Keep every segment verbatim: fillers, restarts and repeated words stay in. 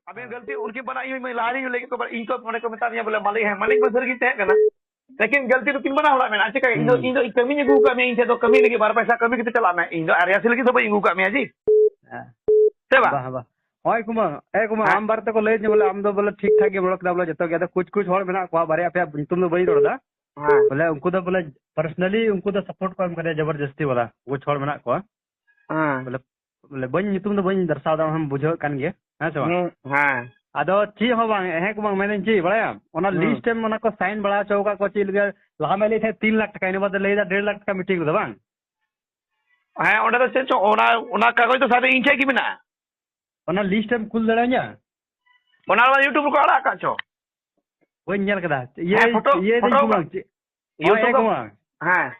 ᱟᱵᱮᱱ ᱜᱟᱹᱞᱛᱤ ᱩᱱᱠᱤᱱ ᱵᱟᱱᱟ, ᱤᱧ ᱞᱟᱦᱟ ᱨᱮᱧ ᱞᱟᱹᱭ ᱠᱮᱫ ᱠᱚᱣᱟ, ᱤᱧ ᱠᱚ ᱚᱸᱰᱮ ᱠᱚ ᱢᱮᱛᱟ ᱫᱤᱧᱟ ᱵᱚᱞᱮ, ᱢᱟᱹᱞᱤᱠ, ᱦᱮᱸ, ᱢᱟᱹᱞᱤᱠ ᱢᱟ ᱥᱟᱹᱨᱤ ᱜᱤᱧ ᱛᱟᱦᱮᱸ ᱠᱟᱱᱟ, ᱞᱮᱠᱤᱱ ᱜᱟᱹᱞᱛᱤ ᱫᱚ ᱠᱤᱱ ᱵᱟᱱᱟ ᱦᱚᱲᱟᱜ ᱢᱮᱱᱟᱜᱼᱟ᱾ ᱪᱮᱠᱟ ᱤᱧ ᱫᱚ, ᱦᱩᱸ᱾ ᱤᱧ ᱫᱚ ᱤᱧ ᱠᱟᱹᱢᱤᱧ ᱟᱹᱜᱩ ᱠᱟᱜ ᱢᱮᱭᱟ, ᱤᱧ ᱴᱷᱮᱱ ᱫᱚ ᱠᱟᱹᱢᱤ ᱠᱟᱛᱮ ᱪᱟᱞᱟᱜ ᱢᱮ, ᱤᱧ ᱫᱚ ᱟᱨᱭᱟᱥᱤ ᱞᱟᱹᱜᱤᱫ ᱫᱚ ᱵᱟᱹᱧ ᱟᱹᱜᱩ ᱠᱟᱜ ᱢᱮᱭᱟ ᱡᱤ᱾ ᱦᱮᱸ᱾ ᱥᱮ ᱵᱟᱝ? ᱵᱟᱝ, ᱵᱟᱝ᱾ ᱦᱳᱭ ᱠᱩᱢᱟ, ᱮ ᱠᱩᱢᱟ, ᱦᱮᱸ᱾ ᱟᱢ ᱵᱟᱨᱮ ᱛᱮᱠᱚ ᱞᱟᱹᱭ ᱧᱚᱜ ᱵᱚᱞᱮ, ᱟᱢ ᱫᱚ ᱵᱚᱞᱮ ᱴᱷᱤᱠ ᱴᱷᱟᱠ ᱜᱮ ᱵᱚᱞᱮ ᱠᱮᱫᱟ ᱵᱚᱞᱮ ᱡᱚᱛᱚ ᱜᱮ᱾ ᱟᱫᱚ ᱠᱩᱪ ᱠᱩᱪ ᱦᱚᱲ ᱢᱮᱱᱟᱜ ᱠᱚᱣᱟ, ᱵᱟᱨᱭᱟ ᱯᱮᱭᱟ ᱧᱩᱛᱩᱢ ᱫᱚ ᱵᱟᱹᱧ ᱨᱚᱲ ᱮᱫᱟ᱾ ᱦᱮᱸ᱾ ᱵᱚᱞᱮ ᱩᱱᱠᱩ ᱫᱚ ᱵᱚᱞᱮ personally ᱩᱱᱠᱩ ᱫᱚ support ᱠᱚ ᱮᱢ ᱠᱟᱫᱮᱭᱟ ᱡᱚᱵᱚᱨᱡᱚᱥᱛᱤ ᱵᱟᱞᱟ, ᱠᱩᱪ ᱦᱚᱲ ᱢᱮᱱᱟᱜ ᱠᱚᱣᱟ᱾ ᱦᱮᱸ᱾ ᱵᱚᱞᱮ, ᱵᱚᱞᱮ ᱵᱟᱹᱧ, ᱧᱩᱛᱩᱢ ᱫᱚ ᱵᱟᱹᱧ ᱫᱟᱨᱥᱟᱣ ᱫᱟ, ᱟᱢ ᱵᱩᱡᱷᱟᱹᱣᱮᱫ ᱠᱟᱱ ᱜᱮᱭᱟ, ᱦᱮᱸ ᱥᱮ ᱵᱟᱝ? ᱦᱩᱸ, ᱦᱮᱸ᱾ ᱟᱫᱚ ᱪᱮᱫ ᱦᱚᱸ ᱵᱟᱝ, ᱦᱮᱸ ᱠᱚ ᱵᱟᱝ, ᱢᱮᱱᱫᱟᱹᱧ ᱪᱮᱫ ᱵᱟᱲᱟᱭᱟᱢ? ᱚᱱᱟ ᱦᱩᱸ᱾ List ᱮᱢ ᱚᱱᱟ ᱠᱚ sign ᱵᱟᱲᱟ ᱦᱚᱪᱚ ᱟᱠᱟᱫ ᱠᱚᱣᱟ ᱪᱮᱫ ᱞᱟᱹᱜᱤᱫ? ᱞᱟᱦᱟ ᱢᱟ ᱞᱟᱹᱭᱮᱫ ᱛᱟᱦᱮᱸᱫ ᱛᱤᱱ ᱞᱟᱠᱷ ᱴᱟᱠᱟ, ᱤᱱᱟᱹ ᱵᱟᱫ ᱞᱟᱹᱭ ᱫᱟ ᱰᱮᱲ ᱞᱟᱠᱷ ᱴᱟᱠᱟ meeting ᱨᱮᱫᱚ ᱵᱟᱝ? ᱦᱮᱸ, ᱚᱸᱰᱮ ᱫᱚ ᱪᱮᱫ ᱪᱚ, ᱚᱱᱟ, ᱚᱱᱟ ᱠᱟᱜᱚᱡᱽ ᱫᱚ ᱥᱟᱵᱮ ᱤᱧ ᱴᱷᱮᱡ ᱜᱮ ᱢᱮᱱᱟᱜᱼᱟ᱾ ᱚᱱᱟ list ᱮᱢ ᱠᱩᱞ ᱫᱟᱲᱮᱭᱟᱹᱧᱟ? ᱚᱱᱟ ᱢᱟ YouTube ᱨᱮᱠᱚ ᱟᱲᱟᱜ ᱟᱠᱟᱫ ᱪᱚ᱾ ᱵᱟᱹᱧ ᱧᱮᱞ ᱠᱟᱫᱟ᱾ ᱤᱭᱟᱹ, ᱦᱮᱸ, photo, ᱤᱭᱟᱹ ᱫᱟᱹᱧ photo ᱠᱩᱢᱟᱝ, ᱪᱮᱫ? YouTube ᱦᱳᱭ, ᱨᱮ᱾ ᱠᱩᱢᱟᱝ᱾ ᱦᱮᱸ᱾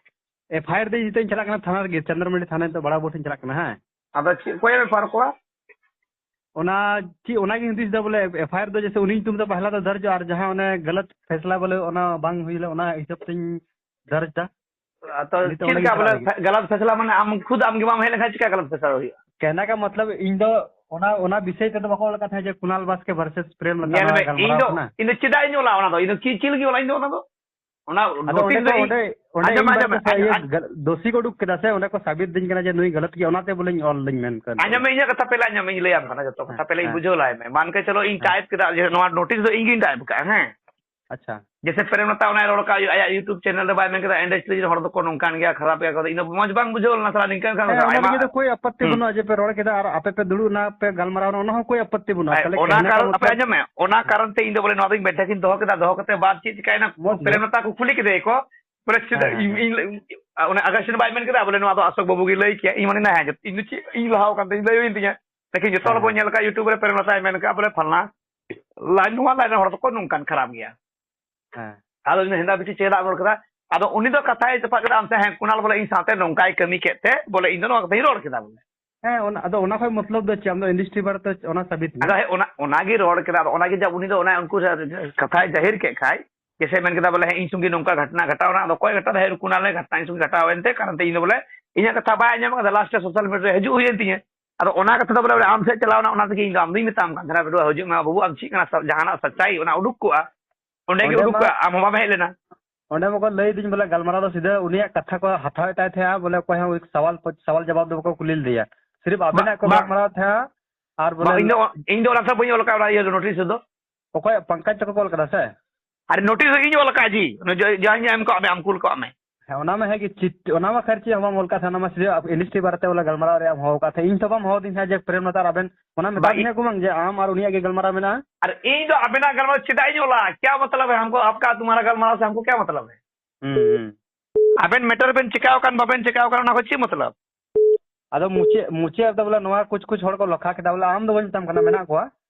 F I R ᱫᱟᱹᱧ, ᱱᱤᱛᱚᱜ ᱤᱧ ᱪᱟᱞᱟᱜ ᱠᱟᱱᱟ ᱛᱷᱟᱱᱟ ᱨᱮᱜᱮ, ᱪᱚᱱᱫᱨᱚᱢᱚᱬᱤ ᱛᱷᱟᱱᱟ, ᱱᱤᱛᱚᱜ ᱵᱟᱲᱟ ᱵᱳᱨᱰ ᱤᱧ ᱪᱟᱞᱟᱜ ᱠᱟᱱᱟ, ᱦᱮᱸ᱾ ᱟᱫᱚ ᱪᱮᱫ, ᱚᱠᱚᱭᱮᱢ F I R ᱠᱚᱣᱟ? ᱚᱱᱟ ᱪᱮᱫ, ᱚᱱᱟᱜᱤᱧ ᱦᱩᱫᱤᱥ ᱫᱟ ᱵᱚᱞᱮ, F I R ᱫᱚ ᱡᱮᱭᱥᱮ ᱩᱱᱤ ᱧᱩᱛᱩᱢ ᱛᱮ ᱯᱟᱦᱞᱟ ᱫᱚ ᱫᱚᱨᱡᱚᱜᱼᱟ, ᱟᱨ ᱡᱟᱦᱟᱸ ᱚᱱᱮ ᱜᱟᱞᱟᱛ ᱯᱷᱮᱥᱞᱟ ᱵᱚᱞᱮ ᱚᱱᱟ ᱵᱟᱝ ᱦᱩᱭ ᱞᱮᱱᱟ, ᱚᱱᱟ ᱦᱤᱥᱟᱹᱵ ᱛᱤᱧ ᱫᱚᱨᱡᱽ ᱫᱟ᱾ ᱟᱫᱚ ᱱᱤᱛᱚᱜ ᱪᱮᱫ ᱚᱸᱰᱮ ᱞᱮᱠᱟ ᱜᱮ ᱵᱚᱞᱮ ᱪᱟᱞᱟᱜ ᱦᱩᱭᱩᱜᱼᱟ᱾ ᱯᱷᱮ-, ᱜᱟᱞᱟᱛ ᱯᱷᱮᱥᱞᱟ ᱢᱟᱱᱮ ᱟᱢ ᱠᱷᱩᱫ ᱟᱢ ᱜᱮ ᱵᱟᱢ ᱦᱮᱡ ᱞᱮᱱᱠᱷᱟᱱ ᱪᱮᱠᱟ ᱜᱟᱞᱟᱛ ᱯᱷᱮᱥᱞᱟ ᱦᱩᱭᱩᱜᱼᱟ? ᱠᱮᱱᱟ ᱠᱟ ᱢᱚᱛᱞᱚᱵ ᱤᱧ ᱫᱚ ᱚᱱᱟ, ᱚᱱᱟ ᱵᱤᱥᱚᱭ ᱛᱮᱫᱚ ᱵᱟᱠᱚ ᱚᱞ ᱟᱠᱟᱫ ᱛᱟᱦᱮᱸᱫ ᱡᱮ ᱠᱩᱱᱟᱞ ᱵᱟᱥᱠᱮ versus ᱯᱨᱮᱢ ᱞᱚᱛᱟ ᱧᱮᱞ ᱱᱚᱣᱟ ᱢᱮ, ᱤᱧ ᱜᱟᱞᱢᱟᱨᱟᱣ ᱫᱚ, ᱠᱟᱱᱟ᱾ ᱤᱧ ᱫᱚ ᱪᱮᱫᱟᱜ ᱤᱧ ᱚᱞᱟ ᱚᱱᱟ ᱫᱚ? ᱤᱧ ᱫᱚ ᱪᱮᱫ ᱪᱤᱞ ᱜᱮ ᱚᱞᱟ ᱤᱧ ᱫᱚ ᱚᱱᱟ ᱫᱚ? ᱚᱱᱟ ᱟᱫᱚ ᱱᱳᱴᱤᱥ ᱚᱸᱰᱮ ᱫᱚ ᱠᱚ, ᱤᱧ, ᱚᱸᱰᱮ, ᱚᱸᱰᱮ ᱟᱸᱡᱚᱢ ᱤᱧ ᱢᱮ, ᱵᱟᱨᱮ ᱟᱸᱡᱚᱢ ᱠᱚ ᱢᱮ, ᱥᱟ-, ᱟᱸᱡᱚᱢ, ᱤᱭᱟᱹ ᱟᱸᱡᱚᱢ, ᱜᱟᱞ-, ᱫᱳᱥᱤ ᱠᱚ ᱩᱰᱩᱠ ᱠᱮᱫᱟ ᱥᱮ, ᱚᱸᱰᱮ ᱠᱚ ᱥᱟᱵᱤᱛ ᱫᱤᱧ ᱠᱟᱱᱟ ᱡᱮ ᱱᱩᱭ ᱜᱟᱞᱟᱛ ᱜᱮᱭᱟ, ᱚᱱᱟᱛᱮ ᱵᱚᱞᱮᱧ ᱚᱞ ᱞᱤᱧ ᱢᱮᱱ ᱠᱟᱱᱟ᱾ ᱟᱸᱡᱚᱢ ᱢᱮ, ᱤᱧᱟᱹᱜ ᱠᱟᱛᱷᱟ ᱯᱮᱞᱮ ᱟᱸᱡᱚᱢ ᱢᱮ, ᱤᱧ ᱞᱟᱹᱭᱟᱢ ᱠᱟᱱᱟ ᱡᱚᱛᱚ ᱠᱟᱛᱷᱟ, ᱦᱮᱸ, ᱯᱮᱞᱮ ᱤᱧ ᱦᱮᱸ᱾ ᱵᱩᱡᱷᱟᱹᱣ ᱞᱟᱭ ᱢᱮ᱾ ᱢᱟᱱ ᱠᱮ ᱪᱚᱞᱚ ᱤᱧ ᱦᱮᱸ᱾ ᱴᱟᱭᱤᱯ ᱠᱮᱫᱟ, ᱡᱮ ᱱᱚᱣᱟ ᱱᱳᱴᱤᱥ ᱫᱚ ᱤᱧ ᱜᱤᱧ ᱴᱟᱭᱤᱯ ᱠᱟᱜᱼᱟ, ᱦᱮᱸ᱾ ᱟᱪᱪᱷᱟ᱾ ᱡᱮᱥᱮ ᱯᱨᱮᱢ ᱞᱚᱛᱟ ᱚᱱᱟᱭ ᱨᱚᱲ ᱠᱟᱜ, ᱟᱭᱟᱜ YouTube channel ᱨᱮ ᱵᱟᱭ ᱢᱮᱱ ᱠᱮᱫᱟ, industry ᱨᱮᱱ ᱦᱚᱲ ᱫᱚᱠᱚ ᱱᱚᱝᱠᱟᱱ ᱜᱮᱭᱟ, ᱠᱷᱟᱨᱟᱯ ᱜᱮᱭᱟ ᱠᱚ, ᱤᱧ ᱫᱚ ᱢᱚᱡᱽ ᱵᱟᱝ ᱵᱩᱡᱷᱟᱹᱣ ᱞᱮᱱᱟ ᱥᱟᱞᱟ, ᱱᱤᱝᱠᱟᱹᱱ ᱠᱷᱟᱱ ᱦᱮᱸ, ᱫᱚ ᱚᱱᱟ ᱟᱭᱢᱟ, ᱞᱟᱹᱜᱤᱫ ᱫᱚ ᱠᱳᱭ ᱟᱯᱚᱛᱛᱤ ᱦᱩᱸ᱾ ᱵᱟᱹᱱᱩᱜᱼᱟ, ᱡᱮ ᱯᱮ ᱨᱚᱲ ᱠᱮᱫᱟ ᱟᱨ ᱟᱯᱮ ᱯᱮ ᱫᱩᱲᱩᱵ ᱮᱱᱟ, ᱯᱮ ᱜᱟᱞᱢᱟᱨᱟᱣ ᱮᱱᱟ, ᱚᱱᱟ ᱦᱚᱸ ᱠᱳᱭ ᱟᱯᱚᱛᱛᱤ ᱟᱭ, ᱵᱟᱹᱱᱩᱜᱼᱟ᱾ ᱚᱱᱟ ᱠᱷᱟᱹᱞᱤ ᱠᱟᱨᱚᱱ, ᱠᱮᱱᱟ ᱟᱯᱮ ᱠᱟ ᱟᱸᱡᱚᱢ ᱢᱮ, ᱚᱱᱟ ᱠᱟᱨᱚᱱ ᱛᱮ ᱤᱧ ᱫᱚ ᱵᱚᱞᱮ ᱱᱚᱣᱟ ᱫᱚᱧ ᱵᱮᱴᱷᱟ ᱜᱤᱧ ᱫᱚᱦᱚ ᱠᱮᱫᱟ, ᱫᱚᱦᱚ ᱠᱟᱛᱮ ᱵᱟᱨ ᱪᱮᱫ ᱪᱤᱠᱟᱭᱮᱱᱟ, ᱢᱚᱡᱽ ᱜᱮ᱾ ᱯᱨᱮᱢ ᱞᱚᱛᱟ ᱠᱚ ᱠᱩᱞᱤ ᱠᱮᱫᱮᱭᱟ ᱠᱚ, ᱵᱚᱞᱮ ᱪᱮᱫᱟᱜ ᱦᱮᱸ, ᱦᱮᱸ, ᱤᱧ, ᱦᱮᱸ᱾ ᱤᱧ, ᱚᱱᱮ ᱟᱜᱟᱥᱴᱤᱱ ᱵᱟᱭ ᱢᱮᱱ ᱠᱮᱫᱟ, ᱵᱚᱞᱮ ᱱᱚᱣᱟ ᱫᱚ ᱟᱥᱚᱠ ᱵᱟᱹᱵᱩ ᱜᱮ ᱞᱟᱹᱭ ᱠᱮᱭᱟ, ᱤᱧ ᱢᱟᱱᱮ ᱦᱮᱸ, ᱤᱧ ᱫᱚ ᱪᱮᱫ ᱤᱧ ᱞᱟᱦᱟᱣ ᱟᱠᱟᱱ ᱛᱮ ᱤᱧ ᱞᱟᱹᱭ ᱦᱩᱭᱮᱱ ᱛᱤᱧᱟ᱾ ᱞᱮᱠᱤᱱ ᱡᱚᱛᱚ ᱦᱚᱲ ᱦᱮᱸ, ᱠᱚ ᱦᱮᱸ᱾ ᱧᱮᱞ ᱠᱟᱜᱼᱟ YouTube ᱨᱮ, ᱯᱨᱮᱢ ᱞᱚᱛᱟᱭ ᱢᱮᱱ ᱠᱟᱜᱼᱟ ᱵᱚᱞᱮ ᱯᱷᱟᱞᱱᱟ ᱞᱟᱭᱤᱱ, ᱱᱚᱣᱟ ᱞᱟᱭᱤᱱ ᱨᱮᱱ ᱦᱚᱲ ᱫᱚᱠᱚ ᱱᱚᱝᱠᱟᱱ ᱠᱷᱟᱨᱟᱯ ᱜᱮᱭᱟ᱾ ᱦᱮᱸ᱾ ᱟᱫᱚ ᱩᱱᱤ ᱦᱮᱸᱫᱟ ᱵᱤᱴᱤ ᱪᱮᱫᱟᱜ ᱨᱚᱲ ᱠᱮᱫᱟ? ᱟᱫᱚ ᱩᱱᱤ ᱫᱚ ᱠᱟᱛᱷᱟᱭ ᱛᱚᱯᱟᱜ ᱠᱮᱫᱟ, ᱟᱢ ᱥᱮ ᱦᱮᱸ, ᱠᱩᱱᱟᱞ ᱵᱚᱞᱮ ᱤᱧ ᱥᱟᱶᱛᱮ ᱱᱚᱝᱠᱟᱭ ᱠᱟᱹᱢᱤ ᱠᱮᱫ ᱛᱮ ᱵᱚᱞᱮ ᱤᱧ ᱫᱚ ᱱᱚᱣᱟ ᱠᱟᱛᱷᱟᱧ ᱨᱚᱲ ᱠᱮᱫᱟ ᱵᱚᱞᱮ᱾ ᱦᱮᱸ, ᱚᱱᱟ, ᱟᱫᱚ ᱚᱱᱟ ᱠᱷᱚᱡ ᱢᱚᱛᱞᱚᱵ ᱫᱚ ᱪᱮᱫ? ᱟᱢ ᱫᱚ industry ᱵᱟᱨᱮᱛᱮ ᱚᱱᱟ ᱥᱟᱵᱤᱛ ᱢᱮ᱾ ᱟᱫᱚ ᱦᱮᱸ, ᱚᱱᱟ, ᱚᱱᱟᱜᱮ ᱨᱚᱲ ᱠᱮᱫᱟ᱾ ᱟᱫᱚ ᱚᱱᱟᱜᱮ ᱡᱟ ᱩᱱᱤ ᱫᱚ ᱚᱱᱟ ᱩᱱᱠᱩ ᱠᱟᱛᱷᱟᱭ ᱡᱟᱹᱦᱤᱨ ᱠᱮᱫ ᱠᱷᱟᱡ, ᱡᱮᱥᱮ ᱢᱮᱱ ᱠᱮᱫᱟ ᱵᱚᱞᱮ, ᱦᱮᱸ, ᱤᱧ ᱥᱚᱸᱜᱮ ᱱᱚᱝᱠᱟ ᱜᱷᱚᱴᱱᱟ ᱜᱷᱚᱴᱟᱣ ᱮᱱᱟ᱾ ᱟᱫᱚ ᱚᱠᱚᱭ ᱜᱷᱚᱴᱟᱣ ᱫᱟ? ᱦᱮᱸ, ᱠᱩᱱᱟᱞ ᱮ ᱜᱷᱚᱴᱱᱟ ᱤᱧ ᱥᱚᱸᱜᱮ ᱜᱷᱚᱴᱟᱣ ᱮᱱᱛᱮ, ᱠᱟᱨᱚᱱ ᱛᱮ ᱤᱧ ᱫᱚ ᱵᱚᱞᱮ ᱤᱧᱟᱹᱜ ᱠᱟᱛᱷᱟ ᱵᱟᱭ ᱟᱸᱡᱚᱢ ᱠᱟᱫᱟ᱾ ᱞᱟᱥᱴ ᱨᱮ social media ᱨᱮ ᱦᱤᱡᱩᱜ ᱦᱩᱭᱮᱱ ᱛᱤᱧᱟᱹ᱾ ᱟᱫᱚ ᱚᱱᱟ ᱠᱟᱛᱷᱟ ᱫᱚ ᱵᱚᱞᱮ ᱟᱢ ᱥᱮᱫ ᱪᱟᱞᱟᱣ ᱮᱱᱟ, ᱚᱱᱟ ᱛᱮᱜᱮ ᱤᱧ ᱫᱚ ᱟᱢ ᱫᱩᱧ ᱢᱮᱛᱟᱢ ᱠᱟᱱ ᱛᱟᱦᱮᱱᱟ, "ᱵᱟᱹᱵᱩ, ᱟᱢ ᱪᱮᱫ ᱠᱟᱱᱟ, ᱥᱟ-, ᱡᱟᱦᱟᱱᱟᱜ ᱥᱟᱪᱟᱭ ᱚᱱᱟ ᱩᱰᱩᱠ ᱠᱚᱜᱼᱟ, ᱚᱸᱰᱮ ᱜᱮ ᱚᱸᱰᱮ ᱩᱰᱩᱠ ᱢᱟ ᱠᱚᱜᱼᱟ, ᱟᱢ ᱦᱚᱸ ᱵᱟᱢ ᱦᱮᱡ ᱞᱮᱱᱟ᱾" ᱚᱸᱰᱮ ᱢᱟᱠᱚ ᱞᱟᱹᱭ ᱫᱤᱧ ᱵᱚᱞᱮ ᱜᱟᱞᱢᱟᱨᱟᱣ ᱫᱚ ᱥᱤᱫᱷᱟᱹ ᱩᱱᱤᱭᱟᱜ ᱠᱟᱛᱷᱟ ᱠᱚ ᱦᱟᱛᱟᱣᱮᱫ ᱛᱟᱭ ᱛᱟᱦᱮᱸᱜᱼᱟ, ᱵᱚᱞᱮ ᱚᱠᱚᱭ ᱦᱚᱸ ᱥᱟᱣᱟᱞ ᱯᱚ-, ᱥᱟᱣᱟᱞ ᱡᱟᱵᱟᱵ ᱫᱚ ᱵᱟᱠᱚ ᱠᱩᱞᱤ ᱞᱮᱫᱮᱭᱟ, ᱥᱤᱨᱤᱯ ᱵᱟ-, ᱟᱵᱮᱱᱟᱜ ᱠᱚ ᱵᱟ-, ᱜᱟᱞᱢᱟᱨᱟᱣ ᱛᱟᱦᱮᱸᱜᱼᱟ᱾ ᱟᱨ ᱵᱚᱞᱮ ᱵᱟ-, ᱤᱧ ᱫᱚ, ᱤᱧ ᱫᱚ ᱚᱱᱟ ᱥᱟᱶ ᱵᱟᱹᱧ ᱚᱞ ᱟᱠᱟᱫ ᱚᱱᱟ ᱤᱭᱟᱹ ᱱᱳᱴᱤᱥ ᱨᱮᱫᱚ᱾ ᱚᱠᱚᱭ ᱯᱚᱝᱠᱚᱡᱽ ᱛᱟᱠᱚ ᱠᱚ ᱚᱞ ᱠᱟᱫᱟ ᱥᱮ? ᱟᱨ ᱱᱳᱴᱤᱥ ᱫᱚ ᱤᱧ ᱚᱞ ᱟᱠᱟᱫ ᱡᱤ, ᱚᱱᱟ ᱡᱟ-, ᱡᱟᱦᱟᱸᱧ ᱮᱢ ᱠᱟᱜ ᱢᱮ, ᱟᱢ ᱠᱩᱞ ᱠᱟᱜ ᱢᱮ᱾ ᱦᱮᱸ, ᱚᱱᱟ ᱢᱟ ᱦᱮᱸ ᱜᱮ, ᱪᱤᱴ-, ᱚᱱᱟ ᱢᱟ ᱠᱷᱟᱭᱨ ᱪᱮᱫ ᱦᱚᱸ ᱵᱟᱢ ᱚᱞ ᱠᱟᱜ ᱛᱟᱦᱮᱸ, ᱚᱱᱟ ᱢᱟ ᱥᱤᱫᱷᱟᱹ ᱤᱱᱰᱟᱥᱴᱨᱤ ᱵᱟᱨᱮᱛᱮ ᱵᱚᱞᱮ ᱜᱟᱞᱢᱟᱨᱟᱣ ᱨᱮᱭᱟᱜ ᱮᱢ ᱦᱚᱦᱚ ᱠᱟᱜ ᱛᱟᱦᱮᱸ, ᱤᱧ ᱛᱚ ᱵᱟᱢ ᱦᱚᱦᱚ ᱟᱹᱫᱤᱧ ᱛᱟᱦᱮᱸ ᱡᱮ ᱯᱨᱮᱢ ᱞᱟᱛᱟᱨ ᱟᱵᱮᱱ, ᱚᱱᱟ ᱢᱮᱛᱟ ᱵᱟ-, ᱫᱤᱧᱟ ᱠᱚ ᱵᱟᱝ ᱡᱮ ᱟᱢ ᱟᱨ ᱩᱱᱤᱭᱟᱜ ᱜᱮ ᱜᱟᱞᱢᱟᱨᱟᱣ ᱢᱮᱱᱟᱜᱼᱟ᱾ ᱟᱨ ᱤᱧ ᱫᱚ ᱟᱵᱮᱱᱟᱜ ᱜᱟᱞᱢᱟᱨᱟᱣ ᱪᱮᱫᱟᱜ ᱤᱧ ᱚᱞᱟ? ᱠᱮᱭᱟ ᱢᱚᱛᱞᱚᱵ ᱦᱮ ᱦᱟᱢᱠᱳ, ᱟᱯᱠᱟ ᱛᱩᱢᱦᱟᱨᱟ ᱜᱟᱞᱢᱟᱨᱟᱣ ᱥᱮ ᱦᱟᱢᱠᱳ ᱠᱮᱭᱟ ᱢᱚᱛᱞᱚᱵ ᱦᱮ? ᱦᱩᱸ, ᱦᱩᱸ᱾ ᱟᱵᱮᱱ ᱢᱮᱴᱟᱨ ᱵᱮᱱ ᱪᱮᱠᱟᱣ ᱠᱟᱱ, ᱵᱟᱵᱮᱱ ᱪᱮᱠᱟᱣ ᱠᱟᱱ, ᱚᱱᱟ ᱠᱷᱚᱡ ᱪᱮᱫ ᱢᱚᱛᱞᱚᱵ? ᱟᱫᱚ ᱢᱩᱪᱟᱹᱫ, ᱢᱩᱪᱟᱹᱫ ᱨᱮᱫᱚ ᱵᱚᱞᱮ ᱱᱚᱣᱟ ᱠᱩᱪ ᱠᱩᱪ ᱦᱚᱲ ᱠᱚ ᱞᱚᱠᱷᱟ ᱠᱮᱫᱟ, ᱵᱚᱞᱮ ᱟᱢ ᱫᱚ ᱵᱟᱹᱧ ᱢᱮᱛᱟᱢ ᱠᱟᱱᱟ, ᱢᱮᱱᱟᱜ ᱠᱚᱣᱟ᱾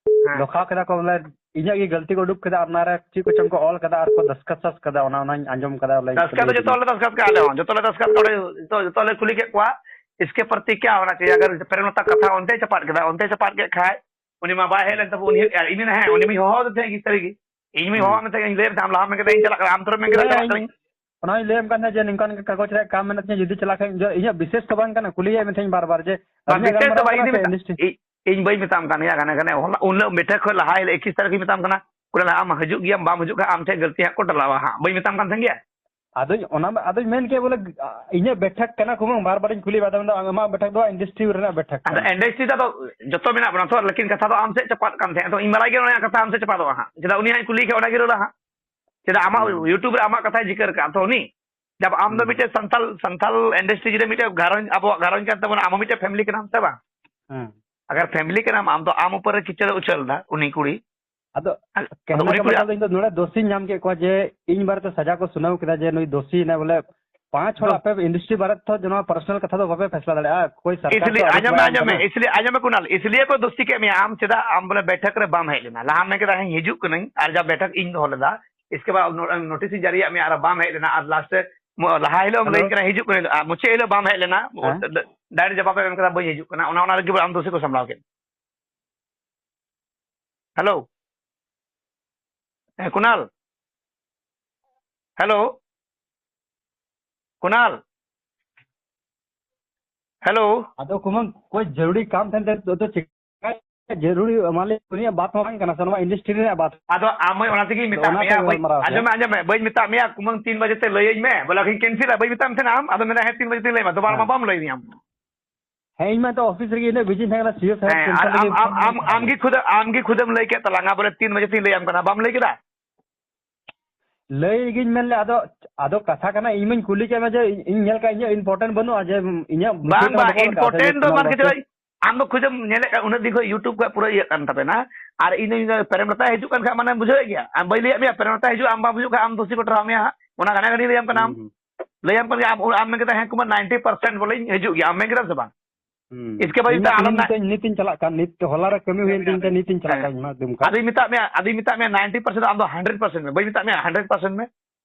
ᱦᱮᱸ᱾ ᱞᱚᱠᱷᱟ ᱠᱮᱫᱟ ᱠᱚ ᱵᱚᱞᱮ ᱤᱧᱟᱹᱜ ᱜᱮ ᱜᱟᱹᱞᱛᱤ ᱠᱚ ᱩᱰᱩᱠ ᱠᱮᱫᱟ, ᱟᱨ ᱚᱱᱟᱨᱮ ᱪᱮᱫ ᱠᱚᱪᱚᱝ ᱠᱚ ᱚᱞ ᱠᱟᱫᱟ ᱟᱨ ᱠᱚ ᱫᱟᱥᱠᱟᱥ ᱠᱟᱫᱟ, ᱚᱱᱟ, ᱚᱱᱟᱧ ᱟᱸᱡᱚᱢ ᱠᱟᱫᱟ, ᱵᱚᱞᱮ ᱫᱟᱥᱠᱟᱥ ᱫᱚ ᱡᱚᱛᱚ ᱦᱚᱲ ᱞᱮ ᱫᱟᱥᱠᱟᱥ ᱠᱟᱜᱼᱟ, ᱟᱞᱮ ᱦᱚᱸ ᱡᱚᱛᱚ ᱞᱮ ᱫᱟᱥᱠᱟᱥ ᱠᱟᱜᱼᱟ᱾ ᱚᱸᱰᱮ ᱡᱚᱛᱚ, ᱡᱚᱛᱚ ᱞᱮ ᱠᱩᱞᱤ ᱠᱮᱫ ᱠᱚᱣᱟ, ᱤᱥᱠᱮ ᱯᱨᱚᱛᱤ ᱠᱭᱟ ᱦᱳᱱᱟ ᱪᱟᱦᱤᱭᱮ, ᱟᱜᱟᱨ ᱯᱨᱮᱢ ᱞᱚᱛᱟ ᱠᱟᱛᱷᱟ ᱚᱱᱛᱮ ᱪᱟᱯᱟᱫ ᱠᱮᱫᱟ, ᱚᱱᱛᱮ ᱪᱟᱯᱟᱫ ᱠᱮᱫ ᱠᱷᱟᱡ ᱩᱱᱤ ᱢᱟ ᱵᱟᱭ ᱦᱮᱡ ᱞᱮᱱ ᱛᱟᱵᱚ, ᱩᱱᱤ, ᱟᱨ ᱤᱧ ᱢᱮᱱᱟ, ᱦᱮᱸ, ᱩᱱᱤ ᱢᱟᱧ ᱦᱚᱦᱚ ᱟᱫᱮ ᱛᱟᱦᱮᱸᱫ ᱜᱤ ᱥᱟᱹᱨᱤ ᱜᱮ᱾ ᱤᱧ ᱢᱟᱧ ᱦᱚᱦᱚ ᱦᱩᱸ᱾ ᱟᱫ ᱢᱮ ᱛᱟᱦᱮᱸᱫ, ᱤᱧ ᱞᱟᱹᱭᱟᱫ ᱢᱮ ᱛᱟᱦᱮᱸᱫ, ᱟᱢ ᱞᱟᱦᱟ ᱢᱮᱱ ᱠᱮᱫᱟ, ᱤᱧ ᱪᱟᱞᱟᱜ ᱠᱟᱱᱟ, ᱟᱢ ᱛᱷᱚᱲᱮᱢ ᱢᱮᱱ ᱠᱮᱫᱟ, ᱦᱮᱸ, ᱪᱟᱞᱟᱜ ᱤᱧ, ᱠᱟᱹᱱᱟᱹᱧ᱾ ᱚᱱᱟᱧ ᱞᱟᱹᱭᱟᱢ ᱠᱟᱱ ᱛᱟᱦᱮᱸᱫ ᱡᱮ ᱱᱤᱝᱠᱟᱱ ᱠᱟᱜᱚᱡᱽ ᱨᱮᱭᱟᱜ ᱠᱟᱢ ᱢᱮᱱᱟᱜ ᱛᱤᱧᱟ, ᱡᱩᱫᱤ ᱪᱟᱞᱟᱜ ᱠᱷᱟᱱ, ᱡᱚ-, ᱤᱧᱟᱹᱜ ᱵᱤᱥᱮᱥ ᱫᱚ ᱵᱟᱝ ᱠᱟᱱᱟ, ᱠᱩᱞᱤᱭᱮᱫ ᱢᱮ ᱛᱟᱦᱮᱸᱫ ᱵᱟᱨ ᱵᱟᱨ ᱡᱮ ᱵᱟ, ᱟᱹᱞᱤᱧᱟᱜ ᱵᱤᱥᱮᱥ ᱫᱚ ᱜᱟᱞᱢᱟᱨᱟᱣ ᱵᱟᱭ ᱠᱟᱱᱟ ᱤᱫᱤ ᱥᱮ ᱢᱮᱛᱟ-, ᱤᱱᱰᱤᱥᱴᱨᱤ? ᱤ-, ᱤᱧ ᱵᱟᱹᱧ ᱢᱮᱛᱟᱢ ᱠᱟᱱ ᱜᱮᱭᱟ, ᱜᱷᱟᱱᱮ ᱜᱷᱟᱱᱮ ᱦᱚᱞᱟ ᱩᱱ ᱦᱤᱞᱳᱜ ᱵᱮᱴᱷᱮᱠ ᱠᱷᱚᱡ ᱞᱟᱦᱟ ᱦᱤᱞᱳᱜ ᱮᱠᱤᱥ ᱛᱟᱹᱨᱤᱠᱷ ᱤᱧ ᱢᱮᱛᱟᱢ ᱠᱟᱱᱟ, ᱠᱩᱲᱟ ᱞᱟᱦᱟ ᱟᱢ ᱦᱤᱡᱩᱜ ᱜᱮᱭᱟᱢ, ᱵᱟᱢ ᱦᱤᱡᱩᱜ ᱠᱷᱟᱱ ᱟᱢ ᱴᱷᱮᱱ ᱜᱟᱹᱞᱛᱤ ᱦᱟᱸᱜ ᱠᱚ ᱰᱟᱞᱟᱣᱟ ᱦᱟᱸᱜ, ᱵᱟᱹᱧ ᱢᱮᱛᱟᱢ ᱠᱟᱱ ᱛᱟᱦᱮᱸᱱ ᱜᱮᱭᱟ? ᱟᱫᱚᱧ, ᱚᱱᱟ ᱢᱟ, ᱟᱫᱚᱧ ᱢᱮᱱ ᱠᱮᱫ ᱵᱚᱞᱮ, ᱟ, ᱤᱧᱟᱹᱜ ᱵᱮᱴᱷᱮᱠ ᱠᱟᱱᱟ ᱠᱚ ᱵᱟᱝ, ᱵᱟᱨ ᱵᱟᱨᱤᱧ ᱠᱩᱞᱤ ᱵᱟᱫᱟ, ᱢᱮᱱᱫᱟ ᱟᱢᱟᱜ ᱵᱮᱴᱷᱮᱠ ᱫᱚ ᱤᱱᱰᱟᱥᱴᱨᱤ ᱨᱮᱱᱟᱜ ᱵᱮᱴᱷᱮᱠ ᱟᱫᱚ ᱠᱟᱱᱟ᱾ ᱤᱱᱰᱟᱥᱴᱨᱤ ᱫᱚ ᱟᱫᱚ ᱡᱚᱛᱚ ᱢᱮᱱᱟᱜ ᱵᱚᱱᱟ ᱛᱚ, ᱞᱮᱠᱤᱱ ᱠᱟᱛᱷᱟ ᱫᱚ ᱟᱢ ᱥᱮᱫ ᱪᱟᱯᱟᱫ ᱠᱟᱱ ᱛᱟᱦᱮᱸᱫ, ᱟᱫᱚ ᱤᱧ ᱵᱟᱲᱟᱭ ᱜᱮᱭᱟ ᱚᱱᱟ ᱠᱟᱛᱷᱟ ᱟᱢ ᱥᱮᱫ ᱪᱟᱯᱟᱫᱚᱜᱼᱟ ᱦᱟᱸᱜ, ᱪᱮᱫᱟᱜ ᱩᱱᱤ ᱦᱟᱸᱜ ᱠᱩᱞᱤ ᱠᱮᱫ ᱚᱱᱟ ᱜᱮ ᱨᱚᱲᱟ ᱦᱟᱸᱜ, ᱪᱮᱫᱟᱜ ᱟᱢᱟᱜ ᱦᱩᱸ᱾ YouTube ᱨᱮ ᱟᱢᱟᱜ ᱠᱟᱛᱷᱟᱭ ᱡᱤᱠᱟᱹᱨ ᱠᱟᱜᱼᱟ ᱛᱚ ᱩᱱᱤ, ᱡᱟᱵ ᱟᱢ ᱫᱚ ᱦᱩᱸ᱾ ᱢᱤᱫᱴᱮᱡ ᱥᱟᱱᱛᱟᱞ, ᱥᱟᱱᱛᱟᱞ ᱤᱱᱰᱟᱥᱴᱨᱤ ᱡᱩᱫᱤ ᱢᱤᱫᱴᱮᱡ ᱜᱷᱟᱨᱚᱸᱡᱽ, ᱟᱵᱚᱣᱟᱜ ᱜᱷᱟᱨᱚᱸᱡᱽ ᱠᱟᱱ ᱛᱟᱵᱚᱱᱟ, ᱟᱢ ᱦᱚᱸ ᱢᱤᱫᱴᱮᱡ ᱯᱷᱮᱢᱤᱞᱤ ᱠᱟᱱᱟᱢ ᱥᱮ ᱵᱟᱝ? ᱦᱩᱸ᱾ ᱟᱜᱟᱨ ᱯᱷᱮᱢᱤᱞᱤ ᱠᱟᱱᱟᱢ ᱟᱢ ᱫᱚ ᱟᱢ ᱩᱯᱚᱨ ᱨᱮ ᱠᱤᱪᱟᱹᱲ ᱩᱪᱟᱹᱲ ᱫᱟ ᱩᱱᱤ ᱠᱩᱲᱤ, ᱟᱫᱚ ᱟᱫᱚ ᱠᱮᱱᱮᱞ ᱩᱱᱤ ᱠᱚ ᱠᱩᱲᱤ ᱵᱟᱫᱟᱞ ᱫᱚ ᱤᱧ ᱫᱚ ᱱᱚᱰᱮ ᱫᱳᱥᱤᱧ ᱧᱟᱢ ᱠᱮᱫ ᱠᱚᱣᱟ ᱡᱮ ᱤᱧ ᱵᱟᱨᱮᱛᱮ ᱥᱟᱡᱟ ᱠᱚ ᱥᱩᱱᱟᱹᱣ ᱠᱮᱫᱟ ᱡᱮ ᱱᱩᱭ ᱫᱳᱥᱤ ᱮᱱᱟᱭ ᱵᱚᱞᱮ᱾ ᱯᱟᱸᱪ ᱦᱚᱲ ᱫᱳ- ᱟᱯᱮ ᱤᱱᱰᱟᱥᱴᱨᱤ ᱵᱟᱨᱮ ᱛᱮ ᱱᱚᱣᱟ ᱯᱟᱨᱥᱚᱱᱟᱞ ᱠᱟᱛᱷᱟ ᱫᱚ ᱵᱟᱯᱮ ᱯᱷᱮᱥᱞᱟ ᱫᱟᱲᱮᱭᱟᱜᱼᱟ, ᱠᱳᱭ ᱥᱚᱨᱠᱟᱨ ᱤᱥᱞᱤᱭᱮ ᱛᱚ ᱟᱹᱰᱤ ᱟᱸᱡᱚᱢ ᱢᱮ, ᱵᱟᱲᱟᱭ ᱟᱸᱡᱚᱢ ᱢᱮ, ᱠᱟᱱᱟ᱾ ᱤᱥᱞᱤᱭᱮ, ᱟᱸᱡᱚᱢ ᱢᱮ ᱠᱩᱱᱟᱞ, ᱤᱥᱞᱤᱭᱮ ᱠᱚ ᱫᱳᱥᱤ ᱠᱮᱫ ᱢᱮᱭᱟ ᱟᱢ, ᱪᱮᱫᱟᱜ ᱟᱢ ᱵᱚᱞᱮ ᱵᱮᱴᱷᱚᱠ ᱨᱮ ᱵᱟᱢ ᱦᱮᱡ ᱞᱮᱱᱟ? ᱞᱟᱦᱟ ᱢᱮᱱ ᱠᱮᱫᱟ ᱦᱮᱸ ᱦᱤᱡᱩᱜ ᱠᱟᱹᱱᱟᱹᱧ, ᱟᱨ ᱡᱟ ᱵᱮᱴᱷᱚᱠ ᱤᱧ ᱫᱚᱦᱚ ᱞᱮᱫᱟ, ᱤᱥᱠᱮ ᱵᱟᱫ ᱱᱳ-, ᱱᱳᱴᱤᱥ ᱤᱧ ᱡᱟᱹᱨᱤᱭᱟᱜ ᱢᱮᱭᱟ ᱟᱨ ᱵᱟᱢ ᱦᱮᱡ ᱞᱮᱱᱟ, ᱟᱨ ᱞᱟᱥᱴ ᱨᱮ ᱢᱚ-, ᱞᱟᱦᱟ ᱦᱤᱞᱳᱜ ᱮᱢ ᱦᱮᱞᱳ᱾ ᱞᱟᱹᱭᱟᱹᱧ ᱠᱟᱱᱟ ᱦᱤᱡᱩᱜ ᱠᱟᱹᱱᱟᱹᱧ, ᱟᱨ ᱢᱩᱪᱟᱹᱫ ᱦᱤᱞᱳᱜ ᱵᱟᱢ ᱦᱮᱡ ᱞᱮᱱᱟ, ᱦᱮᱸ? ᱰᱟᱭᱨᱮᱠᱴ ᱡᱚᱵᱟᱵ ᱮᱢ ᱮᱢ ᱠᱮᱫᱟ ᱵᱟᱹᱧ ᱦᱤᱡᱩᱜ ᱠᱟᱱᱟ, ᱚᱱᱟ, ᱚᱱᱟ ᱞᱟᱹᱜᱤᱫ ᱟᱢ ᱫᱳᱥᱤ ᱠᱚ ᱥᱟᱢᱵᱲᱟᱣ ᱠᱮᱫ᱾ ᱦᱮᱞᱳ᱾ ᱦᱮᱸ, ᱠᱩᱱᱟᱞ᱾ ᱦᱮᱞᱳ᱾ ᱠᱩᱱᱟᱞ᱾ ᱦᱮᱞᱳ᱾ ᱟᱫᱚ ᱠᱩᱢᱟᱹᱝ, ᱠᱚᱭ ᱡᱟᱹᱨᱩᱲᱤ ᱠᱟᱢ ᱛᱟᱦᱮᱱ ᱛᱮ, ᱟᱫᱚ ᱪᱮᱠᱟ ᱡᱟᱹᱨᱩᱲᱤ? ᱢᱟᱞᱮ ᱩᱱᱤᱭᱟᱜ ᱵᱟᱛ ᱦᱚᱸ ᱵᱟᱝ ᱠᱟᱱᱟ ᱥᱮ, ᱱᱚᱣᱟ ᱤᱱᱰᱟᱥᱴᱨᱤ ᱨᱮᱱᱟᱜ ᱵᱟᱛ᱾ ᱟᱫᱚ ᱟᱢ ᱦᱚᱸ ᱚᱱᱟ ᱛᱮᱜᱮᱧ ᱟᱫᱚ ᱢᱮᱛᱟᱜ ᱚᱱᱟ ᱢᱮᱭᱟ, ᱛᱮᱜᱮ ᱵᱟᱹᱧ, ᱜᱟᱞᱢᱟᱨᱟᱣ ᱟᱸᱡᱚᱢ ᱠᱮᱫ᱾ ᱢᱮ, ᱟᱸᱡᱚᱢ ᱢᱮ, ᱵᱟᱹᱧ ᱢᱮᱛᱟᱜ ᱢᱮᱭᱟ ᱠᱩᱢᱟᱹᱝ ᱛᱤᱱ ᱵᱟᱡᱮ ᱛᱮ ᱞᱟᱹᱭᱟᱹᱧ ᱢᱮ, ᱵᱚᱞᱮ ᱟᱹᱠᱤᱱ ᱠᱮᱱᱥᱮᱞᱟ, ᱵᱟᱹᱧ ᱢᱮᱛᱟᱜ ᱢᱮ ᱛᱟᱦᱮᱱᱟ ᱟᱢ, ᱟᱫᱚ ᱢᱮᱱᱫᱟ ᱦᱮᱸ ᱛᱤᱱ ᱵᱟᱡᱮ ᱛᱮᱧ ᱞᱟᱹᱭ ᱟᱢᱟ, ᱫᱚᱵᱟᱨ ᱢᱟ ᱦᱮᱸ᱾ ᱵᱟᱢ ᱞᱟᱹᱭᱟᱹᱧᱟ ᱟᱢ᱾ ᱦᱮᱸ, ᱤᱧ ᱢᱟ ᱛᱚ ᱚᱯᱷᱤᱥ ᱨᱮᱜᱮ ᱤᱱᱟᱹᱜ ᱵᱤᱡᱤ ᱛᱟᱦᱮᱸ ᱠᱟᱱᱟ, ᱥᱤᱭᱳ ᱥᱟᱦᱮᱵ ᱦᱮᱸ, ᱟᱨ ᱴᱮᱱᱥᱚᱱ ᱟᱢ, ᱛᱮᱜᱮ ᱟᱢ, ᱯᱷᱳᱱ ᱟᱢ, ᱛᱟᱦᱮᱸ ᱟᱢ ᱠᱟᱱᱟ᱾ ᱜᱮ ᱠᱷᱩᱫ, ᱟᱢ ᱜᱮ ᱠᱷᱩᱫᱮᱢ ᱞᱟᱹᱭ ᱠᱮᱫ ᱛᱟᱞᱟᱝᱟ ᱵᱚᱞᱮ ᱛᱤᱱ ᱵᱟᱡᱮ ᱛᱮᱧ ᱞᱟᱹᱭ ᱟᱢ ᱠᱟᱱᱟ, ᱵᱟᱢ ᱞᱟᱹᱭ ᱠᱮᱫᱟ? ᱞᱟᱹᱭ ᱜᱤᱧ ᱢᱮᱱ ᱞᱮ, ᱟᱫᱚ, ᱟᱫᱚ ᱠᱟᱛᱷᱟ ᱠᱟᱱᱟ, ᱤᱧ ᱢᱟᱧ ᱠᱩᱞᱤ ᱠᱮᱫ ᱢᱮ ᱡᱮ ᱤᱧ, ᱤᱧ ᱧᱮᱞ ᱠᱟᱜ, ᱤᱧᱟᱹᱜ ᱤᱢᱯᱚᱨᱴᱮᱱᱴ ᱵᱟᱹᱱᱩᱜᱼᱟ ᱡᱮ ᱤᱧᱟᱹᱜ ᱵᱤᱥᱚᱭ ᱵᱟᱝ, ᱛᱮᱢᱟ ᱵᱟᱝ, ᱫᱚᱦᱚ ᱞᱮᱠᱟ ᱥᱮ ᱤᱢᱯᱚᱨᱴᱮᱱᱴ ᱫᱚ ᱱᱚᱣᱟ ᱵᱟᱝ ᱞᱚᱥ ᱠᱤᱪᱷᱩ᱾ ᱨᱮ ᱟᱢ ᱫᱚ ᱠᱷᱩᱫᱮᱢ ᱧᱮᱞᱮᱫ ᱠᱟᱱ, ᱩᱱᱟᱹᱜ ᱫᱤᱱ ᱠᱷᱚᱱ YouTube ᱠᱷᱚᱱ ᱯᱩᱨᱟᱹ ᱤᱭᱟᱹᱜ ᱠᱟᱱ ᱛᱟᱵᱮᱱᱟ᱾ ᱟᱨ ᱤᱧ ᱫᱚ, ᱤᱧ ᱫᱚ ᱯᱨᱮᱢ ᱞᱟᱛᱟ ᱦᱤᱡᱩᱜ ᱠᱟᱱ ᱠᱷᱟᱱ, ᱢᱟᱱᱮ ᱵᱩᱡᱷᱟᱹᱣᱮᱫ ᱜᱮᱭᱟ᱾ ᱟᱢ ᱵᱟᱹᱧ ᱞᱟᱹᱭᱟᱫ ᱢᱮᱭᱟ, ᱯᱨᱮᱢ ᱞᱟᱛᱟ ᱦᱤᱡᱩᱜ, ᱟᱢ ᱵᱟᱢ ᱦᱤᱡᱩᱜ ᱠᱷᱟᱱ ᱟᱢ ᱫᱳᱥᱤ ᱠᱚ ᱴᱷᱟᱲᱟᱣ ᱢᱮᱭᱟ ᱦᱟᱸᱜ᱾ ᱚᱱᱟ ᱜᱷᱟᱱᱮ ᱜᱷᱟᱱᱮ ᱞᱟᱹᱭᱟᱢ ᱠᱟᱱᱟ ᱟᱢ᱾ ᱦᱩᱸ, ᱦᱩᱸ᱾ ᱞᱟᱹᱭᱟᱢ ᱠᱟᱱ ᱜᱮᱭᱟ, ᱟᱢ, ᱟᱢ ᱢᱮᱱ ᱠᱮᱫᱟ, "ᱦᱮᱸ ᱠᱩᱢᱟᱨ, ninety percent ᱵᱚᱞᱮᱧ ᱦᱤᱡᱩᱜ ᱜᱮᱭᱟ", ᱟᱢ ᱢᱮᱱ ᱠᱮᱫᱟ ᱥᱮ ᱵᱟᱝ? ᱦᱩᱸ᱾ ᱤᱥᱠᱮ ᱵᱟᱫ ᱤᱧ ᱢᱟ ᱡᱩᱫᱤ ᱟᱞᱚᱢ ᱛᱮᱦᱮᱧ ᱱᱟ- ᱱᱤᱛ ᱤᱧ ᱪᱟᱞᱟᱜ ᱠᱟᱱ, ᱱᱤᱛ ᱦᱚᱞᱟ ᱨᱮ ᱠᱟᱹᱢᱤ ᱦᱩᱭᱮᱱ ᱛᱤᱧ ᱛᱮ ᱱᱤᱛ ᱤᱧ ᱪᱟᱞᱟᱜ ᱦᱮᱸ᱾ ᱠᱟᱱ, ᱱᱚᱣᱟ ᱫᱩᱢᱠᱟ᱾ ᱟᱫᱚᱧ ᱢᱮᱛᱟᱜ ᱢᱮᱭᱟ, ᱟᱫᱚᱧ ᱢᱮᱛᱟᱜ ᱢᱮᱭᱟ, ninety percent ᱫᱚ ᱟᱢ ᱫᱚ hundred percent ᱢᱮ᱾ ᱵᱟᱹᱧ ᱢᱮᱛᱟᱜ ᱢᱮᱭᱟ hundred percent ᱢᱮ᱾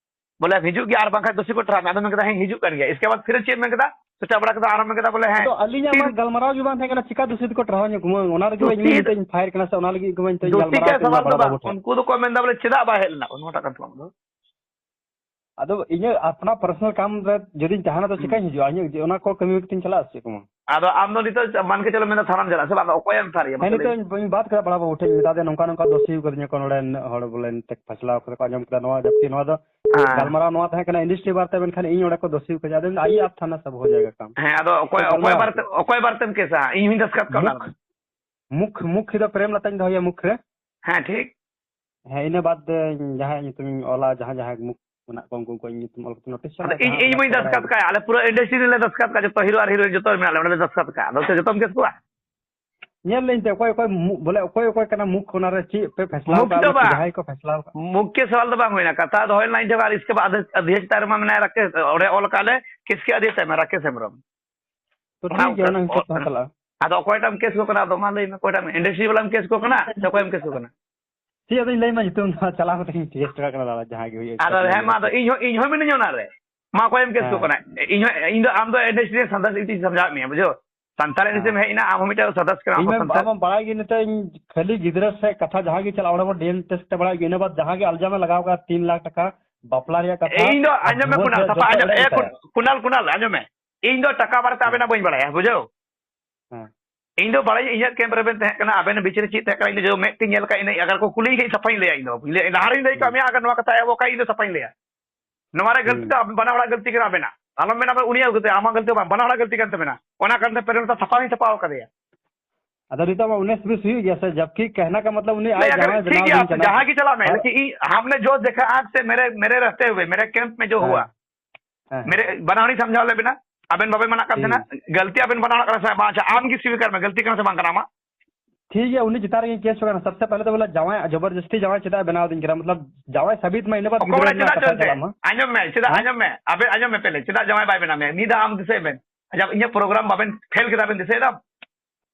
ᱵᱚᱞᱮ ᱦᱤᱡᱩᱜ ᱜᱮᱭᱟ ᱟᱨ ᱵᱟᱝᱠᱷᱟᱱ ᱫᱳᱥᱤ ᱠᱚ ᱴᱷᱟᱲᱟᱣ ᱢᱮᱭᱟ᱾ ᱟᱫᱚ ᱢᱮᱱ ᱠᱮᱫᱟ, "ᱦᱮᱸ, ᱦᱤᱡᱩᱜ ᱠᱟᱱ ᱜᱮᱭᱟ᱾" ᱤᱥᱠᱮ ᱵᱟᱫ ᱯᱷᱤᱨ ᱪᱮᱫ ᱢᱮᱱ ᱠᱮᱫᱟ? ᱥᱚᱪᱟ ᱵᱟᱲᱟ ᱠᱮᱫᱟ, ᱟᱨᱦᱚᱸ ᱢᱮᱱ ᱠᱮᱫᱟ ᱵᱚᱞᱮ, ᱦᱮᱸ, ᱛᱚ ᱟᱹᱞᱤᱧᱟᱜ ᱢᱟ ᱛᱤᱱ ᱜᱟᱞᱢᱟᱨᱟᱣ ᱜᱮ ᱵᱟᱝ ᱛᱟᱦᱮᱸ ᱠᱟᱱᱟ, ᱪᱤᱠᱟ ᱫᱳᱥᱤ ᱛᱮᱠᱚ ᱴᱷᱟᱲᱟᱣ ᱧᱚᱜ ᱠᱚᱢᱟ? ᱚᱱᱟ ᱨᱮᱜᱮ ᱤᱧ ᱫᱳᱥᱤ ᱱᱤᱛᱚᱜ ᱤᱧ ᱯᱷᱟᱭᱟᱨ ᱠᱟᱱᱟ ᱥᱮ ᱚᱱᱟ ᱞᱟᱹᱜᱤᱫ ᱜᱮ ᱤᱧ ᱫᱳᱥᱤ ᱛᱮ ᱜᱟᱞᱢᱟᱨᱟᱣ ᱥᱟᱣᱟᱞ ᱫᱚ ᱵᱟᱲᱟ ᱵᱟᱝ᱾ ᱵᱟᱵᱚ ᱴᱷᱮᱱ᱾ ᱩᱱᱠᱩ ᱫᱚᱠᱚ ᱢᱮᱱᱫᱟ ᱵᱚᱞᱮ, ᱪᱮᱫᱟᱜ ᱵᱟᱭ ᱦᱮᱡ ᱞᱮᱱᱟ? ᱚᱱᱟᱴᱟᱜ ᱠᱟᱱ ᱛᱟᱢᱟ ᱫᱚ᱾ ᱟᱫᱚ ᱤᱧᱟᱹᱜ ᱟᱯᱱᱟ ᱯᱟᱨᱥᱚᱱᱟᱞ ᱠᱟᱢ ᱨᱮ ᱡᱩᱫᱤᱧ ᱛᱟᱦᱮᱱᱟ, ᱛᱚ ᱦᱩᱸ᱾ ᱪᱤᱠᱟᱹᱧ ᱦᱤᱡᱩᱜᱼᱟ? ᱤᱧᱟᱹᱜ ᱡᱮ ᱚᱱᱟ ᱠᱚ ᱠᱟᱹᱢᱤ ᱠᱟᱛᱮᱧ ᱪᱟᱞᱟᱜᱼᱟ ᱥᱮ ᱪᱮᱫ ᱠᱚ ᱢᱟ? ᱟᱫᱚ ᱟᱢ ᱫᱚ ᱱᱤᱛᱚᱜ ᱢᱟᱱ ᱠᱮ ᱪᱚᱞᱚ ᱢᱮᱱᱫᱟ ᱛᱷᱟᱱᱟᱢ ᱪᱟᱞᱟᱜᱼᱟ ᱥᱮ ᱵᱟᱝ? ᱟᱫᱚ ᱚᱠᱚᱭᱮᱢ ᱯᱷᱟᱭᱟᱨ ᱮᱭᱟ? ᱦᱮᱸ, ᱢᱟᱥᱮ ᱞᱟᱹᱭ ᱱᱤᱛᱚᱜ ᱢᱮ᱾ ᱤᱧ ᱵᱟᱛ ᱠᱮᱫᱟ ᱵᱟᱲᱟ ᱵᱟᱹᱵᱩ ᱴᱷᱮᱱ, ᱢᱮᱛᱟ ᱫᱮᱭᱟ ᱱᱚᱝᱠᱟ ᱱᱚᱝᱠᱟ ᱫᱳᱥᱤ ᱠᱟᱫᱤᱧᱟ ᱠᱚ ᱱᱚᱰᱮ, ᱱᱩᱱᱟᱹᱜ ᱦᱚᱲ ᱵᱚᱞᱮ ᱱᱤᱛᱚᱜ ᱯᱷᱟᱥᱞᱟᱣ ᱠᱟᱛᱮ ᱠᱚ ᱟᱸᱡᱚᱢ ᱠᱮᱫᱟ ᱱᱚᱣᱟ, ᱡᱟᱵᱠᱤ ᱱᱚᱣᱟ ᱫᱚ ᱦᱮᱸ᱾ ᱜᱟᱞᱢᱟᱨᱟᱣ ᱱᱚᱣᱟ ᱛᱟᱦᱮᱸ ᱠᱟᱱᱟ ᱤᱱᱰᱟᱥᱴᱨᱤ ᱵᱟᱨᱮᱛᱮ, ᱢᱮᱱᱠᱷᱟᱱ ᱤᱧ ᱚᱸᱰᱮ ᱠᱚ ᱫᱳᱥᱤ ᱠᱟᱫᱤᱧᱟ᱾ ᱟᱫᱚ ᱟᱭᱤ ᱟᱯ ᱛᱷᱟᱱᱟ ᱥᱟᱵ ᱦᱳ ᱡᱟᱭᱮᱜᱟ ᱠᱟᱢ᱾ ᱦᱮᱸ, ᱟᱫᱚ ᱚᱠᱚᱭ, ᱛᱚ ᱚᱠᱚᱭ ᱜᱟᱞᱢᱟᱨᱟᱣ ᱵᱟᱨᱮᱛᱮ, ᱠᱮᱫ᱾ ᱚᱠᱚᱭ ᱵᱟᱨᱮᱛᱮᱢ ᱠᱮᱥᱟ? ᱤᱧ ᱦᱚᱸᱧ ᱫᱟᱥᱠᱟᱛ ᱠᱟᱜᱼᱟ ᱚᱱᱟ ᱢᱩᱠᱷ, ᱨᱮᱫᱚ᱾ ᱢᱩᱠᱷ, ᱢᱩᱠᱷ ᱫᱚ ᱯᱨᱮᱢ ᱞᱟᱛᱟᱧ ᱫᱚᱦᱚᱭᱟ ᱢᱩᱠᱷ ᱨᱮ᱾ ᱦᱮᱸ, ᱴᱷᱤᱠ᱾ ᱦᱮᱸ, ᱤᱱᱟᱹ ᱵᱟᱫ ᱡᱟᱦᱟᱸᱭᱟᱜ ᱧᱩᱛᱩᱢᱤᱧ ᱚᱞᱟ, ᱡᱟᱦᱟᱸ, ᱡᱟᱦᱟᱸ ᱢᱩᱠᱷ ᱢᱮᱱᱟᱜ ᱠᱚᱣᱟ, ᱩᱱᱠᱩ ᱠᱚᱣᱟᱜ ᱧᱩᱛᱩᱢ ᱚᱞ ᱠᱟᱛᱮ ᱱᱳᱴᱤᱥ ᱟᱫᱚ ᱪᱟᱞᱟᱜᱼᱟ, ᱤᱧ, ᱡᱟᱦᱟᱸ ᱤᱧ ᱚᱱᱟ ᱢᱟᱹᱧ ᱠᱚ ᱵᱟᱲᱟᱭ ᱫᱟᱥᱠᱟᱛ ᱞᱟᱹᱜᱤᱫ᱾ ᱠᱟᱜ, ᱟᱞᱮ ᱯᱩᱨᱟᱹ ᱤᱱᱰᱟᱥᱴᱨᱤ ᱨᱮᱞᱮ ᱫᱟᱥᱠᱟᱛ ᱠᱟᱜ, ᱡᱚᱛᱚ ᱦᱤᱨᱳ ᱟᱨ ᱦᱤᱨᱳᱭᱤᱱ ᱡᱚᱛᱚ ᱦᱚᱲ ᱢᱮᱱᱟᱜ ᱞᱮ, ᱚᱸᱰᱮ ᱞᱮ ᱫᱟᱥᱠᱟᱛ ᱠᱟᱜ᱾ ᱟᱫᱚ ᱪᱮᱫ ᱡᱚᱛᱚᱢ ᱠᱮᱥ ᱠᱚᱣᱟ? ᱧᱮᱞ ᱞᱮᱧ ᱛᱮ ᱚᱠᱚᱭ ᱚᱠᱚᱭ ᱢᱩ-, ᱵᱚᱞᱮ ᱚᱠᱚᱭ ᱚᱠᱚᱭ ᱠᱟᱱᱟ ᱢᱩᱠᱷ ᱚᱱᱟ ᱨᱮ ᱪᱮᱫ ᱯᱮ ᱯᱷᱮᱥᱞᱟ ᱢᱩᱠᱷ ᱠᱟᱜᱼᱟ, ᱫᱚ ᱵᱚᱞᱮ ᱵᱟᱝ᱾ ᱡᱟᱦᱟᱸᱭ ᱠᱚ ᱯᱷᱮᱥᱞᱟ ᱠᱟᱜᱼᱟ? ᱢᱩᱠᱷ ᱠᱮᱥ ᱥᱟᱣᱟᱞ ᱫᱚ ᱵᱟᱝ ᱦᱩᱭᱱᱟ, ᱠᱟᱛᱷᱟ ᱫᱚ ᱦᱩᱭ ᱞᱮᱱᱟ ᱤᱧ ᱴᱷᱮᱱ, ᱟᱨ ᱤᱥᱠᱮ ᱵᱟᱫ ᱟᱫᱷᱮ, ᱟᱫᱷᱮ ᱪᱮᱛᱟᱱ ᱨᱮᱢᱟ ᱢᱮᱱᱟᱭ ᱨᱟᱠᱮᱥ, ᱚᱸᱰᱮ ᱚᱞ ᱠᱟᱜ ᱞᱮ ᱠᱮᱥ ᱠᱮ ᱟᱫᱷᱮ ᱪᱮᱛᱟᱱ ᱨᱮ ᱨᱟᱠᱮᱥ ᱦᱮᱢᱵᱨᱚᱢ᱾ ᱛᱚ ᱚᱱᱟ ᱴᱷᱤᱠ ᱜᱮᱭᱟ, ᱚᱱᱟ ᱦᱤᱥᱟᱹᱵ ᱛᱮᱦᱚᱸ ᱪᱟᱞᱟᱜᱼᱟ᱾ ᱟᱫᱚ ᱚᱠᱚᱭᱴᱟᱜ ᱮᱢ ᱠᱮᱥ ᱠᱚ ᱠᱟᱱᱟ? ᱟᱫᱚ ᱢᱟ ᱞᱟᱹᱭ ᱢᱮ, ᱚᱠᱚᱭᱴᱟᱜ ᱮᱢ, ᱤᱱᱰᱟᱥᱴᱨᱤ ᱵᱟᱞᱟᱢ ᱠᱮᱥ ᱠᱚ ᱠᱟᱱᱟ ᱥᱮ ᱚᱠᱚᱭᱮᱢ ᱠᱮᱥ ᱠᱚ ᱠᱟᱱᱟ? ᱪᱮᱫ ᱟᱫᱚᱧ ᱞᱟᱹᱭ ᱢᱟ, ᱧᱩᱛᱩᱢ ᱫᱚ ᱪᱟᱞᱟᱣ ᱠᱟᱛᱮ ᱤᱧ ᱴᱮᱥᱴ ᱠᱟᱜ ᱠᱟᱱᱟ, ᱫᱟᱫᱟ, ᱡᱟᱦᱟᱸᱭ ᱜᱮ ᱦᱩᱭᱩᱜᱼᱟ, ᱟᱫᱚ ᱮᱠᱥᱟᱨ ᱦᱮᱸ, ᱢᱟ, ᱢᱮᱱᱟᱜ ᱟᱫᱚ ᱠᱚᱣᱟ᱾ ᱤᱧ ᱦᱚᱸ, ᱤᱧ ᱦᱚᱸ ᱢᱤᱱᱟᱹᱧᱟ ᱚᱱᱟ ᱨᱮ᱾ ᱢᱟ, ᱚᱠᱚᱭᱮᱢ ᱠᱮᱥ ᱠᱚ ᱦᱮᱸ᱾ ᱠᱟᱱᱟ? ᱤᱧ ᱦᱚᱸ, ᱤᱧ ᱫᱚ, ᱟᱢ ᱫᱚ ᱤᱱᱰᱟᱥᱴᱨᱤ ᱨᱮᱱ ᱥᱟᱱᱛᱟᱲ ᱥᱮᱫ ᱛᱤᱧ ᱥᱟᱢᱡᱷᱟᱣᱮᱫ ᱢᱮᱭᱟ, ᱵᱩᱡᱷᱟᱹᱣ? ᱥᱟᱱᱛᱟᱲ ᱤᱧ ᱥᱮᱫ ᱮᱢ ᱦᱮᱡ ᱮᱱᱟ, ᱟᱢ ᱦᱚᱸ ᱢᱤᱫᱴᱮᱱ ᱥᱟᱫᱟᱥ ᱠᱟᱱᱟ, ᱤᱧ ᱟᱵᱚ ᱢᱟ, ᱥᱟᱱᱛᱟᱲ᱾ ᱟᱢ ᱢᱟ ᱵᱟᱲᱟᱭ ᱜᱮ, ᱱᱤᱛᱚᱜ ᱤᱧ ᱠᱷᱟᱹᱞᱤ ᱜᱤᱫᱽᱨᱟᱹ ᱥᱮᱫ ᱠᱟᱛᱷᱟ ᱡᱟᱦᱟᱸ ᱜᱮ ᱪᱟᱞᱟᱜᱼᱟ, ᱚᱸᱰᱮ ᱢᱟ ᱰᱤ ᱮᱱ ᱴᱮᱥᱴ ᱛᱮ ᱵᱟᱲᱟᱭ ᱜᱮ, ᱤᱱᱟᱹ ᱵᱟᱫ ᱡᱟᱦᱟᱸ ᱜᱮ ᱟᱞᱡᱟᱢ ᱮ ᱞᱟᱜᱟᱣ ᱠᱟᱜᱼᱟ, ᱛᱤᱱ ᱞᱟᱠᱷ ᱴᱟᱠᱟ ᱵᱟᱯᱞᱟ ᱨᱮᱭᱟᱜ ᱠᱟᱛᱷᱟ, ᱤᱧ ᱫᱚ ᱟᱨ ᱟᱸᱡᱚᱢ ᱢᱮ, ᱵᱷᱩᱣᱟᱹᱝ ᱠᱩᱱᱟᱞ, ᱨᱮᱭᱟᱜ ᱥᱟᱯᱷᱟ ᱡᱚᱛᱚ ᱟᱸᱡᱚᱢ, ᱮᱲᱮ ᱮ, ᱠᱩᱱ-, ᱮᱲᱮ᱾ ᱠᱩᱱᱟᱞ, ᱠᱩᱱᱟᱞ, ᱟᱸᱡᱚᱢ ᱢᱮ᱾ ᱤᱧ ᱫᱚ ᱴᱟᱠᱟ ᱵᱟᱨᱮᱛᱮ ᱟᱵᱮᱱᱟᱜ ᱵᱟᱹᱧ ᱵᱟᱲᱟᱭᱟ, ᱵᱩᱡᱷᱟᱹᱣ᱾ ᱦᱮᱸ᱾ ᱤᱧ ᱫᱚ ᱵᱟᱲᱟᱭᱟᱹᱧ, ᱤᱧᱟᱹᱜ ᱠᱮᱢᱯ ᱨᱮᱵᱮᱱ ᱛᱟᱦᱮᱸ ᱠᱟᱱᱟ, ᱟᱵᱮᱱ ᱵᱤᱪᱟᱹᱨ ᱪᱮᱫ ᱛᱟᱦᱮᱸ ᱠᱟᱱᱟ, ᱤᱧ ᱫᱚ ᱢᱮᱫ ᱛᱤᱧ ᱧᱮᱞ ᱠᱟᱜ, ᱤᱧ ᱫᱚ ᱟᱜᱟᱨ ᱠᱚ ᱠᱩᱞᱤᱧ ᱠᱷᱟᱡ ᱥᱟᱯᱷᱟᱧ ᱞᱟᱹᱭᱟ᱾ ᱤᱧ ᱫᱚ ᱞᱟᱹᱭ-, ᱞᱟᱦᱟ ᱨᱤᱧ ᱞᱟᱹᱭ ᱠᱟᱜ ᱢᱮᱭᱟ, ᱟᱜᱟᱨ ᱱᱚᱣᱟ ᱠᱟᱛᱷᱟ ᱮᱦᱚᱵᱚᱜ ᱠᱷᱟᱡ, ᱤᱧ ᱫᱚ ᱥᱟᱯᱷᱟᱧ ᱞᱟᱹᱭᱟ᱾ ᱱᱚᱣᱟ ᱨᱮ ᱜᱟᱹᱞᱛᱤ ᱫᱚ ᱵᱟᱱᱟ ᱦᱚᱲᱟᱜ ᱜᱟᱹᱞᱛᱤ ᱠᱟᱱᱟ ᱟᱵᱮᱱᱟᱜ᱾ ᱟᱞᱚᱢ ᱢᱮᱱᱟ ᱩᱱᱤᱭᱟᱜ ᱜᱟᱹᱞᱛᱤ, ᱟᱢᱟᱜ ᱜᱟᱹᱞᱛᱤ ᱵᱟᱝ, ᱵᱟᱱᱟ ᱦᱚᱲᱟᱜ ᱜᱟᱹᱞᱛᱤ ᱠᱟᱱ ᱛᱟᱵᱮᱱᱟ᱾ ᱚᱱᱟ ᱠᱟᱨᱚᱱ ᱛᱮ ᱯᱮᱨᱮᱞ ᱛᱮ ᱥᱟᱯᱷᱟ ᱦᱚᱸᱧ ᱥᱟᱯᱷᱟ ᱟᱠᱟᱫᱮᱭᱟ᱾ ᱟᱫᱚ ᱱᱤᱛᱚᱜ ᱢᱟ ᱩᱱᱤᱥ ᱵᱤᱥ ᱦᱩᱭᱩᱜ ᱜᱮᱭᱟ ᱥᱮ, ᱡᱟᱵᱠᱤ ᱠᱟᱦᱱᱟ ᱠᱟ ᱢᱚᱛᱞᱚᱵ ᱩᱱᱤ ᱟᱡ ᱞᱟᱹᱭ ᱟᱠᱟᱫ ᱡᱟᱶᱟᱭ ᱴᱷᱤᱠ ᱵᱮᱱᱟᱣ ᱜᱮᱭᱟ, ᱫᱤᱧ ᱠᱟᱱᱟ᱾ ᱡᱟᱦᱟᱸ ᱜᱮ ᱪᱟᱞᱟᱜ ᱢᱮ, ᱦᱮᱸ᱾ ᱞᱮᱠᱤᱱ ᱤᱧ, ᱦᱟᱢᱱᱮ ᱡᱳ ᱫᱮᱠᱷᱟ ᱟᱸᱠᱷ ᱥᱮ ᱢᱮᱨᱮ, ᱢᱮᱨᱮ ᱨᱟᱥᱛᱮ ᱦᱩᱭ, ᱢᱮᱨᱮ ᱠᱮᱢᱯ ᱢᱮ ᱡᱳ ᱦᱮᱸ᱾ ᱦᱩᱣᱟ, ᱦᱮᱸ᱾ ᱢᱮᱨᱮ, ᱵᱟᱱᱟ ᱦᱚᱲᱤᱧ ᱥᱟᱢᱡᱷᱟᱣ ᱞᱮ ᱵᱮᱱᱟ, ᱟᱵᱮᱱ ᱵᱟᱵᱮᱱ ᱢᱟᱱᱟᱜ ᱠᱟᱱ ᱴᱷᱤᱠ᱾ ᱛᱟᱦᱮᱱᱟ, ᱜᱟᱹᱞᱛᱤ ᱟᱵᱮᱱ ᱵᱟᱱᱟ ᱦᱚᱲᱟᱜ ᱠᱟᱱᱟ ᱥᱮ ᱵᱟᱝ? ᱟᱪᱪᱷᱟ, ᱟᱢ ᱜᱮ ᱥᱤᱵᱤᱠᱟᱨ ᱢᱮ, ᱜᱟᱹᱞᱛᱤ ᱠᱟᱱᱟ ᱥᱮ ᱵᱟᱝ ᱠᱟᱱᱟ ᱟᱢᱟᱜ? ᱴᱷᱤᱠ ᱜᱮᱭᱟ, ᱩᱱᱤ ᱪᱮᱛᱟᱱ ᱨᱮᱜᱮ ᱠᱮᱥ ᱦᱩᱭᱩᱜ ᱠᱟᱱᱟ᱾ ᱥᱚᱵᱥᱮ ᱯᱟᱦᱞᱮ ᱛᱚ ᱵᱚᱞᱮ ᱡᱟᱶᱟᱭ ᱡᱚᱵᱚᱨᱡᱚᱥᱛᱤ ᱡᱟᱶᱟᱭ ᱪᱮᱫᱟᱜ ᱮ ᱵᱮᱱᱟᱣ ᱫᱤᱧ ᱠᱟᱱᱟ? ᱢᱚᱛᱞᱚᱵ ᱡᱟᱶᱟᱭ ᱥᱟᱵᱤᱛ ᱢᱟ, ᱤᱱᱟᱹ ᱵᱟᱫ ᱚᱠᱚᱭ ᱜᱤᱫᱽᱨᱟᱹ ᱨᱮᱱᱟᱜ ᱪᱮᱫᱟᱜ ᱠᱟᱛᱷᱟ ᱪᱚ ᱮᱱᱛᱮ? ᱪᱟᱞᱟᱜ ᱢᱟ᱾ ᱟᱸᱡᱚᱢ ᱢᱮ, ᱪᱮᱫᱟᱜ ᱦᱮᱸ? ᱟᱸᱡᱚᱢ ᱢᱮ, ᱟᱵᱮ ᱟᱸᱡᱚᱢ ᱢᱮ ᱯᱮᱞᱮ, ᱪᱮᱫᱟᱜ ᱡᱟᱶᱟᱭ ᱵᱟᱭ ᱵᱮᱱᱟᱣ ᱢᱮᱭᱟ? ᱱᱤᱭᱟᱹ ᱫᱷᱟᱣ ᱟᱢ ᱫᱤᱥᱟᱹᱭ ᱵᱮᱱ, ᱟᱪᱪᱷᱟ, ᱤᱧᱟᱹᱜ ᱯᱨᱳᱜᱨᱟᱢ ᱵᱟᱵᱮᱱ ᱯᱷᱮᱞ ᱠᱮᱫᱟ, ᱵᱮᱱ ᱫᱤᱥᱟᱹᱭ ᱫᱟᱢ?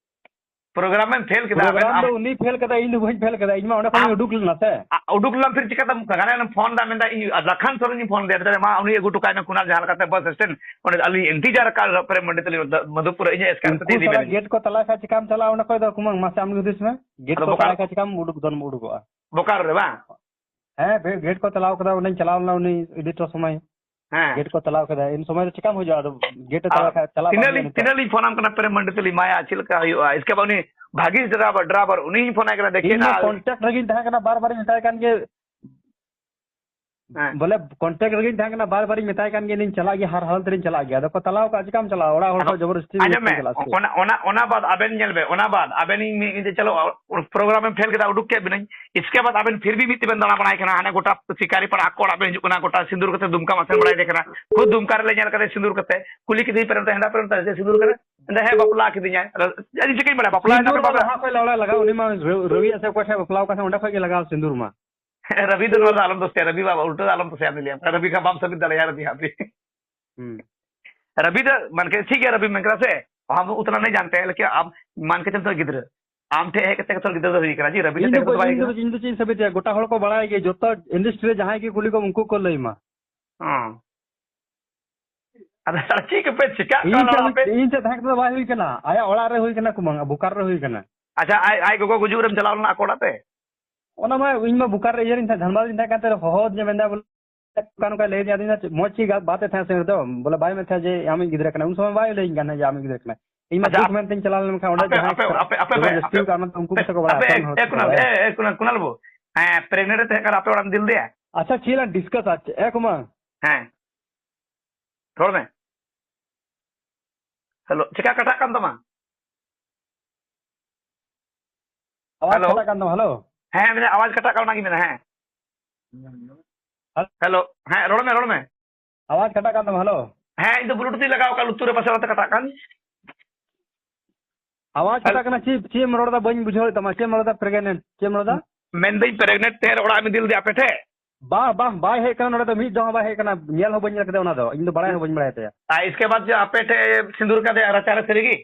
ᱯᱨᱳᱜᱨᱟᱢ ᱵᱮᱱ ᱯᱷᱮᱞ ᱠᱮᱫᱟ, ᱟᱵᱮᱱ ᱯᱨᱳᱜᱨᱟᱢ ᱟᱢ ᱫᱚ ᱩᱱᱤ ᱯᱷᱮᱞ ᱠᱮᱫᱟ, ᱤᱧ ᱫᱚ ᱵᱟᱹᱧ ᱯᱷᱮᱞ ᱠᱮᱫᱟ, ᱤᱧ ᱢᱟ ᱚᱸᱰᱮ ᱠᱷᱚᱱ ᱤᱧ ᱟᱢ ᱩᱰᱩᱠ ᱞᱮᱱᱟ ᱥᱮ᱾ ᱟ, ᱩᱰᱩᱠ ᱞᱮᱱᱟᱢ, ᱯᱷᱤᱨ ᱪᱤᱠᱟᱹᱛᱮᱢ ᱜᱟᱱᱮ ᱯᱷᱳᱱ ᱫᱟ, ᱢᱮᱱᱫᱟ, "ᱤᱧ ᱞᱟᱠᱷᱟᱱ ᱥᱚᱨᱮᱱᱤᱧ ᱯᱷᱳᱱ ᱫᱮᱭᱟ, ᱢᱟ ᱩᱱᱤ ᱟᱹᱜᱩ ᱦᱚᱴᱚ ᱠᱟᱭ ᱢᱮ ᱠᱩᱱᱟᱞ ᱡᱟᱦᱟᱸ ᱞᱮᱠᱟᱛᱮ ᱵᱟᱥ ᱥᱴᱮᱱᱰ, ᱚᱸᱰᱮ ᱟᱹᱞᱤᱧ ᱤᱱᱛᱤᱡᱟᱨ ᱠᱟᱜ ᱯᱨᱮᱢ ᱢᱚᱱᱰᱤᱛ ᱟᱹᱞᱤᱧ ᱢᱚᱫᱷᱩᱯᱩᱨ ᱨᱮ ᱤᱧᱟᱹᱜ ᱮᱥᱠᱟᱨ ᱩᱱᱠᱩ ᱠᱟᱛᱮ ᱤᱫᱤ ᱥᱟᱞᱟᱜ ᱵᱮᱱᱟᱹᱧ᱾" ᱜᱮᱴ ᱠᱚ ᱛᱟᱞᱟ ᱠᱷᱟᱡ ᱪᱤᱠᱟᱢ ᱪᱟᱞᱟᱜᱼᱟ ᱚᱸᱰᱮ ᱠᱷᱚᱡ ᱫᱚ? ᱠᱩᱢᱟᱹᱝ, ᱢᱟᱥᱮ ᱟᱢ ᱜᱮ ᱦᱩᱫᱤᱥ ᱢᱮ, ᱜᱮᱴ ᱟᱫᱚ ᱠᱚ ᱛᱟᱞᱟ ᱵᱚᱠᱟᱨ-, ᱠᱷᱟᱡ ᱪᱤᱠᱟᱢ ᱩᱰᱩᱠ ᱫᱚᱱ ᱩᱰᱩᱠᱚᱜᱼᱟ? ᱵᱚᱠᱟᱨᱚ ᱨᱮ ᱵᱟᱝ? ᱦᱮᱸ, ᱵᱮ-, ᱜᱮᱴ ᱠᱚ ᱛᱟᱞᱟᱣ ᱠᱟᱫᱟ, ᱚᱸᱰᱮᱧ ᱪᱟᱞᱟᱣ ᱞᱮᱱᱟ ᱩᱱᱤ ᱤᱫᱤ ᱦᱚᱴᱚ ᱥᱚᱢᱚᱭ᱾ ᱦᱮᱸ᱾ ᱜᱮᱴ ᱠᱚ ᱛᱟᱞᱟᱣ ᱠᱟᱫᱟ, ᱤᱱ ᱥᱚᱢᱚᱭ ᱫᱚ ᱪᱤᱠᱟᱢ ᱦᱤᱡᱩᱜᱼᱟ? ᱟᱫᱚ ᱜᱮᱴ ᱮ ᱟᱨ ᱛᱟᱞᱟ ᱠᱷᱟᱡ ᱪᱟᱞᱟᱜ ᱛᱤᱱᱟᱹᱜ ᱵᱟᱝ ᱦᱩᱭᱩᱜᱼᱟ ᱞᱤᱧ, ᱱᱤᱛᱚᱜ᱾ ᱛᱤᱱᱟᱹᱜ ᱞᱤᱧ ᱯᱷᱳᱱᱟᱢ ᱠᱟᱱᱟ, ᱯᱨᱮᱢ ᱢᱚᱱᱰᱤᱛ ᱞᱤᱧ ᱮᱢᱟᱭᱟ, ᱪᱮᱫ ᱞᱮᱠᱟ ᱦᱩᱭᱩᱜᱼᱟ? ᱤᱥᱠᱮ ᱵᱟᱫ ᱩᱱᱤ ᱵᱷᱟᱜᱤᱥ ᱰᱨᱟᱭᱵᱷᱟᱨ, ᱰᱨᱟᱭᱵᱷᱟᱨ, ᱩᱱᱤᱧ ᱯᱷᱳᱱᱟᱭ ᱠᱟᱱᱟ, ᱫᱮᱠᱷᱮ ᱤᱧ ᱢᱟ ᱱᱟ᱾ ᱠᱚᱱᱴᱟᱠᱴ ᱨᱮᱜᱤᱧ ᱛᱟᱦᱮᱸ ᱠᱟᱱᱟ, ᱵᱟᱨ ᱵᱟᱨᱤᱧ ᱢᱮᱛᱟᱭ ᱠᱟᱱ ᱜᱮ, ᱦᱮᱸ᱾ ᱵᱚᱞᱮ ᱠᱚᱱᱴᱟᱠᱴ ᱨᱮᱜᱤᱧ ᱛᱟᱦᱮᱸ ᱠᱟᱱᱟ, ᱵᱟᱨ ᱵᱟᱨᱤᱧ ᱢᱮᱛᱟᱭ ᱠᱟᱱ ᱜᱮ, ᱤᱧ ᱪᱟᱞᱟᱜ ᱜᱮᱭᱟ, ᱦᱟᱨ ᱦᱟᱞᱚᱛ ᱨᱤᱧ ᱪᱟᱞᱟᱜ ᱜᱮᱭᱟ᱾ ᱟᱫᱚ ᱠᱚ ᱛᱟᱞᱟᱣ ᱠᱟᱜᱼᱟ, ᱪᱤᱠᱟᱢ ᱪᱟᱞᱟᱜᱼᱟ? ᱚᱲᱟᱜ ᱦᱚᱲ ᱟᱫᱚ ᱠᱚ ᱡᱚᱵᱚᱨᱫᱚᱥᱛᱤ ᱟᱸᱡᱚᱢ ᱢᱮ, ᱢᱤᱫᱴᱮᱱ ᱪᱟᱞᱟᱜᱼᱟ ᱥᱮ ᱪᱮᱫ? ᱚᱱᱟ, ᱚᱱᱟ, ᱚᱱᱟ ᱵᱟᱫ ᱟᱵᱮᱱ ᱧᱮᱞ ᱵᱮᱱ, ᱚᱱᱟ ᱵᱟᱫ ᱟᱵᱮᱱ ᱤᱧ ᱢᱤᱫ ᱧᱤᱫᱟᱹ ᱪᱚᱞᱚ ᱯᱨᱳᱜᱨᱟᱢ ᱮᱢ ᱯᱷᱮᱞ ᱠᱮᱫᱟ, ᱩᱰᱩᱠ ᱠᱮᱫ ᱵᱮᱱᱟᱹᱧ, ᱤᱥᱠᱮ ᱵᱟᱫ ᱟᱵᱮᱱ ᱯᱷᱤᱨ ᱵᱷᱤ ᱢᱤᱫ ᱛᱮᱵᱮᱱ ᱫᱟᱬᱟ ᱵᱟᱲᱟᱭ ᱠᱟᱱᱟ, ᱦᱟᱱᱮ ᱜᱚᱴᱟ ᱥᱤᱠᱟᱨᱤ ᱯᱟᱲᱟ ᱟᱠᱚ ᱚᱲᱟᱜ ᱵᱮᱱ ᱦᱤᱡᱩᱜ ᱠᱟᱱᱟ, ᱜᱚᱴᱟ ᱥᱤᱸᱫᱩᱨ ᱠᱟᱛᱮ ᱫᱩᱢᱠᱟ ᱢᱟᱥᱮ ᱵᱟᱲᱟᱭ ᱠᱟᱱᱟ, ᱠᱷᱩᱫ ᱫᱩᱢᱠᱟ ᱨᱮᱞᱮ ᱧᱮᱞ ᱠᱟᱫᱮ ᱥᱤᱸᱫᱩᱨ ᱠᱟᱛᱮ, ᱠᱩᱞᱤ ᱠᱮᱫᱮᱧ ᱯᱮᱨᱮᱢ ᱛᱮ, ᱦᱮᱸᱫᱟ ᱯᱮᱨᱮᱢ ᱛᱮ, ᱪᱮᱫ ᱥᱤᱸᱫᱩᱨ ᱠᱟᱱᱟ? ᱢᱮᱱᱫᱟ, "ᱦᱮᱸ, ᱵᱟᱯᱞᱟ ᱠᱤᱫᱤᱧᱟᱭ᱾" ᱟᱫᱚ ᱤᱧ ᱪᱤᱠᱟᱹᱧ ᱵᱟᱲᱟᱭᱟ, ᱵᱟᱯᱞᱟ ᱥᱤᱸᱫᱩᱨ ᱮᱱᱟ ᱫᱚ ᱵᱟᱯᱞᱟ? ᱞᱟᱦᱟ ᱠᱷᱚᱡ ᱞᱟᱜᱟᱣ ᱞᱟᱜᱟᱣ, ᱩᱱᱤ ᱢᱟ ᱨᱟᱹ-, ᱨᱟᱹᱣᱤ ᱟᱥᱮ ᱚᱠᱚᱭ ᱴᱷᱮᱡ ᱵᱟᱯᱞᱟ ᱟᱠᱟᱱ ᱥᱮ ᱚᱸᱰᱮ ᱠᱷᱚᱡ ᱜᱮ ᱞᱟᱜᱟᱣ ᱥᱤᱸᱫᱩᱨ ᱢᱟ᱾ ᱨᱟᱵᱤ ᱫᱚ ᱱᱚᱣᱟ ᱫᱚ ᱟᱞᱚᱢ ᱫᱳᱥᱮᱭᱟ, ᱨᱟᱵᱤ ᱵᱟᱵᱟ ᱩᱞᱴᱟᱹ ᱫᱚ ᱟᱞᱚᱢ ᱫᱳᱥᱮᱭᱟ, ᱟᱢ ᱞᱟᱹᱭᱟᱢ ᱠᱟᱱᱟ, ᱨᱟᱵᱤ ᱠᱷᱟᱱ ᱵᱟᱢ ᱥᱟᱹᱵᱤᱛ ᱫᱟᱲᱮᱭᱟᱜᱼᱟ, ᱨᱟᱵᱤ ᱦᱟᱸᱜ ᱨᱟᱵᱤ᱾ ᱦᱩᱸ᱾ ᱨᱟᱵᱤ ᱫᱚ ᱢᱟᱱᱮ ᱴᱷᱤᱠ ᱜᱮᱭᱟ, ᱨᱟᱵᱤ ᱢᱮᱱ ᱠᱟᱱᱟ ᱥᱮ, ᱦᱟᱢ ᱩᱛᱱᱟ ᱱᱟᱦᱤ ᱡᱟᱱᱛᱮ ᱦᱮ, ᱞᱮᱠᱤᱱ ᱟᱢ ᱢᱟᱱ ᱠᱮ ᱪᱚᱞᱛᱮ ᱜᱤᱫᱽᱨᱟᱹ, ᱟᱢ ᱴᱷᱮᱡ ᱦᱮᱡ ᱠᱟᱛᱮ ᱜᱤᱫᱽᱨᱟᱹ ᱫᱚ ᱦᱩᱭ ᱠᱟᱱᱟ ᱡᱤ, ᱨᱟᱵᱤ ᱤᱧ ᱴᱷᱮᱡ ᱫᱚ ᱠᱟᱛᱮ ᱵᱟᱭ ᱵᱟᱹᱧ, ᱦᱩᱭ ᱤᱧ ᱫᱚ, ᱠᱟᱱᱟ᱾ ᱤᱧ ᱫᱚ ᱪᱮᱫ ᱤᱧ ᱥᱟᱹᱵᱤᱛ ᱛᱟᱭᱟ? ᱜᱚᱴᱟ ᱦᱚᱲ ᱠᱚ ᱵᱟᱲᱟᱭ ᱜᱮ, ᱡᱚᱛᱚ ᱤᱱᱰᱟᱥᱴᱨᱤ ᱨᱮ ᱡᱟᱦᱟᱸᱭ ᱜᱮ ᱠᱩᱞᱤ ᱠᱚᱢ, ᱩᱱᱠᱩ ᱠᱚ ᱞᱟᱹᱭ ᱢᱟ᱾ ᱦᱚᱸ᱾ ᱟᱫᱚ ᱥᱟᱨ ᱪᱮᱫ ᱠᱚᱯᱮ ᱪᱤᱠᱟᱜ ᱤᱧ ᱠᱟᱱᱟ ᱴᱷᱮᱡ, ᱚᱲᱟᱜ ᱟᱯᱮ? ᱤᱧ ᱴᱷᱮᱡ ᱛᱟᱦᱮᱸ ᱠᱟᱛᱮ ᱫᱚ ᱵᱟᱭ ᱦᱩᱭ ᱠᱟᱱᱟ, ᱟᱭᱟᱜ ᱚᱲᱟᱜ ᱨᱮ ᱦᱩᱭ ᱠᱟᱱᱟ, ᱠᱩᱢᱟᱝ, ᱵᱳᱠᱟᱨ ᱨᱮ ᱦᱩᱭ ᱠᱟᱱᱟ᱾ ᱟᱪᱪᱷᱟ, ᱟᱡ, ᱟᱡ ᱜᱚᱜᱚ ᱜᱩᱡᱩᱜ ᱨᱮᱢ ᱪᱟᱞᱟᱣ ᱞᱮᱱᱟ ᱟᱠᱚ ᱚᱲᱟᱜ ᱛᱮ? ᱚᱱᱟ ᱢᱟ ᱤᱧ ᱢᱟ ᱵᱳᱠᱟᱨ ᱨᱮ ᱤᱭᱟᱹ ᱨᱤᱧ ᱛᱟᱦᱮᱸ, ᱫᱷᱟᱱᱵᱟᱫᱽ ᱨᱤᱧ ᱛᱟᱦᱮᱸ ᱠᱟᱱ ᱛᱮ ᱦᱚᱦᱚ ᱟᱹᱫᱤᱧᱟ, ᱢᱮᱱᱫᱟ ᱵᱚᱞᱮ, ᱱᱚᱝᱠᱟ ᱱᱚᱝᱠᱟ ᱞᱟᱹᱭ ᱟᱫᱤᱧᱟ, ᱢᱚᱡᱽ ᱪᱮᱫ ᱵᱟᱛ ᱮ ᱛᱟᱦᱮᱸ ᱥᱮ ᱫᱚ, ᱵᱚᱞᱮ ᱵᱟᱭ ᱢᱮᱱ ᱛᱟᱦᱮᱸ ᱡᱮ ᱟᱢᱤᱡ ᱜᱤᱫᱽᱨᱟᱹ ᱠᱟᱱᱟᱭ, ᱩᱱ ᱥᱚᱢᱚᱭ ᱵᱟᱭ ᱞᱟᱹᱭᱟᱹᱧ ᱠᱟᱱ ᱛᱟᱦᱮᱸ ᱡᱮ ᱟᱢᱤᱡ ᱜᱤᱫᱽᱨᱟᱹ ᱠᱟᱱᱟᱭ᱾ ᱤᱧ ᱢᱟ ᱟᱪᱪᱷᱟ, ᱫᱩᱠ ᱢᱮᱱᱛᱮᱧ ᱪᱟᱞᱟᱣ ᱞᱮᱱᱠᱷᱟᱱ ᱚᱸᱰᱮ ᱟᱯᱮ, ᱡᱟᱦᱟᱸᱭ ᱟᱯᱮ, ᱟᱯᱮ, ᱟᱯᱮ, ᱟᱯᱮ, ᱡᱚᱵᱚᱨᱫᱚᱥᱛᱤ ᱟᱯᱮ, ᱠᱟᱜ ᱢᱮᱱᱛᱮ ᱩᱱᱠᱩ ᱟᱯᱮ, ᱜᱮᱛᱚ ᱠᱚ ᱵᱟᱲᱟᱭᱟ, ᱮ, ᱟᱯᱮ ᱨᱮᱱ ᱦᱚᱲ ᱮ, ᱠᱚ ᱠᱩᱱᱟᱞ, ᱵᱟᱲᱟᱭᱟ᱾ ᱮ, ᱮ, ᱠᱩᱱᱟᱞ, ᱠᱩᱱᱟᱞ ᱵᱟᱹᱵᱩ, ᱦᱮᱸ, pregnant ᱮ ᱛᱟᱦᱮᱸ ᱠᱟᱱᱟ, ᱟᱯᱮ ᱚᱲᱟᱜ ᱮᱢ ᱤᱫᱤ ᱞᱮᱫᱮᱭᱟ? ᱟᱪᱪᱷᱟ, ᱪᱮᱫ ᱞᱟᱝ discuss ᱟ? ᱮ ᱠᱩᱢᱟᱹᱝ᱾ ᱦᱮᱸ, ᱨᱚᱲ ᱢᱮ᱾ Hello, ᱪᱮᱠᱟ ᱠᱟᱴᱟᱜ ᱠᱟᱱ ᱛᱟᱢᱟ? ᱟᱣᱟᱡ hello? ᱠᱟᱴᱟᱜ ᱠᱟᱱ ᱛᱟᱢᱟ, hello? ᱦᱮᱸ, ᱢᱮᱱᱫᱟ ᱟᱣᱟᱡ ᱠᱟᱴᱟᱜ ᱠᱟᱱᱟ, ᱚᱱᱟᱜᱤᱧ ᱢᱮᱱᱟ, ᱦᱮᱸ᱾ Hello? Hello, ᱦᱮᱸ, ᱨᱚᱲ ᱢᱮ, ᱨᱚᱲ ᱢᱮ᱾ ᱟᱣᱟᱡ ᱠᱟᱴᱟᱜ ᱠᱟᱱ ᱛᱟᱢᱟ, hello? ᱦᱮᱸ, ᱤᱧ ᱫᱚ Bluetooth ᱤᱧ ᱞᱟᱜᱟᱣ ᱠᱟᱜ, ᱞᱩᱛᱩᱨ ᱨᱮ ᱯᱟᱥᱮ ᱚᱱᱟᱛᱮ ᱠᱟᱴᱟᱜ ᱠᱟᱱ᱾ ᱟᱣᱟᱡ hello? ᱠᱟᱴᱟᱜ ᱠᱟᱱᱟ, ᱪᱮᱫ, ᱪᱮᱫ ᱮᱢ ᱨᱚᱲ ᱮᱫᱟ? ᱵᱟᱹᱧ ᱵᱩᱡᱷᱟᱹᱣ ᱮᱫ ᱛᱟᱢᱟ, ᱪᱮᱫ ᱮᱢ ᱨᱚᱲ ᱮᱫᱟ? Pregnant, ᱪᱮᱫ ᱮᱢ ᱨᱚᱲ ᱮᱫᱟ? ᱢᱮᱱᱫᱟᱹᱧ pregnant ᱛᱟᱦᱮᱸ ᱨᱮ ᱚᱲᱟᱜ ᱮᱢ ᱤᱫᱤ ᱞᱮᱫᱮᱭᱟ ᱟᱯᱮ ᱴᱷᱮᱡ? ᱵᱟᱝ, ᱵᱟᱝ, ᱵᱟᱭ ᱦᱮᱡ ᱠᱟᱱᱟ ᱱᱚᱰᱮ ᱫᱚ, ᱢᱤᱫ ᱫᱚᱢ ᱦᱚᱸ ᱵᱟᱭ ᱦᱮᱡ ᱠᱟᱱᱟ, ᱧᱮᱞ ᱦᱚᱸ ᱵᱟᱹᱧ ᱧᱮᱞ ᱠᱮᱫᱮᱭᱟ ᱚᱱᱟ ᱫᱚ, ᱤᱧ ᱫᱚ ᱵᱟᱲᱟᱭ ᱦᱚᱸ ᱵᱟᱹᱧ ᱵᱟᱲᱟᱭ ᱛᱟᱭᱟ᱾ ᱟᱨ ᱤᱥᱠᱮ ᱵᱟᱫ ᱡᱮ ᱟᱯᱮ ᱴᱷᱮᱡ ᱥᱤᱸᱫᱩᱨ ᱠᱟᱫᱮᱭᱟ ᱨᱟᱪᱟ ᱨᱮ ᱥᱟᱹᱨᱤ ᱜᱮ?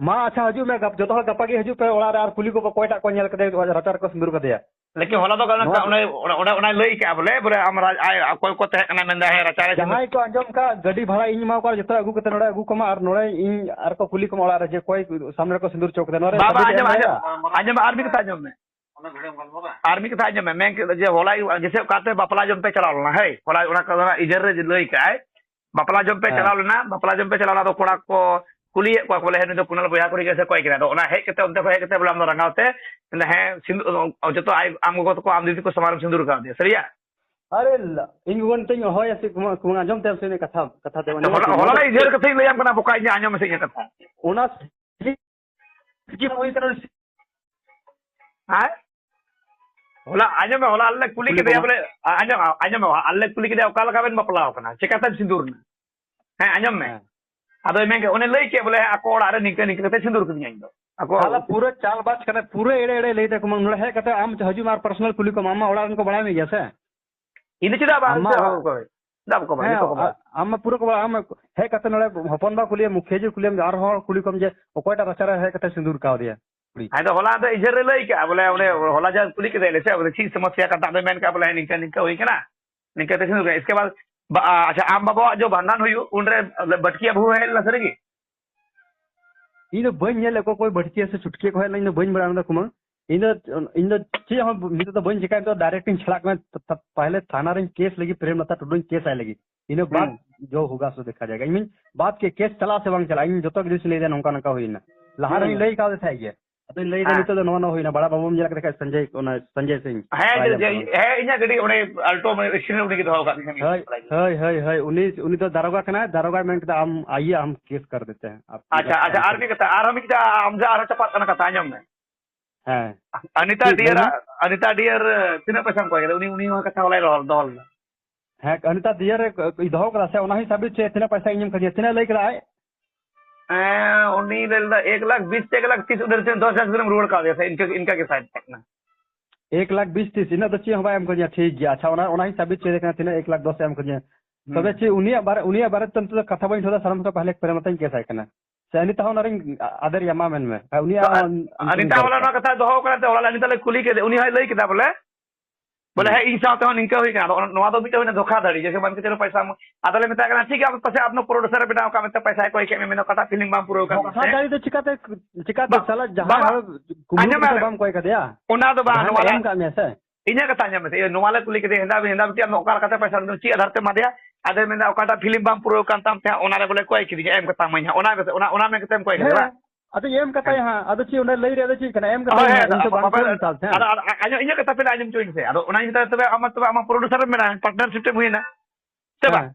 ᱢᱟ ᱟᱪᱪᱷᱟ, ᱦᱤᱡᱩᱜ ᱢᱮ, ᱜᱟᱯ-, ᱡᱚᱛᱚ ᱦᱚᱲ ᱜᱟᱯᱟ ᱜᱮ ᱦᱤᱡᱩᱜ ᱯᱮ ᱚᱲᱟᱜ ᱨᱮ ᱟᱨ ᱠᱩᱞᱤ ᱠᱚᱯᱮ ᱚᱠᱚᱭᱴᱟᱜ ᱠᱚ ᱧᱮᱞ ᱠᱟᱫᱮᱭᱟ ᱨᱟᱪᱟ ᱨᱮᱠᱚ ᱥᱤᱸᱫᱩᱨ ᱠᱟᱫᱮᱭᱟ᱾ ᱞᱮᱠᱤᱱ ᱦᱚᱞᱟ ᱫᱚ ᱚᱱᱮ, ᱱᱚᱣᱟ ᱚᱱᱮ, ᱚᱱᱮ, ᱚᱱᱮ ᱚᱱᱟᱭ ᱞᱟᱹᱭ ᱠᱮᱜᱼᱟ ᱵᱚᱞᱮ, ᱵᱚᱞᱮ ᱟᱢ ᱨᱟᱡᱽ, ᱟᱭ, ᱚᱠᱚᱭ ᱠᱚ ᱛᱟᱦᱮᱸ ᱠᱟᱱᱟ ᱢᱮᱱᱫᱟ, ᱦᱮᱸ, ᱨᱟᱪᱟ ᱨᱮ ᱥᱤᱸᱫᱩᱨ᱾ ᱡᱟᱦᱟᱸᱭ ᱠᱚ ᱟᱸᱡᱚᱢ ᱠᱟᱜ, ᱜᱟᱹᱰᱤ ᱵᱷᱟᱲᱟ ᱤᱧ ᱮᱢᱟ ᱠᱚᱣᱟ, ᱡᱚᱛᱚ ᱟᱹᱜᱩ ᱠᱟᱛᱮ ᱱᱚᱰᱮ ᱟᱹᱜᱩ ᱠᱚᱢᱟ ᱟᱨ ᱱᱚᱰᱮ ᱤᱧ ᱟᱨ ᱠᱚ ᱠᱩᱞᱤ ᱠᱚᱢᱟ ᱚᱲᱟᱜ ᱨᱮ ᱡᱮ ᱚᱠᱚᱭ ᱥᱟᱢᱱᱮ ᱨᱮᱠᱚ ᱥᱤᱸᱫᱩᱨ ᱦᱚᱪᱚ ᱠᱟᱫᱟ᱾ ᱱᱚᱰᱮ ᱵᱟᱵᱟ, ᱥᱟᱹᱵᱩᱛ ᱟᱸᱡᱚᱢ, ᱮᱢ ᱟᱸᱡᱚᱢ, ᱫᱟᱲᱮᱭᱟᱜᱼᱟ? ᱟᱸᱡᱚᱢ ᱢᱮ, ᱟᱨ ᱢᱤᱫ ᱠᱟᱛᱷᱟ ᱟᱸᱡᱚᱢ ᱢᱮ᱾ ᱟᱨ ᱢᱤᱫ ᱠᱟᱛᱷᱟ ᱟᱸᱡᱚᱢ ᱢᱮ, ᱢᱮᱱ ᱠᱮᱫ ᱡᱮ ᱦᱚᱞᱟᱭ, ᱡᱮᱥᱮ ᱚᱠᱟᱛᱮ ᱵᱟᱯᱞᱟ ᱡᱚᱢ ᱯᱮ ᱪᱟᱞᱟᱣ ᱞᱮᱱᱟ, ᱦᱮᱸ, ᱦᱚᱞᱟ ᱚᱱᱟ ᱠᱚ ᱤᱡᱟᱹᱨ ᱨᱮ ᱞᱟᱹᱭ ᱠᱟᱜᱼᱟᱭ, ᱵᱟᱯᱞᱟ ᱡᱚᱢ ᱯᱮ ᱦᱮᱸ᱾ ᱪᱟᱞᱟᱣ ᱞᱮᱱᱟ, ᱵᱟᱯᱞᱟ ᱡᱚᱢ ᱯᱮ ᱪᱟᱞᱟᱣ ᱞᱮᱱᱟ, ᱟᱫᱚ ᱠᱚᱲᱟ ᱠᱚ ᱠᱩᱞᱤᱭᱮᱫ ᱠᱚᱣᱟ ᱠᱚ ᱵᱚᱞᱮ, ᱦᱮᱸ, ᱱᱩᱭ ᱫᱚ ᱠᱩᱱᱟᱞ ᱵᱚᱭᱦᱟ ᱠᱩᱲᱤ ᱜᱮ ᱥᱮ ᱚᱠᱚᱭ ᱠᱟᱱᱟᱭ? ᱟᱫᱚ ᱚᱱᱟ ᱦᱮᱡ ᱠᱟᱛᱮ ᱚᱱᱛᱮ ᱠᱷᱚᱱ ᱦᱮᱡ ᱠᱟᱛᱮ ᱵᱚᱞᱮ ᱟᱢ ᱫᱚ ᱨᱟᱸᱜᱟᱣ ᱛᱮ ᱢᱮᱱᱫᱟ, ᱦᱮᱸ, ᱥᱤᱸᱫᱩ-, ᱡᱚᱛᱚ ᱟᱡ, ᱟᱢ ᱜᱚᱜᱚ ᱛᱟᱠᱚ ᱟᱢ ᱫᱤᱫᱤ ᱠᱚ ᱥᱟᱢᱟᱝ ᱨᱮᱢ ᱥᱤᱸᱫᱩᱨ ᱠᱟᱣᱫᱮᱭᱟ, ᱥᱟᱹᱨᱤᱭᱟ? ᱟᱨᱮ ᱞᱟ-, ᱤᱧ ᱜᱚᱜᱚ ᱱᱤᱛᱚᱜ ᱤᱧ ᱦᱚᱦᱚᱭᱟ ᱥᱮ ᱠᱩᱢᱟᱹ-, ᱠᱩᱢᱟᱹᱝ ᱟᱸᱡᱚᱢ ᱛᱟᱭᱟᱢ ᱥᱮ ᱤᱧᱟᱹᱜ ᱠᱟᱛᱷᱟ, ᱠᱟᱛᱷᱟ ᱫᱚ ᱟᱪᱪᱷᱟ, ᱟᱸᱡᱚᱢ ᱦᱚᱞᱟ, ᱛᱟᱭᱟᱢ᱾ ᱦᱚᱞᱟ ᱨᱮ ᱤᱭᱟᱹ ᱠᱟᱛᱷᱟᱧ ᱞᱟᱹᱭᱟᱢ ᱠᱟᱱᱟ, ᱵᱚᱠᱟ, ᱤᱧ ᱟᱸᱡᱚᱢ ᱢᱮᱥᱮ ᱤᱧᱟᱹᱜ ᱠᱟᱛᱷᱟ᱾ ᱚᱱᱟ ᱪᱮᱫ ᱦᱩᱭ ᱠᱟᱱᱟ? ᱦᱮᱸ? ᱦᱚᱞᱟ, ᱟᱸᱡᱚᱢ ᱢᱮ, ᱦᱚᱞᱟ ᱟᱞᱮ ᱞᱮ ᱠᱩᱞᱤ ᱠᱩᱞᱤ ᱠᱮᱫᱮᱭᱟ ᱠᱚᱢᱟ᱾ ᱵᱚᱞᱮ, ᱟ-, ᱟᱸᱡᱚᱢ, ᱟᱸᱡᱚᱢ ᱢᱮ, ᱟᱞᱮ ᱞᱮ ᱠᱩᱞᱤ ᱠᱮᱫᱮᱭᱟ, "ᱚᱠᱟ ᱞᱮᱠᱟ ᱵᱮᱱ ᱵᱟᱯᱞᱟ ᱟᱠᱟᱱᱟ? ᱪᱮᱠᱟᱛᱮᱢ ᱥᱤᱸᱫᱩᱨ ᱮᱱᱟ?" ᱦᱮᱸ, ᱟᱸᱡᱚᱢ ᱢᱮ᱾ ᱦᱮᱸ᱾ ᱟᱫᱚᱭ ᱢᱮᱱ ᱠᱮᱫ, ᱩᱱᱤ ᱞᱟᱹᱭ ᱠᱮᱫ ᱵᱚᱞᱮ, "ᱦᱮᱸ, ᱟᱠᱚ ᱚᱲᱟᱜ ᱨᱮ ᱱᱤᱝᱠᱟᱹ, ᱱᱤᱝᱠᱟᱹ ᱠᱟᱛᱮ ᱥᱤᱸᱫᱩᱨ ᱠᱟᱫᱤᱧᱟ ᱤᱧ ᱫᱚ᱾ ᱟᱠᱚ ᱥᱟᱞᱟ ᱯᱩᱨᱟᱹ ᱪᱟᱞᱵᱟᱡ ᱠᱟᱱᱟᱭ, ᱯᱩᱨᱟᱹ ᱮᱲᱮ, ᱮᱲᱮ ᱞᱟᱹᱭ ᱫᱟᱠᱚ, ᱢᱟ ᱱᱚᱰᱮ ᱦᱮᱡ ᱠᱟᱛᱮ ᱟᱢ ᱦᱤᱡᱩᱜ ᱢᱮ ᱟᱨ personal ᱠᱩᱞᱤ ᱠᱚᱢ, ᱟᱢ ᱢᱟ ᱚᱲᱟᱜ ᱨᱮᱱ ᱠᱚ ᱵᱟᱲᱟᱭ ᱢᱮ ᱜᱮᱭᱟ ᱥᱮ?" ᱤᱧ ᱫᱚ ᱪᱮᱫᱟᱜ ᱵᱟᱝ, ᱟᱢ ᱢᱟ ᱪᱮᱫᱟᱜ ᱵᱟᱠᱚ ᱵᱟᱲᱟᱭᱟ? ᱪᱮᱫᱟᱜ ᱵᱟᱠᱚ ᱵᱟᱲᱟᱭᱟ? ᱦᱮᱸ, ᱡᱚᱛᱚ ᱠᱚ ᱵᱟᱲᱟᱭᱟ᱾ ᱟ-, ᱟᱢ ᱢᱟ ᱯᱩᱨᱟᱹ ᱠᱚ ᱵᱟᱲᱟᱭᱟ, ᱟᱢ ᱦᱮᱡ ᱠᱟᱛᱮ ᱱᱚᱰᱮ ᱦᱚᱯᱚᱱ ᱵᱟ ᱠᱩᱞᱤᱭᱮᱢ, ᱢᱩᱠᱷᱤᱭᱟᱹ ᱡᱤ ᱠᱩᱞᱤᱭᱮᱢ, ᱟᱨᱦᱚᱸ ᱠᱩᱞᱤ ᱠᱚᱢ ᱡᱮ ᱚᱠᱚᱭᱴᱟᱜ ᱨᱟᱪᱟ ᱨᱮ ᱦᱮᱡ ᱠᱟᱛᱮ ᱥᱤᱸᱫᱩᱨ ᱠᱟᱣᱫᱮᱭᱟ ᱠᱩᱲᱤ᱾ ᱟᱫᱚ ᱦᱚᱞᱟ ᱫᱚ ᱤᱭᱟᱹ ᱨᱮ ᱞᱟᱹᱭ ᱠᱟᱜᱼᱟ, ᱵᱚᱞᱮ ᱚᱸᱰᱮ ᱦᱚᱞᱟ ᱡᱟ ᱠᱩᱞᱤ ᱠᱮᱫᱮᱭᱟ ᱞᱮ ᱥᱮ, ᱵᱚᱞᱮ ᱪᱮᱫ ᱥᱚᱢᱚᱥᱥᱟ ᱠᱟᱱ ᱛᱟᱢ? ᱟᱫᱚᱭ ᱢᱮᱱ ᱠᱟᱜᱼᱟ, ᱵᱚᱞᱮ ᱱᱤᱝᱠᱟᱹ ᱱᱤᱝᱠᱟᱹ ᱦᱩᱭ ᱠᱟᱱᱟ, ᱱᱤᱝᱠᱟᱹ ᱛᱮ ᱥᱤᱸᱫᱩᱨ ᱠᱟᱜᱼᱟ᱾ ᱤᱥᱠᱮ ᱵᱟᱫ ᱵᱟ-, ᱟ-, ᱟᱪᱪᱷᱟ, ᱟᱢ ᱵᱟᱵᱟᱣᱟᱜ ᱡᱚ ᱵᱷᱟᱸᱰᱟᱱ ᱦᱩᱭᱩᱜ, ᱩᱱᱨᱮ ᱵᱟᱹᱴᱠᱤᱭᱟ ᱵᱟᱹᱦᱩ ᱦᱮᱡ ᱞᱮᱱᱟ ᱥᱟᱹᱨᱤ ᱜᱮ? ᱤᱧ ᱫᱚ ᱵᱟᱹᱧ ᱧᱮᱞ ᱞᱮᱫ ᱠᱚᱣᱟ, ᱚᱠᱚᱭ ᱵᱟᱹᱴᱠᱤᱭᱟ ᱥᱮ ᱪᱷᱩᱴᱠᱤᱭᱟ ᱠᱚ ᱦᱮᱡ ᱞᱮᱱᱟ, ᱤᱧ ᱫᱚ ᱵᱟᱹᱧ ᱵᱟᱲᱟᱭᱟ ᱚᱱᱟ ᱫᱚ ᱠᱩᱢᱟᱹᱝ᱾ ᱤᱧ ᱫᱚ ᱤᱧ ᱫᱚ ᱪᱮᱫ ᱦᱚᱸ ᱱᱤᱛᱚᱜ ᱫᱚ ᱵᱟᱹᱧ ᱪᱮᱠᱟᱭᱟ, ᱱᱤᱛᱚᱜ direct ᱤᱧ ᱪᱷᱟᱲᱟᱜ ᱠᱟᱱᱟ᱾ ᱛᱟ- ᱛᱟ- ᱯᱟᱦᱞᱮ ᱛᱷᱟᱱᱟ ᱨᱤᱧ ᱠᱮᱥ ᱞᱟᱹᱜᱤᱫ, ᱯᱨᱮᱢ ᱞᱚᱛᱟ ᱴᱩᱰᱩᱧ ᱠᱮᱥ ᱟᱭ ᱞᱟᱹᱜᱤᱫ, ᱤᱱᱟᱹ ᱵᱟᱫ ᱦᱩᱸ᱾ ᱡᱚ ᱦᱳᱜᱟ ᱥᱳ ᱫᱮᱠᱷᱟ ᱡᱟᱭᱮᱜᱟ᱾ ᱤᱧ ᱵᱟᱫ ᱠᱮ ᱠᱮᱥ ᱪᱟᱞᱟᱜ ᱥᱮ ᱵᱟᱝ ᱪᱟᱞᱟᱜ, ᱤᱧ ᱡᱚᱛᱚ ᱜᱤᱫᱽᱨᱟᱹ ᱞᱟᱹᱭ ᱫᱟ ᱱᱚᱝᱠᱟ ᱱᱚᱝᱠᱟ ᱦᱩᱭᱱᱟ, ᱞᱟᱦᱟ ᱨᱮᱧ ᱦᱩᱸ᱾ ᱞᱟᱹᱭ ᱠᱟᱣᱫᱮ ᱛᱟᱦᱮᱸᱫ ᱜᱮ᱾ ᱟᱫᱚᱧ ᱞᱟᱹᱭ ᱫᱟ ᱦᱮᱸ᱾ ᱱᱤᱛᱚᱜ ᱫᱚ ᱱᱚᱣᱟ ᱱᱚᱣᱟ ᱦᱩᱭᱱᱟ, ᱵᱟᱲᱟ ᱵᱟᱵᱩᱢ ᱧᱮᱞ ᱠᱟᱫᱮ ᱠᱷᱟᱡ ᱥᱚᱧᱡᱚᱭ, ᱚᱱᱟ ᱥᱚᱧᱡᱚᱭ ᱥᱤᱝ ᱦᱮᱸ, ᱵᱟᱭ ᱡᱮ, ᱧᱟᱢᱚᱜ ᱡᱮ, ᱠᱟᱱᱟ᱾ ᱦᱮᱸ, ᱤᱧᱟᱹᱜ ᱜᱟᱹᱰᱤ ᱚᱸᱰᱮ ᱟᱞᱴᱳ ᱮᱠᱥᱤᱰᱮᱱᱴ ᱨᱮ ᱩᱱᱤ ᱜᱮ ᱫᱚᱦᱚ ᱟᱠᱟᱫ ᱛᱤᱧᱟ᱾ ᱦᱳᱭ, ᱦᱳᱭ, ᱦᱳᱭ, ᱦᱳᱭ, ᱩᱱᱤ, ᱩᱱᱤ ᱫᱚ ᱫᱟᱨᱚᱜᱟ ᱠᱟᱱᱟᱭ, ᱫᱟᱨᱚᱜᱟᱭ ᱢᱮᱱ ᱠᱮᱫᱟ, "ᱟᱢ ᱟᱭᱤᱭᱮ, ᱦᱟᱢ ᱠᱮᱥ ᱠᱟᱨ ᱫᱮᱛᱮ ᱦᱮᱸ, ᱟᱯ ᱟᱪᱪᱷᱟ, ᱟᱪᱪᱷᱟ, ᱟᱨ ᱢᱤᱫ ᱠᱟᱛᱷᱟ, ᱟᱨᱦᱚᱸ ᱢᱤᱫᱴᱟᱝ ᱟᱢ ᱡᱟᱦᱟᱸ ᱟᱨᱦᱚᱸ ᱪᱟᱯᱟᱜ ᱠᱟᱱᱟ ᱠᱟᱛᱷᱟ, ᱟᱸᱡᱚᱢ ᱢᱮ᱾ ᱦᱮᱸ᱾ ᱟᱱᱤᱛᱟ ᱪᱮᱫ ᱞᱟᱹᱭ ᱰᱤᱭᱟᱨ, ᱢᱮ? ᱟᱱᱤᱛᱟ ᱰᱤᱭᱟᱨ, ᱛᱤᱱᱟᱹᱜ ᱯᱚᱭᱥᱟᱢ ᱠᱚᱭ ᱠᱮᱫᱟ? ᱩᱱᱤ, ᱩᱱᱤ ᱦᱚᱸ ᱠᱟᱛᱷᱟ ᱦᱚᱞᱟᱭ ᱨᱚᱲ ᱫᱚᱦᱚ ᱞᱮᱫᱟ᱾ ᱦᱮᱸ, ᱟᱱᱤᱛᱟ ᱰᱤᱭᱟᱨ ᱮ ᱫᱚᱦᱚ ᱠᱟᱫᱟ ᱥᱮ, ᱚᱱᱟ ᱦᱚᱸ ᱥᱟᱵᱢᱤᱴ ᱪᱮᱫ, ᱛᱤᱱᱟᱹᱜ ᱯᱚᱭᱥᱟᱭ ᱮᱢ ᱠᱟᱫᱤᱧᱟ, ᱛᱤᱱᱟᱹᱜ ᱞᱟᱹᱭ ᱠᱮᱫᱟ ᱟᱡ? ᱦᱮᱸ, ᱩᱱᱤ ᱞᱟᱹᱭ ᱞᱮᱫᱟ ᱮᱠ ᱞᱟᱠᱷ ᱵᱤᱥ ᱥᱮ ᱮᱠ ᱞᱟᱠᱷ ᱛᱤᱥ, ᱩᱱᱤ ᱫᱚᱥ ᱦᱟᱡᱟᱨ ᱮᱢ ᱨᱩᱣᱟᱹᱲ ᱠᱟᱣᱫᱮᱭᱟ ᱥᱮ, ᱤᱱᱠᱟᱹ, ᱤᱱᱠᱟᱹ ᱜᱮ ᱥᱟᱭᱤᱰ ᱛᱟᱦᱮᱸ ᱠᱟᱱᱟ᱾ ᱮᱠ ᱞᱟᱠᱷ ᱵᱤᱥ ᱛᱤᱥ, ᱤᱱᱟᱹᱜ ᱫᱚ ᱪᱮᱫ ᱦᱚᱸ ᱵᱟᱭ ᱮᱢ ᱠᱟᱫᱤᱧᱟ, ᱴᱷᱤᱠ ᱜᱮᱭᱟ᱾ ᱟᱪᱪᱷᱟ, ᱚᱱᱟ, ᱚᱱᱟ ᱦᱚᱸᱧ ᱥᱟᱵᱢᱤᱴ ᱪᱮᱫ ᱠᱟᱱᱟ, ᱛᱤᱱᱟᱹᱜ ᱮᱠ ᱞᱟᱠᱷ ᱫᱚᱥ ᱮ ᱮᱢ ᱠᱟᱫᱤᱧᱟ᱾ ᱦᱩᱸ᱾ ᱛᱚᱵᱮ ᱪᱮᱫ ᱩᱱᱤᱭᱟᱜ ᱵᱟᱨᱮ, ᱩᱱᱤᱭᱟᱜ ᱵᱟᱨᱮ ᱛᱮ ᱱᱤᱛᱚᱜ ᱫᱚ ᱠᱟᱛᱷᱟ ᱵᱟᱹᱧ ᱩᱴᱷᱟᱹᱣ ᱫᱟ, ᱥᱟᱱᱟᱢ ᱠᱚ ᱯᱟᱦᱞᱮ ᱯᱨᱮᱢ ᱟᱛᱮᱧ ᱠᱮᱥ ᱟᱭ ᱠᱟᱱᱟ᱾ ᱥᱮ ᱩᱱᱤ ᱛᱟᱦᱚᱸ ᱚᱱᱟᱨᱤᱧ ᱟᱫᱮᱨ ᱭᱟᱢᱟ ᱢᱮᱱ ᱢᱮ᱾ ᱦᱮᱸ, ᱩᱱᱤᱭᱟᱜ ᱟᱨ ᱦᱚᱸ ᱩᱱᱠᱩ ᱟᱨ ᱱᱤᱛᱟᱜ ᱧᱩᱛᱩᱢ ᱦᱚᱞᱟ ᱠᱚ ᱱᱚᱣᱟ ᱠᱟᱛᱷᱟ ᱫᱚᱦᱚ ᱠᱟᱱᱟ, ᱛᱚ ᱦᱚᱞᱟ ᱱᱤᱛᱟᱜ ᱞᱮ ᱠᱩᱞᱤ ᱠᱮᱫᱮ, ᱩᱱᱤ ᱦᱚᱸᱭ ᱞᱟᱹᱭ ᱠᱮᱫᱟ ᱵᱚᱞᱮ, ᱵᱚᱞᱮ, ᱦᱩᱸ᱾ ᱦᱮᱸ, ᱤᱧ ᱥᱟᱶ ᱛᱮᱦᱚᱸ ᱱᱤᱝᱠᱟᱹ ᱦᱩᱭ ᱠᱟᱱᱟ᱾ ᱟᱫᱚ ᱚᱱᱟ, ᱱᱚᱣᱟ ᱫᱚ ᱢᱤᱫᱴᱮᱱ ᱦᱩᱭᱱᱟ ᱫᱷᱳᱠᱷᱟᱫᱷᱟᱲᱤ, ᱡᱮᱭᱥᱮ ᱢᱟᱱ ᱠᱮ ᱪᱚᱞᱚ ᱯᱚᱭᱥᱟ ᱮᱢ, ᱟᱫᱚ ᱞᱮ ᱢᱮᱛᱟᱭ ᱠᱟᱱᱟ, "ᱴᱷᱤᱠ ᱜᱮᱭᱟ, ᱟᱯᱮ ᱯᱟᱥᱮ ᱟᱯᱱᱟ ᱯᱨᱚᱰᱩᱥᱟᱨ ᱮ ᱵᱮᱱᱟᱣ ᱠᱟᱜ ᱢᱮᱱᱛᱮ ᱯᱚᱭᱥᱟᱭ ᱠᱚᱭ ᱠᱮᱫ ᱢᱮ, ᱢᱮᱱᱫᱟ ᱚᱠᱟᱴᱟᱜ ᱯᱷᱤᱞᱢ ᱵᱟᱢ ᱯᱩᱨᱟᱹᱣ ᱠᱟᱜ ᱢᱮ ᱥᱮ?" ᱫᱷᱳᱠᱟᱫᱷᱟᱲᱤ ᱫᱚ ᱪᱤᱠᱟᱹᱛᱮ, ᱪᱤᱠᱟᱹᱛᱮ ᱵᱟ-, ᱥᱟᱞᱟ ᱡᱟᱦᱟᱸᱭ ᱵᱟᱵᱟ, ᱦᱚᱲ ᱠᱩᱢᱵᱽᱲᱩ ᱟᱸᱡᱚᱢ ᱢᱮ, ᱠᱟᱛᱮ ᱵᱟᱢ ᱠᱚᱭ ᱠᱟᱫᱮᱭᱟ? ᱚᱱᱟ ᱫᱚ ᱵᱟᱝ, ᱡᱟᱦᱟᱸᱭ ᱱᱚᱣᱟ ᱞᱮ ᱮᱢ ᱠᱟᱜ ᱢᱮᱭᱟ ᱥᱮ? ᱤᱧᱟᱹᱜ ᱠᱟᱛᱷᱟ ᱟᱸᱡᱚᱢ ᱢᱮᱥᱮ, ᱤᱭᱟᱹ, ᱱᱚᱣᱟ ᱞᱮ ᱠᱩᱞᱤ ᱠᱮᱫᱮᱭᱟ, ᱦᱮᱸᱫᱟ ᱵᱤ-, ᱦᱮᱸᱫᱟ ᱵᱤᱴᱤ, ᱟᱢ ᱫᱚ ᱚᱠᱟ ᱞᱮᱠᱟᱛᱮ ᱯᱚᱭᱥᱟ ᱫᱚ ᱪᱮᱫ ᱟᱫᱷᱟᱨ ᱛᱮᱢ ᱮᱢᱟ ᱫᱮᱭᱟ? ᱟᱫᱚᱭ ᱢᱮᱱᱫᱟ, "ᱚᱠᱟᱴᱟᱜ ᱯᱷᱤᱞᱢ ᱵᱟᱝ ᱯᱩᱨᱟᱹᱣ ᱠᱟᱱ ᱛᱟᱢ ᱛᱟᱦᱮᱸᱫ, ᱚᱱᱟ ᱨᱮ ᱵᱚᱞᱮ ᱠᱚᱭ ᱠᱤᱫᱤᱧᱟ, ᱮᱢ ᱠᱟᱛᱟᱢᱟᱹᱧ ᱦᱟᱸᱜ", ᱚᱱᱟ ᱜᱮᱥᱮ, ᱚᱱᱟ, ᱚᱱᱟ ᱢᱮᱱ ᱠᱟᱛᱮᱢ ᱠᱚᱭ ᱠᱮᱫᱮᱭᱟ ᱦᱮᱸ, ᱵᱟᱝ? ᱟᱫᱚ ᱮᱢ ᱠᱟᱛᱟᱭ ᱦᱮᱸ᱾ ᱦᱟᱸᱜ, ᱟᱫᱚ ᱪᱮᱫ ᱚᱸᱰᱮ ᱞᱟᱹᱭ ᱨᱮᱭᱟᱜ ᱫᱚ ᱪᱮᱫ ᱠᱟᱱᱟ? ᱮᱢ ᱦᱳᱭ, ᱠᱟᱛᱟᱭ ᱦᱮᱸ, ᱦᱟᱸᱜ, ᱤᱧ ᱥᱮ ᱟᱫᱚ ᱵᱟᱝ ᱵᱟᱯᱮ, ᱪᱮᱫ ᱮᱢ ᱢᱮᱛᱟᱫ ᱛᱟᱦᱮᱸᱫ? ᱟᱫᱚ, ᱟᱫᱚ, ᱟᱫᱚ, ᱤᱧᱟᱹᱜ ᱠᱟᱛᱷᱟ ᱯᱮ ᱟᱸᱡᱚᱢ ᱦᱚᱪᱚᱧ ᱥᱮ, ᱟᱫᱚ ᱚᱱᱟ ᱤᱭᱟᱹ ᱛᱮ ᱛᱚᱵᱮ ᱟᱢᱟᱜ, ᱛᱚᱵᱮ ᱟᱢᱟᱜ ᱯᱨᱚᱰᱩᱥᱟᱨ ᱮᱢ ᱢᱮᱱᱟ, ᱯᱟᱨᱴᱱᱟᱨᱥᱤᱯ ᱮᱢ ᱦᱩᱭᱮᱱᱟ, ᱥᱮ ᱦᱮᱸ᱾ ᱵᱟᱝ?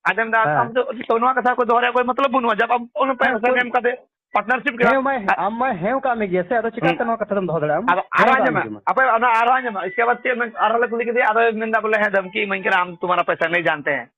ᱟᱸᱡᱚᱢ ᱫᱟ? ᱦᱮᱸ᱾ ᱟᱢ ᱫᱚ ᱛᱚ ᱱᱚᱣᱟ ᱠᱟᱛᱷᱟ ᱠᱚ ᱫᱚᱦᱚ ᱨᱮᱭᱟᱜ ᱠᱳᱭ ᱢᱚᱛᱞᱚᱵ ᱵᱟᱹᱱᱩᱜᱼᱟ, ᱡᱟᱵ ᱟᱢ ᱚᱱᱟ ᱦᱮᱸ, ᱯᱚᱭᱥᱟ ᱠᱳᱭ ᱮᱢ ᱠᱟᱛᱮ ᱯᱟᱨᱴᱱᱟᱨᱥᱤᱯ ᱦᱮᱸ, ᱠᱟᱱᱟ᱾ ᱟᱢᱟᱭ, ᱟ-, ᱟᱢ ᱢᱟᱭ ᱦᱮᱸ ᱠᱟᱜ ᱢᱮ ᱜᱮᱭᱟ ᱥᱮ, ᱟᱫᱚ ᱦᱩᱸ᱾ ᱪᱤᱠᱟᱛᱮ ᱱᱚᱣᱟ ᱠᱟᱛᱷᱟ ᱫᱚᱢ ᱫᱚᱦᱚ ᱫᱟᱲᱮᱭᱟᱜᱼᱟ? ᱟᱢ ᱟᱫᱚ ᱦᱮᱸ ᱟᱨᱦᱚᱸ ᱠᱟᱜ ᱟᱸᱡᱚᱢ ᱢᱮ, ᱢᱮ᱾ ᱟᱯᱮ ᱚᱱᱟ ᱟᱨᱦᱚᱸ ᱟᱸᱡᱚᱢ ᱢᱮ, ᱤᱥᱠᱮ ᱵᱟᱫ ᱪᱮᱫ ᱢᱮᱱ-, ᱟᱨᱦᱚᱸ ᱞᱮ ᱠᱩᱞᱤ ᱠᱮᱫᱮᱭᱟ, ᱟᱫᱚᱭ ᱢᱮᱱᱫᱟ ᱵᱚᱞᱮ, "ᱦᱮᱸ, ᱫᱷᱟᱢᱠᱤ ᱤᱢᱟᱹᱧ ᱠᱟᱱᱟ, ᱟᱢ ᱛᱩᱢᱦᱟᱨᱟ ᱯᱚᱭᱥᱟ ᱱᱟᱦᱤᱸ ᱡᱟᱱᱛᱮ ᱦᱮᱸ᱾"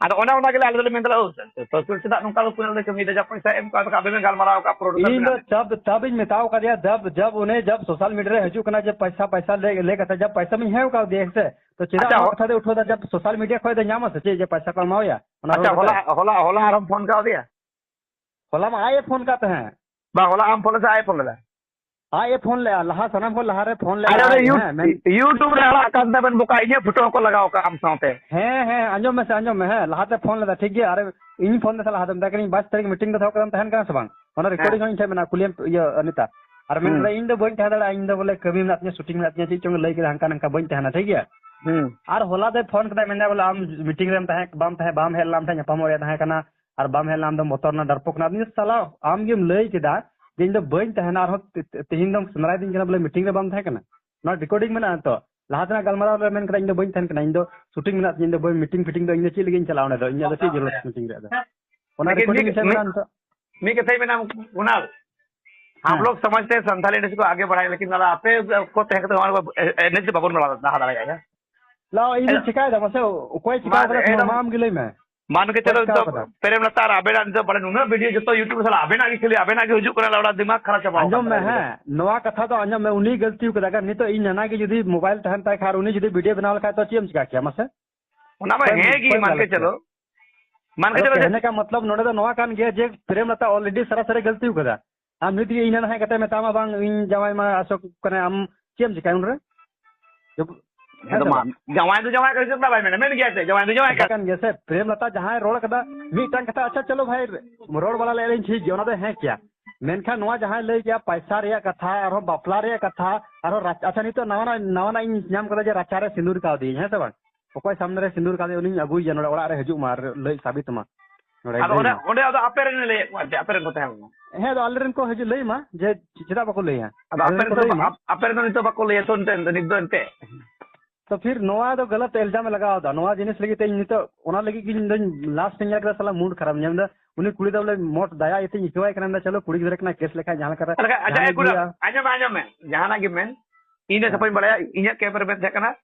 ᱟᱫᱚ ᱚᱱᱮ ᱚᱱᱟ ᱜᱮᱞᱮ ᱟᱞᱮ ᱫᱚᱞᱮ ᱢᱮᱱ ᱫᱟ, "ᱳ, ᱛᱚ, ᱛᱚ, ᱪᱮᱫᱟᱜ ᱱᱚᱝᱠᱟ ᱫᱚ ᱠᱚ ᱠᱟᱹᱢᱤᱭᱮᱫᱟ, ᱡᱟ ᱯᱚᱭᱥᱟ ᱮᱢ ᱠᱟᱜ ᱟᱵᱮᱱ ᱵᱮᱱ ᱜᱟᱞᱢᱟᱨᱟᱣ ᱠᱟᱜ ᱯᱨᱚᱰᱩᱥᱟᱨ ᱤᱧ ᱫᱚ ᱢᱮᱱᱟᱜ ᱵᱮᱱ?" ᱛᱟᱵ, ᱛᱟᱵ ᱤᱧ ᱢᱮᱛᱟᱣ ᱠᱟᱫᱮᱭᱟ, ᱫᱟᱵ, ᱡᱟᱵ ᱚᱱᱮ ᱡᱟᱵ ᱥᱳᱥᱟᱞ ᱢᱤᱰᱤᱭᱟ ᱨᱮ ᱦᱤᱡᱩᱜ ᱠᱟᱱᱟ ᱡᱮ ᱯᱚᱭᱥᱟ, ᱯᱚᱭᱥᱟ ᱞᱟᱹᱭ, ᱞᱟᱹᱭ ᱠᱟᱛᱮ ᱡᱟᱵ ᱯᱚᱭᱥᱟ ᱢᱟᱧ ᱦᱮᱸ ᱠᱟᱣ ᱫᱮᱭᱟ, ᱦᱮᱸ ᱥᱮ? ᱛᱚ ᱪᱮᱫᱟᱜ ᱟᱪᱪᱷᱟ, ᱱᱚᱣᱟ ᱦᱚ-, ᱠᱟᱛᱷᱟ ᱫᱚᱭ ᱩᱴᱷᱟᱹᱣ ᱫᱟ, ᱡᱟᱵ ᱥᱳᱥᱟᱞ ᱢᱤᱰᱤᱭᱟ ᱠᱷᱚᱡ ᱫᱚ ᱧᱟᱢᱟ ᱥᱮ ᱪᱮᱫ ᱡᱮ ᱯᱚᱭᱥᱟ ᱠᱚ ᱮᱢᱟᱣᱟᱭᱟ? ᱚᱱᱟ ᱟᱪᱪᱷᱟ, ᱨᱚᱲ ᱦᱚᱞᱟ, ᱠᱟᱛᱮ? ᱦᱚᱞᱟ, ᱦᱚᱞᱟ ᱟᱨᱦᱚᱸᱢ ᱯᱷᱳᱱ ᱠᱟᱣᱫᱮᱭᱟ? ᱦᱚᱞᱟ ᱢᱟ ᱟᱡ ᱮ ᱯᱷᱳᱱ ᱠᱟᱫ ᱛᱟᱦᱮᱸᱫ᱾ ᱵᱟᱝ, ᱦᱚᱞᱟ ᱟᱢ ᱯᱷᱳᱱ ᱞᱮᱫᱟ ᱥᱮ ᱟᱡ ᱮ ᱯᱷᱳᱱ ᱞᱮᱫᱟ? ᱟᱡ ᱮ ᱯᱷᱳᱱ ᱞᱮᱫᱼᱟ, ᱞᱟᱦᱟ ᱥᱟᱱᱟᱢ ᱠᱷᱚᱱ ᱞᱟᱦᱟ ᱨᱮ ᱯᱷᱳᱱ ᱞᱮᱫᱼᱟ ᱟᱨ ᱚᱱᱮ ᱟᱡ, ᱭᱩ-, ᱦᱮᱸ, ᱢᱮᱱ- YouTube ᱨᱮ ᱟᱲᱟᱜ ᱠᱟᱱ ᱛᱟᱵᱮᱱ ᱵᱚᱠᱟ, ᱤᱧᱟᱹᱜ ᱯᱷᱳᱴᱳ ᱦᱚᱸᱠᱚ ᱞᱟᱜᱟᱣ ᱠᱟᱜᱼᱟ ᱟᱢ ᱥᱟᱶᱛᱮ᱾ ᱦᱮᱸ, ᱦᱮᱸ, ᱟᱸᱡᱚᱢ ᱢᱮᱥᱮ, ᱟᱸᱡᱚᱢ ᱢᱮ, ᱦᱮᱸ, ᱞᱟᱦᱟᱛᱮ ᱯᱷᱳᱱ ᱞᱮᱫᱟ, ᱴᱷᱤᱠ ᱜᱮᱭᱟ, ᱟᱨ ᱤᱧ ᱯᱷᱳᱱ ᱞᱮᱫᱟ, ᱞᱟᱦᱟᱛᱮ ᱢᱮᱛᱟᱭ ᱠᱟᱹᱱᱟᱹᱧ, "ᱵᱟᱭᱤᱥ ᱛᱟᱹᱨᱤᱠᱷ ᱢᱤᱴᱤᱝ ᱫᱚ ᱫᱚᱦᱚ ᱠᱟᱫᱟᱢ, ᱛᱟᱦᱮᱱ ᱠᱟᱱᱟ ᱥᱮ ᱵᱟᱝ?" ᱚᱱᱟ ᱦᱮᱸ᱾ ᱨᱮᱠᱚᱨᱰᱤᱝ ᱦᱚᱸ ᱤᱧ ᱴᱷᱮᱱ ᱢᱮᱱᱟᱜᱼᱟ, ᱠᱩᱞᱤᱭᱮᱢ, ᱤᱭᱟᱹ, ᱚᱱᱤᱛᱟ᱾ ᱟᱨ ᱢᱮᱱ ᱦᱩᱸ᱾ ᱠᱮᱫᱟ, "ᱤᱧ ᱫᱚ ᱵᱟᱹᱧ ᱛᱟᱦᱮᱸ ᱫᱟᱲᱮᱭᱟᱜᱼᱟ, ᱤᱧ ᱫᱚ ᱵᱚᱞᱮ ᱠᱟᱹᱢᱤ ᱢᱮᱱᱟᱜ ᱛᱤᱧᱟ, ᱥᱩᱴᱤᱝ ᱢᱮᱱᱟᱜ ᱛᱤᱧᱟ, ᱪᱮᱫ ᱪᱚᱝ ᱞᱟᱹᱭ ᱠᱮᱫᱟ, ᱦᱟᱱᱠᱟ ᱱᱟᱝᱠᱟ, ᱵᱟᱹᱧ ᱛᱟᱦᱮᱱᱟ, ᱴᱷᱤᱠ ᱜᱮᱭᱟ?" ᱦᱩᱸ᱾ ᱟᱨ ᱦᱚᱞᱟ ᱫᱚᱭ ᱯᱷᱳᱱ ᱠᱮᱫᱟ, ᱢᱮᱱᱫᱟ ᱵᱚᱞᱮ, "ᱟᱢ ᱢᱤᱴᱤᱝ ᱨᱮᱢ ᱛᱟᱦᱮᱸ, ᱵᱟᱢ ᱛᱟᱦᱮᱸ, ᱵᱟᱢ ᱦᱮᱡ ᱞᱮᱱᱟ, ᱟᱢ ᱴᱷᱮᱱ ᱧᱟᱯᱟᱢᱚᱜ ᱨᱮᱭᱟᱜ ᱛᱟᱦᱮᱸ ᱠᱟᱱᱟ, ᱟᱨ ᱵᱟᱢ ᱦᱮᱡ ᱞᱮᱱᱟ, ᱟᱢ ᱫᱚᱢ ᱵᱚᱛᱚᱨ ᱮᱱᱟ, ᱰᱟᱨᱯᱚᱠ ᱮᱱᱟ᱾" ᱟᱫᱚᱧ ᱢᱮᱱᱫᱟ, "ᱥᱟᱞᱟ, ᱟᱢ ᱜᱮᱢ ᱞᱟᱹᱭ ᱠᱮᱫᱟ ᱡᱮ ᱤᱧ ᱫᱚ ᱵᱟᱹᱧ ᱛᱟᱦᱮᱱᱟ, ᱟᱨᱦᱚᱸ ᱛᱮ-, ᱛᱮ-, ᱛᱮᱦᱮᱧ ᱫᱚᱢ ᱥᱮᱸᱫᱽᱨᱟᱭᱮᱫᱤᱧ ᱠᱟᱱᱟ ᱵᱚᱞᱮ, ᱢᱤᱴᱤᱝ ᱨᱮ ᱵᱟᱢ ᱛᱟᱦᱮᱸ ᱠᱟᱱᱟ?" ᱱᱚᱣᱟ ᱨᱮᱠᱚᱨᱰᱤᱝ ᱢᱮᱱᱟᱜᱼᱟ ᱛᱚ᱾ ᱞᱟᱦᱟ ᱛᱮᱱᱟᱜ ᱜᱟᱞᱢᱟᱨᱟᱣ ᱨᱮ ᱢᱮᱱ ᱠᱮᱫᱟ, "ᱤᱧ ᱫᱚ ᱵᱟᱹᱧ ᱛᱟᱦᱮᱸ ᱠᱟᱱᱟ, ᱤᱧ ᱫᱚ ᱥᱩᱴᱤᱝ ᱢᱮᱱᱟᱜ ᱛᱤᱧᱟ, ᱤᱧ ᱫᱚ ᱵᱟᱹᱧ ᱢᱤᱴᱤᱝ ᱯᱷᱤᱴᱤᱝ ᱫᱚ, ᱤᱧ ᱫᱚ ᱪᱮᱫ ᱞᱟᱹᱜᱤᱫ ᱤᱧ ᱪᱟᱞᱟᱜᱼᱟ ᱚᱸᱰᱮ ᱫᱚ, ᱤᱧᱟᱹᱜ ᱫᱚ ᱪᱮᱫ ᱡᱟᱹᱨᱩᱲ ᱢᱤᱴᱤᱝ ᱨᱮᱭᱟᱜ ᱫᱚ?" ᱚᱱᱟ ᱞᱮᱠᱤᱱ ᱨᱮᱠᱚᱨᱰᱤᱝ ᱢᱤᱫ, ᱦᱤᱥᱟᱹᱵ ᱢᱤᱫ, ᱢᱮᱱᱟᱜᱼᱟ ᱱᱤᱛᱚᱜ᱾ ᱢᱤᱫ ᱠᱟᱛᱷᱟᱧ ᱢᱮᱱᱟ, ᱠᱩᱱᱟᱞ, ᱦᱮᱸ᱾ ᱟᱯ ᱞᱳᱜ ᱥᱚᱢᱟᱡᱽ ᱛᱮ ᱥᱟᱱᱛᱟᱞᱤ ᱤᱱᱰᱟᱥᱴᱨᱤ ᱠᱚ ᱟᱜᱮ ᱵᱟᱲᱦᱟᱭᱟ, ᱞᱮᱠᱤᱱ ᱟᱞᱮ ᱟᱯᱮ ᱠᱚ ᱛᱟᱦᱮᱸ ᱠᱟᱛᱮ ᱱᱚᱣᱟ ᱠᱚ ᱮ-, ᱮ-, ᱮᱱᱮᱡ ᱫᱚ ᱵᱟᱵᱚᱱ ᱞᱟᱦᱟ ᱫᱟᱲᱮᱭᱟᱜᱼᱟ᱾ ᱞᱟᱣ, ᱤᱧ ᱫᱚᱧ ᱮ-, ᱪᱤᱠᱟᱭᱮᱫᱟ ᱢᱟᱥᱮ? ᱚᱠᱚᱭ ᱪᱤᱠᱟᱣ ᱢᱟ ᱠᱟᱫᱟ? ᱮᱠᱫᱚᱢ, ᱢᱟ ᱟᱢ ᱜᱮ ᱞᱟᱹᱭ ᱢᱮ᱾ ᱢᱟᱱ ᱠᱮ ᱚᱠᱚᱭ ᱪᱚᱞᱚ, ᱪᱤᱠᱟᱣ ᱱᱤᱛᱚᱜ ᱠᱟᱫᱟ? ᱯᱨᱮᱢ ᱞᱟᱛᱟ ᱟᱨ ᱟᱵᱮᱱᱟᱜ ᱱᱤᱛᱚᱜ ᱵᱟᱲᱮ ᱱᱩᱱᱟᱹᱜ ᱵᱷᱤᱰᱤᱭᱳ ᱡᱚᱛᱚ YouTube ᱨᱮ ᱥᱟᱞᱟ ᱟᱵᱮᱱᱟᱜ ᱜᱮ ᱠᱷᱟᱹᱞᱤ, ᱟᱵᱮᱱᱟᱜ ᱜᱮ ᱦᱤᱡᱩᱜ ᱠᱟᱱᱟ, ᱞᱟᱣᱲᱟ ᱫᱤᱢᱟᱜᱽ ᱠᱷᱟᱨᱟᱯ ᱪᱟᱵᱟᱣ ᱟᱠᱟᱱ ᱟᱸᱡᱚᱢ ᱢᱮ, ᱛᱟᱵᱮᱱᱟ ᱜᱤᱫᱽᱨᱟᱹ᱾ ᱦᱮᱸ, ᱱᱚᱣᱟ ᱠᱟᱛᱷᱟ ᱫᱚ ᱟᱸᱡᱚᱢ ᱢᱮ, ᱩᱱᱤ ᱜᱟᱹᱞᱛᱤ ᱠᱟᱫᱟ᱾ ᱟᱜᱟᱨ ᱱᱤᱛᱚᱜ ᱤᱧ ᱱᱟᱱᱟ ᱜᱮ ᱡᱩᱫᱤ ᱢᱳᱵᱟᱭᱤᱞ ᱛᱟᱦᱮᱱ ᱛᱟᱭ ᱠᱷᱟᱱ ᱟᱨ ᱩᱱᱤ ᱡᱩᱫᱤ ᱵᱷᱤᱰᱤᱭᱳ ᱵᱮᱱᱟᱣ ᱞᱮᱠᱷᱟᱡ ᱫᱚ ᱪᱮᱫ ᱮᱢ ᱪᱤᱠᱟ ᱠᱮᱭᱟ ᱢᱟᱥᱮ? ᱚᱱᱟ ᱢᱟ ᱚᱠᱚᱭᱮᱢ, ᱦᱮᱸ ᱜᱮ, ᱚᱠᱚᱭᱮᱢ ᱢᱟᱱ ᱠᱮ ᱫᱟᱞᱮᱫ ᱠᱮᱭᱟ? ᱪᱚᱞᱚ, ᱢᱟᱱ ᱠᱮ ᱟᱫᱚ ᱪᱚᱞᱚ ᱡᱮ ᱠᱟᱦᱱᱮ ᱠᱟ ᱢᱚᱛᱞᱚᱵ ᱱᱚᱰᱮ ᱫᱚ ᱱᱚᱣᱟ ᱠᱟᱱ ᱜᱮᱭᱟ ᱡᱮ ᱯᱨᱮᱢ ᱞᱟᱛᱟ already ᱥᱟᱨᱟᱥᱟᱨᱤ ᱜᱟᱹᱞᱛᱤ ᱠᱟᱫᱟ᱾ ᱟᱢ ᱡᱩᱫᱤ ᱤᱧ ᱱᱟᱱᱟ ᱦᱮᱡ ᱠᱟᱛᱮ ᱢᱮᱛᱟᱢᱟ, "ᱵᱟᱝ, ᱤᱧ ᱡᱟᱶᱟᱭ ᱢᱟ ᱟᱥᱚᱠ ᱠᱟᱱᱟᱭ", ᱟᱢ ᱪᱮᱫ ᱮᱢ ᱪᱤᱠᱟᱭᱟ ᱩᱱᱨᱮ? ᱦᱮᱸ ᱦᱮᱸ ᱥᱮ ᱫᱚ ᱢᱟ, ᱵᱟᱝ? ᱡᱟᱶᱟᱭ ᱫᱚ ᱡᱟᱶᱟᱭ ᱠᱟᱱᱟ, ᱪᱮᱫᱟᱜ ᱵᱟᱭ ᱢᱮᱱᱟ? ᱢᱮᱱ ᱜᱮᱭᱟ ᱥᱮ, ᱡᱟᱶᱟᱭ ᱫᱚ ᱡᱟᱶᱟᱭ ᱠᱟᱛᱷᱟ ᱠᱟᱱᱟ᱾ ᱠᱟᱱ ᱜᱮᱭᱟ ᱥᱮ, ᱯᱨᱮᱢ ᱞᱟᱛᱟ ᱡᱟᱦᱟᱸᱭ ᱨᱚᱲ ᱠᱟᱫᱟ, ᱢᱤᱫᱴᱟᱝ ᱠᱟᱛᱷᱟ, ᱟᱪᱪᱷᱟ, ᱪᱚᱞᱚ ᱵᱷᱟᱭ, ᱨᱚᱲ ᱵᱟᱲᱟ ᱞᱮᱫ ᱨᱮᱧ ᱴᱷᱤᱠ ᱜᱮᱭᱟ, ᱚᱱᱟ ᱫᱚ ᱦᱮᱸ ᱜᱮᱭᱟ᱾ ᱢᱮᱱᱠᱷᱟᱱ ᱱᱚᱣᱟ ᱡᱟᱦᱟᱸᱭ ᱞᱟᱹᱭ ᱠᱮᱜᱼᱟ, ᱯᱟᱭᱥᱟ ᱨᱮᱭᱟᱜ ᱠᱟᱛᱷᱟ, ᱟᱨᱦᱚᱸ ᱵᱟᱯᱞᱟ ᱨᱮᱭᱟᱜ ᱠᱟᱛᱷᱟ, ᱟᱨᱦᱚᱸ ᱨᱟᱪ-, ᱟᱪᱪᱷᱟ, ᱱᱤᱛᱚᱜ ᱱᱟᱣᱟᱱᱟᱜ, ᱱᱟᱣᱟᱱᱟᱜ ᱤᱧ ᱧᱟᱢ ᱠᱟᱫᱟ ᱡᱮ ᱨᱟᱪᱟ ᱨᱮ ᱥᱤᱸᱫᱩᱨ ᱠᱟᱣᱫᱤᱭᱟᱹᱧ, ᱦᱮᱸ ᱥᱮ ᱵᱟᱝ? ᱚᱠᱚᱭ ᱥᱟᱢᱱᱮ ᱨᱮ ᱥᱤᱸᱫᱩᱨ ᱠᱟᱣᱫᱤᱭᱟ, ᱩᱱᱤᱧ ᱟᱹᱜᱩᱭᱮᱭᱟ ᱱᱚᱰᱮ ᱚᱲᱟᱜ ᱨᱮ, ᱦᱤᱡᱩᱜ ᱢᱟ ᱟᱨ ᱞᱟᱹᱭ ᱥᱟᱵᱤᱛ ᱢᱟ᱾ ᱱᱚᱰᱮ ᱟᱫᱚ ᱞᱟᱹᱭ ᱚᱸᱰᱮ, ᱢᱟ᱾ ᱚᱸᱰᱮ ᱟᱫᱚ ᱟᱯᱮ ᱨᱮᱱ ᱞᱟᱹᱭᱮᱫ ᱠᱚᱣᱟ ᱪᱮ? ᱟᱯᱮ ᱨᱮᱱ ᱠᱚ ᱛᱟᱦᱮᱸ ᱞᱮᱱᱟ? ᱦᱮᱸ, ᱟᱫᱚ ᱟᱞᱮ ᱨᱮᱱ ᱠᱚ ᱦᱤᱡᱩᱜ, ᱞᱟᱹᱭ ᱢᱟ ᱡᱮ ᱪᱮᱫᱟᱜ ᱵᱟᱠᱚ ᱞᱟᱹᱭᱟ? ᱟᱫᱚ ᱟᱞᱮ ᱟᱯᱮ ᱨᱮᱱ ᱨᱮᱱ ᱠᱚ ᱫᱚ, ᱞᱟᱹᱭ ᱢᱟ᱾ ᱟᱯ-, ᱟᱯᱮ ᱨᱮᱱ ᱫᱚ ᱱᱤᱛᱚᱜ ᱵᱟᱠᱚ ᱞᱟᱹᱭᱟ ᱛᱚ, ᱮᱱᱛᱮ, ᱱᱤᱛ ᱫᱚ ᱮᱱᱛᱮ᱾ ᱛᱚ ᱯᱷᱤᱨ ᱱᱚᱣᱟ ᱫᱚ ᱜᱟᱞᱟᱛ ᱤᱞᱡᱟᱢ ᱮ ᱞᱟᱜᱟᱣ ᱮᱫᱟ᱾ ᱱᱚᱣᱟ ᱡᱤᱱᱤᱥ ᱞᱟᱹᱜᱤᱫ ᱛᱮ ᱤᱧ ᱱᱤᱛᱚᱜ ᱚᱱᱟ ᱞᱟᱹᱜᱤᱫ ᱜᱮ ᱤᱧ ᱫᱚᱧ ᱞᱟᱥᱴ ᱤᱧ ᱧᱮᱞ ᱠᱮᱫᱟ, ᱥᱟᱞᱟ ᱢᱩᱰ ᱠᱷᱟᱨᱟᱯ ᱧᱮᱞ ᱮᱫᱟ᱾ ᱩᱱᱤ ᱠᱩᱲᱤ ᱫᱚ ᱵᱚᱞᱮ ᱢᱚᱴ ᱫᱟᱭᱟ ᱤᱭᱟᱹᱛᱮᱧ ᱟᱹᱭᱠᱟᱹᱣᱟᱭ ᱠᱟᱱᱟ, ᱢᱮᱱᱫᱟ, "ᱪᱚᱞᱚ ᱠᱩᱲᱤ ᱜᱤᱫᱽᱨᱟᱹ ᱠᱟᱱᱟᱭ, ᱠᱮᱥ ᱞᱮᱠᱷᱟᱡ ᱡᱟᱦᱟᱸ ᱞᱮᱠᱟ ᱨᱮ ᱟᱪᱪᱷᱟ, ᱡᱟᱦᱟᱱᱟᱜ ᱮ ᱠᱩᱞᱟ, ᱦᱩᱭᱩᱜᱼᱟ᱾" ᱟᱸᱡᱚᱢ ᱢᱮ, ᱟᱸᱡᱚᱢ ᱢᱮ, ᱡᱟᱦᱟᱱᱟᱜ ᱜᱮ ᱢᱮᱱ, ᱤᱧ ᱫᱚ ᱦᱮᱸ᱾ ᱥᱟᱯᱷᱟᱧ ᱵᱟᱲᱟᱭᱟ, ᱤᱧᱟᱹᱜ ᱠᱮᱢᱯ ᱨᱮ ᱢᱮᱱ ᱛᱟᱦᱮᱸ ᱠᱟᱱᱟ,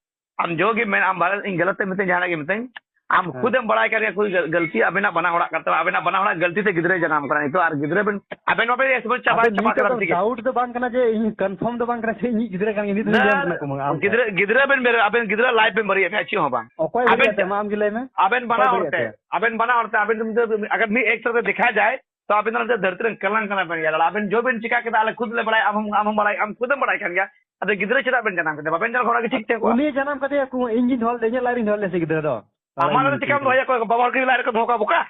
ᱟᱢ ᱡᱚ ᱜᱮ ᱢᱮᱱ, ᱟᱢ ᱵᱟᱨᱮ ᱤᱧ ᱜᱟᱞᱟᱛ ᱮᱢ ᱢᱤᱛᱟᱹᱧ, ᱡᱟᱦᱟᱱᱟᱜ ᱜᱮ ᱢᱤᱛᱟᱹᱧ, ᱟᱢ ᱦᱮᱸ᱾ ᱠᱷᱩᱫ ᱮᱢ ᱵᱟᱲᱟᱭ ᱠᱟᱱ ᱜᱮᱭᱟ, ᱠᱷᱩᱫ ᱜᱟᱹᱞ-, ᱜᱟᱹᱞᱛᱤ ᱟᱵᱮᱱᱟᱜ ᱵᱟᱱᱟ ᱦᱚᱲᱟᱜ ᱠᱟᱱ ᱛᱟᱵᱮᱱᱟ, ᱟᱵᱮᱱᱟᱜ ᱵᱟᱱᱟ ᱦᱚᱲᱟᱜ ᱜᱟᱹᱞᱛᱤ ᱛᱮ ᱜᱤᱫᱽᱨᱟᱹᱭ ᱡᱟᱱᱟᱢ ᱠᱟᱱᱟ ᱱᱤᱛᱚᱜ, ᱟᱨ ᱜᱤᱫᱽᱨᱟᱹ ᱵᱮᱱ, ᱟᱵᱮᱱ ᱢᱟᱵᱮᱱ ᱮᱠᱥᱯᱳᱡ ᱪᱟᱵᱟ, ᱟᱫᱚ ᱪᱟᱵᱟ ᱱᱤᱛᱚᱜ ᱠᱟᱫᱟ ᱫᱚ ᱴᱷᱤᱠ ᱜᱮ᱾ ᱰᱟᱣᱩᱴ ᱫᱚ ᱵᱟᱝ ᱠᱟᱱᱟ ᱡᱮ ᱤᱧ ᱠᱚᱱᱯᱷᱟᱨᱢ ᱫᱚ ᱵᱟᱝ ᱠᱟᱱᱟ ᱡᱮ ᱤᱧᱤᱡ ᱜᱤᱫᱽᱨᱟᱹ ᱠᱟᱱ ᱜᱮᱭᱟ, ᱱᱤᱛ ᱦᱚᱸᱧ ᱞᱟᱹᱭᱟᱢ ᱠᱟᱱᱟ ᱠᱚ ᱢᱟ, ᱟᱢ ᱴᱷᱮᱱ᱾ ᱜᱤᱫᱽᱨᱟᱹ, ᱜᱤᱫᱽᱨᱟᱹ ᱵᱮᱱ ᱵᱮᱨ-, ᱟᱵᱮᱱ ᱜᱤᱫᱽᱨᱟᱹ ᱞᱟᱭᱤᱯ ᱵᱮᱱ ᱵᱟᱹᱲᱤᱡ ᱮᱫ ᱢᱮᱭᱟ, ᱪᱮᱫ ᱦᱚᱸ ᱵᱟᱝ᱾ ᱚᱠᱚᱭ ᱟᱵᱮᱱ ᱵᱟᱹᱲᱤᱡ ᱮᱫ ᱛᱮ, ᱢᱟ ᱟᱢ ᱜᱮ ᱞᱟᱹᱭ ᱢᱮ᱾ ᱟᱵᱮᱱ ᱵᱟᱱᱟ ᱚᱠᱚᱭ ᱦᱚᱲ ᱵᱟᱹᱲᱤᱡ ᱛᱮ, ᱮᱫ ᱛᱮ? ᱟᱵᱮᱱ ᱵᱟᱱᱟ ᱦᱚᱲ ᱛᱮ, ᱟᱵᱮᱱ ᱫᱚ ᱟᱜᱟᱨ ᱢᱤᱫ ᱮᱠ ᱛᱚᱨᱯᱷ ᱫᱮᱠᱷᱟ ᱡᱟᱭ, ᱛᱚ ᱟᱵᱮᱱ ᱫᱚ ᱱᱚᱛᱮ ᱫᱷᱟᱹᱨᱛᱤ ᱨᱮᱱ ᱠᱟᱞᱟᱝ ᱠᱟᱱᱟ ᱵᱮᱱ, ᱭᱟᱨ᱾ ᱟᱵᱮᱱ ᱡᱚ ᱵᱮᱱ ᱪᱤᱠᱟ ᱠᱮᱫᱟ, ᱟᱞᱮ ᱠᱷᱩᱫ ᱞᱮ ᱵᱟᱲᱟᱭᱟ, ᱟᱢ ᱦᱚᱸ, ᱟᱢ ᱦᱚᱸ ᱵᱟᱲᱟᱭ, ᱟᱢ ᱠᱷᱩᱫ ᱮᱢ ᱵᱟᱲᱟᱭ ᱠᱟᱱ ᱜᱮᱭᱟ᱾ ᱟᱫᱚ ᱜᱤᱫᱽᱨᱟᱹ ᱪᱮᱫᱟᱜ ᱵᱮᱱ ᱡᱟᱱᱟᱢ ᱠᱮᱫᱮᱭᱟ? ᱵᱟᱵᱮᱱ ᱡᱟᱱᱟᱢ ᱠᱷᱚᱱᱟᱜ ᱜᱮ ᱴᱷᱤᱠ ᱛᱟᱦᱮᱸ ᱠᱚᱜᱼᱟ᱾ ᱩᱱᱤ ᱡᱟᱱᱟᱢ ᱠᱟᱫᱮᱭᱟ ᱠᱚ, ᱤᱧ ᱜᱤᱧ ᱫᱚᱦᱚ ᱞᱮᱫᱮ, ᱤᱧᱟᱹᱜ ᱞᱟᱡ ᱨᱤᱧ ᱫᱚᱦᱚ ᱞᱮᱫᱮ ᱥᱮ ᱜᱤᱫᱽᱨᱟᱹ ᱫᱚ? ᱟᱢᱟᱜ ᱞᱟᱡ ᱨᱮ ᱪᱤᱠᱟᱢ ᱫᱚᱦᱚᱭᱟ? ᱚᱠᱚᱭ ᱵᱟᱵᱟ ᱦᱚᱲ ᱠᱤ ᱞᱟᱡ ᱨᱮᱠᱚ ᱫᱚᱦᱚ ᱠᱚᱣᱟ, ᱵᱚᱠᱟ?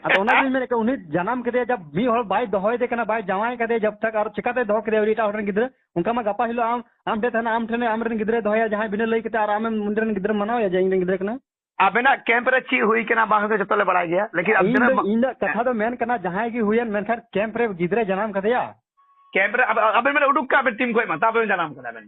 ᱟᱫᱚ ᱚᱱᱟ ᱜᱤᱧ ᱢᱮᱱᱮᱫ ᱠᱟᱱᱟ, ᱩᱱᱤ ᱡᱟᱱᱟᱢ ᱠᱮᱫᱮᱭᱟ, ᱡᱟᱵ ᱢᱤᱫ ᱦᱚᱲ ᱵᱟᱭ ᱫᱚᱦᱚᱭᱮᱫᱮ ᱠᱟᱱᱟ, ᱵᱟᱭ ᱡᱟᱶᱟᱭ ᱠᱟᱫᱮᱭᱟ, ᱡᱟᱵ ᱛᱟᱠ ᱟᱨ ᱪᱤᱠᱟᱛᱮᱭ ᱫᱚᱦᱚ ᱠᱮᱫᱮᱭᱟ ᱩᱱᱤ ᱮᱴᱟᱜ ᱦᱚᱲ ᱨᱮᱱ ᱜᱤᱫᱽᱨᱟᱹ? ᱚᱱᱠᱟ ᱢᱟ ᱜᱟᱯᱟ ᱦᱤᱞᱳᱜ ᱟᱢ, ᱟᱢ ᱴᱷᱮᱱ ᱛᱟᱦᱮᱱᱟ, ᱟᱢ ᱨᱮᱱ ᱜᱤᱫᱽᱨᱟᱹᱭ ᱫᱚᱦᱚᱭᱟ, ᱡᱟᱦᱟᱸᱭ ᱵᱤᱱᱟᱹ ᱞᱟᱹᱭ ᱠᱟᱛᱮ ᱟᱨ ᱟᱢᱮᱢ ᱩᱱᱤ ᱨᱮᱱ ᱜᱤᱫᱽᱨᱟᱹᱢ ᱢᱟᱱᱟᱣᱮᱭᱟ ᱡᱮ ᱤᱧ ᱨᱮᱱ ᱜᱤᱫᱽᱨᱟᱹ ᱠᱟᱱᱟᱭ? ᱟᱵᱮᱱᱟᱜ ᱠᱮᱢᱯ ᱨᱮ ᱪᱮᱫ ᱦᱩᱭ ᱠᱟᱱᱟ ᱵᱟᱝ ᱦᱩᱭ ᱠᱟᱱᱟ ᱡᱚᱛᱚ ᱞᱮ ᱵᱟᱲᱟᱭ ᱜᱮᱭᱟ, ᱞᱮᱠᱤᱱ ᱟᱵ ᱤᱧ ᱫᱚ, ᱡᱟᱦᱟᱸ ᱤᱧ ᱫᱚ ᱠᱟᱛᱷᱟ ᱫᱚ ᱢᱮᱱ ᱠᱟᱱᱟ, ᱡᱟᱦᱟᱸᱭ ᱜᱮ ᱦᱩᱭᱮᱱ, ᱢᱮᱱᱠᱷᱟᱱ ᱠᱮᱢᱯ ᱨᱮ ᱜᱤᱫᱽᱨᱟᱹ ᱡᱟᱱᱟᱢ ᱠᱟᱫᱮᱭᱟ᱾ ᱠᱮᱢᱯ ᱨᱮ ᱟᱵ-, ᱟᱵᱮᱱ ᱵᱮᱱ ᱩᱰᱩᱠ ᱠᱟᱜ ᱵᱮᱱ ᱴᱤᱢ ᱠᱷᱚᱡ ᱢᱟ, ᱛᱟᱯᱚᱨ ᱵᱮᱱ ᱡᱟᱱᱟᱢ ᱠᱟᱫᱟ ᱵᱮᱱ᱾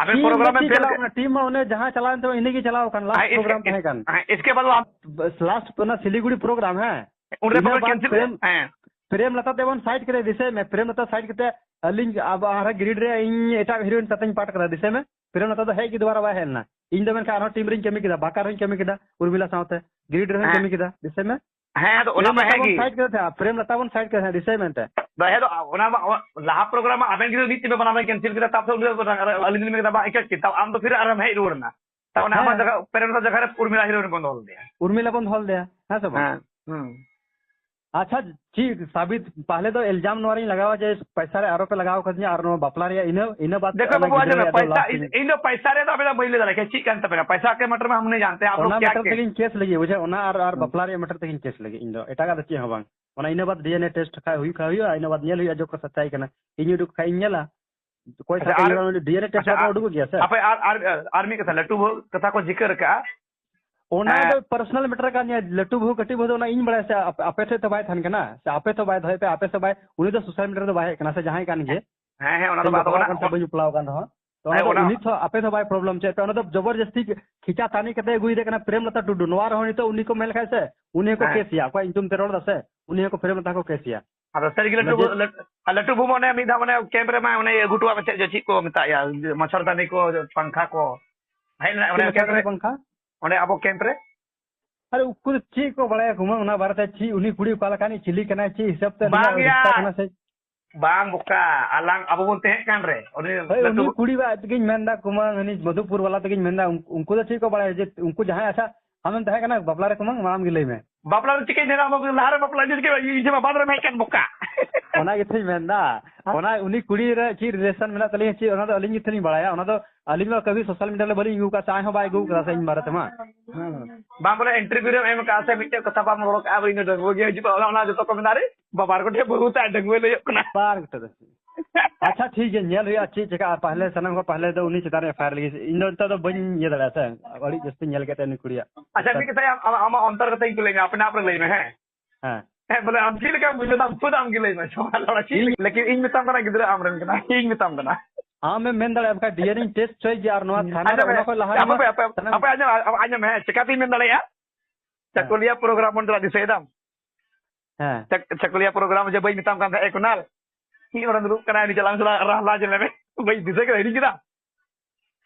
ᱟᱵᱮᱱ ᱴᱤᱢ ᱫᱚ ᱯᱨᱳᱜᱨᱟᱢ ᱵᱮᱱ ᱪᱮᱫ ᱯᱷᱮᱞ ᱪᱟᱞᱟᱣ ᱠᱮᱫ᱾ ᱠᱟᱱᱟ? ᱴᱤᱢ ᱢᱟ ᱚᱱᱮ ᱡᱟᱦᱟᱸ ᱪᱟᱞᱟᱣᱮᱱ ᱛᱟᱵᱚᱱ ᱤᱱᱟᱹᱜᱮ ᱪᱟᱞᱟᱣ ᱠᱟᱱ, ᱞᱟᱥᱴ ᱦᱮᱸ, ᱤᱥ-, ᱯᱨᱳᱜᱨᱟᱢ ᱤᱥ-, ᱛᱟᱦᱮᱸ ᱠᱟᱱ᱾ ᱦᱮᱸ, ᱤᱥᱠᱮ ᱵᱟᱫ ᱟᱯ- ᱵᱟᱥ, ᱞᱟᱥᱴ ᱚᱱᱟ ᱥᱤᱞᱤᱜᱩᱲᱤ ᱯᱨᱳᱜᱨᱟᱢ, ᱦᱮᱸ᱾ ᱩᱱᱨᱮ ᱤᱱᱟᱹ ᱵᱟᱠᱚ ᱵᱟᱫ ᱠᱮᱱᱥᱮᱞ ᱯᱨᱮᱢ, ᱦᱮᱸ᱾ ᱯᱨᱮᱢ ᱞᱟᱛᱟ ᱛᱮᱵᱚᱱ ᱥᱟᱭᱤᱰ ᱠᱮᱫᱮ, ᱫᱤᱥᱟᱹᱭ ᱢᱮ, ᱯᱨᱮᱢ ᱞᱟᱛᱟ ᱥᱟᱭᱤᱰ ᱠᱟᱛᱮ ᱟᱹᱞᱤᱧ ᱟᱵᱚ ᱟᱨᱦᱚᱸ ᱜᱨᱤᱰ ᱨᱮ ᱤᱧ ᱮᱴᱟᱜ ᱦᱤᱨᱳᱭᱤᱱ ᱥᱟᱛᱮᱧ ᱯᱟᱴ ᱠᱟᱫᱟ, ᱫᱤᱥᱟᱹᱭ ᱢᱮ᱾ ᱯᱨᱮᱢ ᱞᱟᱛᱟ ᱫᱚ ᱦᱮᱡ ᱜᱮ ᱫᱩᱵᱟᱨᱟ ᱵᱟᱭ ᱦᱮᱡ ᱞᱮᱱᱟ᱾ ᱤᱧ ᱫᱚ ᱢᱮᱱᱠᱷᱟᱱ ᱟᱨᱦᱚᱸ ᱴᱤᱢ ᱨᱤᱧ ᱠᱟᱹᱢᱤ ᱠᱮᱫᱟ, ᱵᱟᱠᱟᱨ ᱦᱚᱸᱧ ᱠᱟᱹᱢᱤ ᱠᱮᱫᱟ, ᱩᱨᱢᱤᱞᱟ ᱥᱟᱶᱛᱮ ᱜᱨᱤᱰ ᱨᱮᱦᱚᱸᱧ ᱦᱮᱸ᱾ ᱠᱟᱹᱢᱤ ᱠᱮᱫᱟ, ᱫᱤᱥᱟᱹᱭ ᱢᱮ᱾ ᱦᱮᱸ, ᱟᱫᱚ ᱚᱱᱟ ᱯᱨᱮᱢ ᱢᱟ ᱞᱟᱛᱟ ᱦᱮᱸ ᱵᱚᱱ ᱜᱮ᱾ ᱥᱟᱭᱤᱰ ᱠᱮᱫᱟ ᱛᱟᱦᱮᱸᱫ, ᱯᱨᱮᱢ ᱞᱟᱛᱟ ᱵᱚᱱ ᱥᱟᱭᱤᱰ ᱠᱮᱫᱟ ᱛᱟᱦᱮᱸᱫ, ᱫᱤᱥᱟᱹᱭ ᱢᱮᱱᱛᱮ᱾ ᱫᱚ ᱦᱮᱸ ᱫᱚ, ᱚᱱᱟ ᱢᱟ, ᱚ-, ᱞᱟᱦᱟ ᱯᱨᱳᱜᱨᱟᱢ ᱢᱟ ᱟᱵᱮᱱ ᱜᱮ ᱢᱤᱫ ᱴᱤᱢ ᱵᱟᱱᱟ ᱵᱮᱱ ᱠᱮᱱᱥᱮᱞ ᱠᱮᱫᱟ, ᱛᱟᱯᱚᱨ ᱩᱱᱤ ᱫᱚ ᱟᱹᱞᱤᱧ ᱞᱤᱧ ᱢᱮᱱ ᱠᱮᱫᱟ, "ᱵᱟᱝ, ᱮᱠᱟᱞ ᱪᱮᱫ?" ᱛᱟᱣ ᱟᱢ ᱫᱚ ᱯᱷᱤᱨ ᱟᱨᱮᱢ ᱦᱮᱡ ᱨᱩᱣᱟᱹᱲ ᱮᱱᱟ᱾ ᱛᱟᱣ ᱚᱱᱟ ᱟᱢᱟᱜ ᱦᱮᱸ᱾ ᱡᱟᱭᱜᱟ, ᱯᱨᱮᱢ ᱞᱟᱛᱟ ᱡᱟᱭᱜᱟ ᱨᱮ ᱩᱨᱢᱤᱞᱟ ᱦᱤᱨᱳᱭᱤᱱ ᱵᱚᱱ ᱫᱚᱦᱚ ᱞᱮᱫᱮᱭᱟ᱾ ᱩᱨᱢᱤᱞᱟ ᱵᱚᱱ ᱫᱚᱦᱚ ᱞᱮᱫᱮᱭᱟ, ᱦᱮᱸ ᱥᱮ ᱵᱟᱝ? ᱦᱮᱸ, ᱦᱩᱸ᱾ ᱟᱪᱪᱷᱟ, ᱪᱮᱫ ᱥᱟᱵᱤᱛ, ᱯᱟᱦᱞᱮ ᱫᱚ ᱮᱞᱡᱟᱢ ᱱᱚᱣᱟ ᱨᱤᱧ ᱞᱟᱜᱟᱣᱟ ᱡᱮ ᱯᱚᱭᱥᱟ ᱨᱮ ᱟᱨᱚ ᱯᱮ ᱞᱟᱜᱟᱣ ᱠᱟᱫᱤᱧᱟ ᱟᱨ ᱱᱚᱣᱟ ᱵᱟᱯᱞᱟ ᱨᱮᱭᱟᱜ ᱤᱱᱟᱹ, ᱤᱱᱟᱹ ᱵᱟᱫ ᱫᱮᱠᱷᱚ ᱚᱱᱟ ᱵᱟᱹᱵᱩ, ᱜᱤᱫᱽᱨᱟᱹ ᱟᱸᱡᱚᱢ ᱢᱮ, ᱨᱮᱭᱟᱜ ᱫᱚ ᱯᱚᱭᱥᱟ, ᱞᱟᱥᱴ ᱤᱧ, ᱤᱧ ᱤᱧ ᱫᱚ ᱯᱚᱭᱥᱟ ᱨᱮᱭᱟᱜ ᱫᱚ ᱟᱵᱮᱱᱟᱜ ᱵᱟᱹᱧ ᱞᱟᱹᱭ ᱫᱟᱲᱮᱭᱟᱜ ᱠᱟᱱᱟ, ᱪᱮᱫ ᱠᱟᱱ ᱛᱟᱵᱮᱱᱟ, ᱯᱚᱭᱥᱟ ᱠᱮ ᱢᱮᱴᱟᱨ ᱢᱮ ᱦᱟᱢ ᱱᱮ ᱡᱟᱱᱛᱮ ᱦᱮᱸ, ᱟᱵ ᱞᱳᱜ ᱚᱱᱟ ᱠᱮᱭᱟ ᱢᱮᱴᱟᱨ ᱠᱮ᱾ ᱛᱮᱜᱮᱧ ᱠᱮᱥ ᱞᱟᱹᱜᱤᱫ, ᱵᱩᱡᱷᱟᱹᱣ, ᱚᱱᱟ ᱟᱨ, ᱟᱨ ᱦᱩᱸ᱾ ᱵᱟᱯᱞᱟ ᱨᱮᱭᱟᱜ ᱢᱮᱴᱟᱨ ᱛᱮᱜᱮᱧ ᱠᱮᱥ ᱞᱟᱹᱜᱤᱫ ᱤᱧ ᱫᱚ, ᱮᱴᱟᱜᱟᱜ ᱫᱚ ᱪᱮᱫ ᱦᱚᱸ ᱵᱟᱝ᱾ ᱚᱱᱟ ᱤᱱᱟᱹ ᱵᱟᱫ ᱰᱤ ᱮᱱ ᱮ ᱴᱮᱥᱴ ᱠᱷᱟᱡ ᱦᱩᱭᱩᱜ ᱠᱷᱟᱡ ᱦᱩᱭᱩᱜᱼᱟ, ᱤᱱᱟᱹ ᱵᱟᱫ ᱧᱮᱞ ᱦᱩᱭᱩᱜᱼᱟ ᱡᱚᱠᱷᱚᱱ ᱥᱟᱪᱟᱭ ᱠᱟᱱᱟ, ᱤᱧ ᱩᱰᱩᱠ ᱠᱷᱟᱡ ᱤᱧ ᱧᱮᱞᱟ᱾ ᱚᱠᱚᱭ ᱟᱪᱪᱷᱟ, ᱥᱟᱶᱛᱮ ᱟᱨ, ᱧᱮᱞᱟ, ᱩᱱᱤ ᱰᱤ ᱮᱱ ᱮ ᱴᱮᱥᱴ ᱟᱪᱪᱷᱟ, ᱵᱟᱫ ᱢᱟ ᱟᱨ, ᱩᱰᱩᱠᱚᱜ ᱜᱮᱭᱟ ᱥᱮ? ᱦᱟᱯᱮ, ᱟᱨ, ᱟᱨ, ᱟᱨ ᱢᱤᱫ ᱠᱟᱛᱷᱟ, ᱞᱟᱹᱴᱩ ᱵᱟᱹᱦᱩ ᱠᱟᱛᱷᱟ ᱠᱚ ᱡᱤᱠᱟᱹᱨ ᱟᱠᱟᱜᱼᱟ᱾ ᱚᱱᱟ ᱦᱮᱸ᱾ ᱫᱚ ᱯᱟᱨᱥᱚᱱᱟᱞ ᱢᱮᱴᱟᱨ ᱠᱟᱱ ᱜᱮᱭᱟ, ᱞᱟᱹᱴᱩ ᱵᱟᱹᱦᱩ ᱠᱟᱹᱴᱤᱡ ᱵᱟᱹᱦᱩ ᱫᱚ ᱚᱱᱟ ᱤᱧ ᱵᱟᱲᱟᱭᱟ ᱥᱮ, ᱟᱯ-, ᱟᱯᱮ ᱴᱷᱮᱡ ᱛᱚ ᱵᱟᱭ ᱛᱟᱦᱮᱱ ᱠᱟᱱᱟ, ᱥᱮ ᱟᱯᱮ ᱛᱚ ᱵᱟᱭ ᱫᱚᱦᱚᱭ ᱯᱮ, ᱟᱯᱮ ᱥᱮ ᱵᱟᱭ, ᱩᱱᱤ ᱫᱚ ᱥᱳᱥᱟᱞ ᱢᱤᱰᱤᱭᱟ ᱨᱮᱫᱚ ᱵᱟᱭ ᱦᱮᱡ ᱠᱟᱱᱟ ᱥᱮ ᱡᱟᱦᱟᱸᱭ ᱠᱟᱱ ᱜᱮ᱾ ᱦᱮᱸ, ᱦᱮᱸ, ᱚᱱᱟ ᱫᱚ ᱥᱮᱧ ᱵᱟᱭ ᱫᱚᱦᱚ ᱵᱟᱯᱞᱟᱣ ᱠᱟᱱ ᱥᱮ ᱠᱟᱱᱟ᱾ ᱵᱟᱹᱧ ᱵᱟᱯᱞᱟᱣ ᱠᱟᱱ ᱨᱮᱦᱚᱸ, ᱛᱚ ᱚᱱᱟ ᱦᱮᱸ, ᱫᱚ ᱚᱱᱟ ᱩᱱᱤ ᱛᱚ ᱟᱯᱮ ᱛᱚ ᱵᱟᱭ ᱯᱨᱚᱵᱞᱮᱢ ᱪᱮᱫ ᱯᱮ, ᱚᱱᱟ ᱫᱚ ᱡᱚᱵᱚᱨ ᱡᱟᱹᱥᱛᱤ ᱠᱷᱤᱪᱟ ᱛᱟᱱᱤ ᱠᱟᱛᱮ ᱟᱹᱜᱩᱭᱮᱫᱮ ᱠᱟᱱᱟ ᱯᱨᱮᱢ ᱞᱚᱛᱟ ᱴᱩᱰᱩ᱾ ᱱᱚᱣᱟ ᱨᱮᱦᱚᱸ ᱱᱤᱛᱚᱜ ᱩᱱᱤ ᱠᱚ ᱢᱮᱱ ᱞᱮᱠᱷᱟᱡ ᱥᱮ, ᱩᱱᱤ ᱦᱚᱸᱠᱚ ᱦᱮᱸ᱾ ᱠᱮᱥ ᱮᱭᱟ, ᱚᱠᱚᱭ ᱧᱩᱛᱩᱢ ᱛᱮ ᱨᱚᱲ ᱫᱟ ᱥᱮ, ᱩᱱᱤ ᱦᱚᱸᱠᱚ ᱯᱨᱮᱢ ᱞᱚᱛᱟ ᱠᱚ ᱠᱮᱥ ᱮᱭᱟ᱾ ᱟᱫᱚ ᱥᱟᱹᱨᱤ ᱜᱮ ᱞᱟᱹᱴᱩ ᱚᱱᱟ ᱡᱮ ᱵᱟᱹᱵᱩ, ᱞᱟᱹᱴ-, ᱞᱟᱹᱴᱩ ᱵᱟᱹᱵᱩ ᱚᱱᱮ ᱢᱤᱫ ᱫᱷᱟᱣ ᱚᱱᱮ ᱠᱮᱢᱯ ᱨᱮᱢᱟ ᱚᱱᱮ ᱟᱹᱜᱩ ᱦᱚᱴᱚᱣᱟᱜ ᱢᱮ ᱪᱮᱫ ᱪᱚ ᱪᱮᱫ ᱠᱚ ᱢᱮᱛᱟᱜᱼᱟ, ᱢᱚᱪᱷᱚᱨᱫᱟᱹᱱᱤ ᱠᱚ, ᱯᱟᱝᱠᱷᱟ ᱠᱚ᱾ ᱦᱮᱡ ᱞᱮᱱᱟ ᱪᱮᱫ ᱚᱱᱮ ᱠᱮᱢᱯ ᱢᱚᱪᱷᱚᱨᱫᱟᱹᱱᱤ ᱨᱮ, ᱯᱟᱝᱠᱷᱟ? ᱚᱸᱰᱮ ᱟᱵᱚ ᱠᱮᱢᱯ ᱨᱮ᱾ ᱟᱨᱮ ᱩᱱᱠᱩ ᱫᱚ ᱪᱮᱫ ᱠᱚ ᱵᱟᱲᱟᱭᱟ ᱠᱩᱢᱟᱹᱝ ᱚᱱᱟ ᱵᱟᱨᱮᱛᱮ? ᱪᱮᱫ ᱩᱱᱤ ᱠᱩᱲᱤ ᱚᱠᱟ ᱞᱮᱠᱟᱱᱤᱡ, ᱪᱤᱞᱤ ᱠᱟᱱᱟᱭ, ᱪᱮᱫ ᱦᱤᱥᱟᱹᱵ ᱛᱮ ᱵᱟᱝ ᱩᱱᱤᱭᱟᱜ ᱭᱟ, ᱨᱤᱥᱛᱟ ᱠᱟᱱᱟ ᱥᱮ? ᱵᱟᱝ ᱵᱚᱠᱟ, ᱟᱞᱟᱝ ᱟᱵᱚ ᱵᱚᱱ ᱛᱟᱦᱮᱸ ᱠᱟᱱ ᱨᱮ, ᱩᱱᱤ ᱦᱳᱭ, ᱞᱟᱹᱴᱩ ᱩᱱᱤ ᱠᱩᱲᱤ ᱵᱟ ᱛᱮᱜᱤᱧ ᱢᱮᱱᱫᱟ ᱠᱩᱢᱟᱹᱝ, ᱩᱱᱤ ᱢᱚᱫᱷᱩᱯᱩᱨ ᱵᱟᱞᱟ ᱛᱮᱜᱤᱧ ᱢᱮᱱᱫᱟ, ᱩᱱ-, ᱩᱱᱠᱩ ᱫᱚ ᱪᱮᱫ ᱠᱚ ᱵᱟᱲᱟᱭᱟ ᱡᱮ ᱩᱱᱠᱩ ᱡᱟᱦᱟᱸᱭ, ᱟᱪᱪᱷᱟ, ᱟᱢᱮᱢ ᱛᱟᱦᱮᱸ ᱠᱟᱱᱟ ᱵᱟᱯᱞᱟ ᱨᱮ ᱠᱩᱢᱟᱹᱝ, ᱢᱟ ᱟᱢ ᱜᱮ ᱞᱟᱹᱭ ᱢᱮ᱾ ᱵᱟᱯᱞᱟ ᱨᱮ ᱪᱤᱠᱟᱹᱧ ᱢᱮᱱᱟ, ᱟᱢ ᱞᱟᱦᱟ ᱨᱮ ᱵᱟᱯᱞᱟ ᱤᱫᱤ ᱠᱮᱫᱟ, ᱤᱧ ᱴᱷᱮᱱ ᱢᱟ ᱵᱟᱫ ᱨᱮᱢ ᱦᱮᱡ ᱠᱟᱱ ᱵᱚᱠᱟ᱾ ᱚᱱᱟ ᱜᱮᱛᱚᱧ ᱢᱮᱱᱫᱟ, ᱚᱱᱟ ᱩᱱᱤ ᱠᱩᱲᱤ ᱨᱮ ᱪᱮᱫ relation ᱢᱮᱱᱟᱜ ᱛᱟᱹᱞᱤᱧᱟ, ᱪᱮᱫ ᱚᱱᱟ ᱫᱚ ᱟᱹᱞᱤᱧ ᱜᱮᱛᱚᱞᱤᱧ ᱵᱟᱲᱟᱭᱟ᱾ ᱚᱱᱟ ᱫᱚ ᱟᱹᱞᱤᱧ ᱢᱟ ᱠᱟᱹᱵᱷᱤ social media ᱨᱮ ᱵᱟᱹᱞᱤᱧ ᱟᱹᱜᱩ ᱠᱟᱜᱼᱟ ᱥᱮ ᱟᱡ ᱦᱚᱸ ᱵᱟᱭ ᱟᱹᱜᱩ ᱠᱟᱫᱟ ᱥᱮ ᱤᱧ ᱵᱟᱨᱮ ᱛᱮᱢᱟ᱾ ᱦᱮᱸ᱾ ᱵᱟᱝ ᱵᱚᱞᱮ interview ᱨᱮᱢ ᱮᱢ ᱠᱟᱜᱼᱟ ᱥᱮ ᱢᱤᱫᱴᱮᱡ ᱠᱟᱛᱷᱟ ᱵᱟᱢ ᱨᱚᱲ ᱠᱟᱜᱼᱟ, ᱵᱚᱞᱮ ᱤᱧ ᱫᱚ ᱰᱟᱺᱜᱩᱣᱟᱹ ᱜᱮ ᱦᱤᱡᱩᱜᱼᱟ, ᱚᱱᱟ, ᱚᱱᱟ ᱡᱚᱛᱚ ᱠᱚ ᱢᱮᱱᱟ, "ᱟᱨᱮ ᱵᱟᱵᱟ ᱨᱮ ᱠᱚᱴᱷᱮ ᱵᱟᱹᱦᱩ ᱛᱟᱭ ᱰᱟᱺᱜᱩᱣᱟᱹ ᱞᱟᱹᱭᱚᱜ ᱠᱟᱱᱟ᱾" ᱵᱟᱨ ᱠᱟᱛᱷᱟ ᱫᱚ᱾ ᱟᱪᱪᱷᱟ, ᱴᱷᱤᱠ ᱜᱮᱭᱟ, ᱧᱮᱞ ᱦᱩᱭᱩᱜᱼᱟ ᱪᱮᱫ ᱪᱮᱠᱟᱜᱼᱟ᱾ ᱯᱟᱦᱞᱮ ᱥᱟᱱᱟᱢ ᱠᱷᱚᱱ ᱯᱟᱦᱞᱮ ᱫᱚ ᱩᱱᱤ ᱪᱮᱛᱟᱱ ᱨᱮ FIR ᱞᱟᱹᱜᱤᱫ ᱤᱧ ᱫᱚ ᱱᱤᱛᱚᱜ ᱫᱚ ᱵᱟᱹᱧ ᱤᱭᱟᱹ ᱫᱟᱲᱮᱭᱟᱜᱼᱟ ᱥᱮ, ᱟᱹᱰᱤ ᱡᱟᱹᱥᱛᱤ ᱧᱮᱞ ᱠᱟᱛᱮ ᱩᱱᱤ ᱠᱩᱲᱤᱭᱟᱜ᱾ ᱟᱪᱪᱷᱟ, ᱢᱤᱫ ᱠᱟᱛᱷᱟ ᱟᱢ, ᱟᱢᱟᱜ ᱚᱱᱛᱚᱨ ᱠᱟᱛᱷᱟᱧ ᱠᱩᱞᱤ ᱢᱮᱭᱟ, ᱟᱯᱱᱟᱨ ᱠᱟᱛᱷᱟᱧ ᱠᱩᱞᱤ ᱢᱮᱭᱟ, ᱦᱮᱸ? ᱦᱮᱸ᱾ ᱦᱮᱸ, ᱵᱚᱞᱮ ᱟᱢ ᱪᱮᱫ ᱞᱮᱠᱟᱢ ᱵᱩᱡᱷᱟᱹᱣ ᱫᱟ, ᱟᱢ ᱠᱷᱩᱫ ᱟᱢ ᱜᱮ ᱞᱟᱹᱭ ᱢᱮ᱾ ᱥᱚᱢᱟᱡᱽ ᱦᱚᱲ ᱪᱮᱫ ᱤᱧ ᱞᱮᱠᱟ? ᱞᱮᱠᱤᱱ ᱤᱧ ᱢᱮᱛᱟᱢ ᱠᱟᱱᱟ, ᱜᱤᱫᱽᱨᱟᱹ ᱟᱢ ᱨᱮᱱ ᱠᱟᱱᱟ, ᱤᱧ ᱢᱮᱛᱟᱢ ᱠᱟᱱᱟ᱾ ᱟᱢᱮᱢ ᱢᱮᱱ ᱫᱟᱲᱮᱭᱟᱜᱼᱟ, ᱵᱟᱠᱷᱟᱡ DNA ᱤᱧ test ᱦᱚᱪᱚᱭ ᱜᱮᱭᱟ, ᱟᱨ ᱱᱚᱣᱟ ᱛᱷᱟᱱᱟ ᱨᱮ ᱟᱸᱡᱚᱢ ᱢᱮ, ᱚᱱᱟ ᱠᱷᱚᱡ ᱞᱟᱦᱟ ᱦᱟᱯᱮ, ᱨᱮᱢᱟ ᱦᱟᱯᱮ, ᱦᱟᱯᱮ, ᱛᱷᱟᱱᱟ ᱦᱟᱯᱮ, ᱟᱸᱡᱚᱢ, ᱟᱸᱡᱚᱢ ᱢᱮ, ᱦᱮᱸ, ᱪᱮᱠᱟᱛᱤᱧ ᱢᱮᱱ ᱫᱟᱲᱮᱭᱟᱜᱼᱟ? ᱦᱮᱸ᱾ ᱪᱟᱠᱩᱞᱤᱭᱟ program ᱵᱚᱱ ᱪᱟᱞᱟᱜ, ᱫᱤᱥᱟᱹᱭ ᱫᱟᱢ? ᱦᱮᱸ᱾ ᱪᱟᱠ-, ᱪᱟᱠᱩᱞᱤᱭᱟ program ᱡᱮ ᱵᱟᱹᱧ ᱢᱮᱛᱟᱢ ᱠᱟᱱ ᱛᱟᱦᱮᱸᱫ, "ᱮ ᱠᱩᱱᱟᱞ, ᱪᱮᱫ ᱚᱸᱰᱮᱢ ᱫᱩᱲᱩᱵ ᱠᱟᱱᱟ, ᱩᱱᱤ ᱪᱟᱞᱟᱣ ᱥᱟᱞᱟᱜ ᱨᱟᱦᱞᱟ ᱡᱮ ᱞᱮ ᱢᱮ?" ᱵᱟᱹᱧ ᱫᱤᱥᱟᱹ ᱠᱮᱫᱟ, ᱦᱤᱲᱤᱧ ᱠᱮᱫᱟ?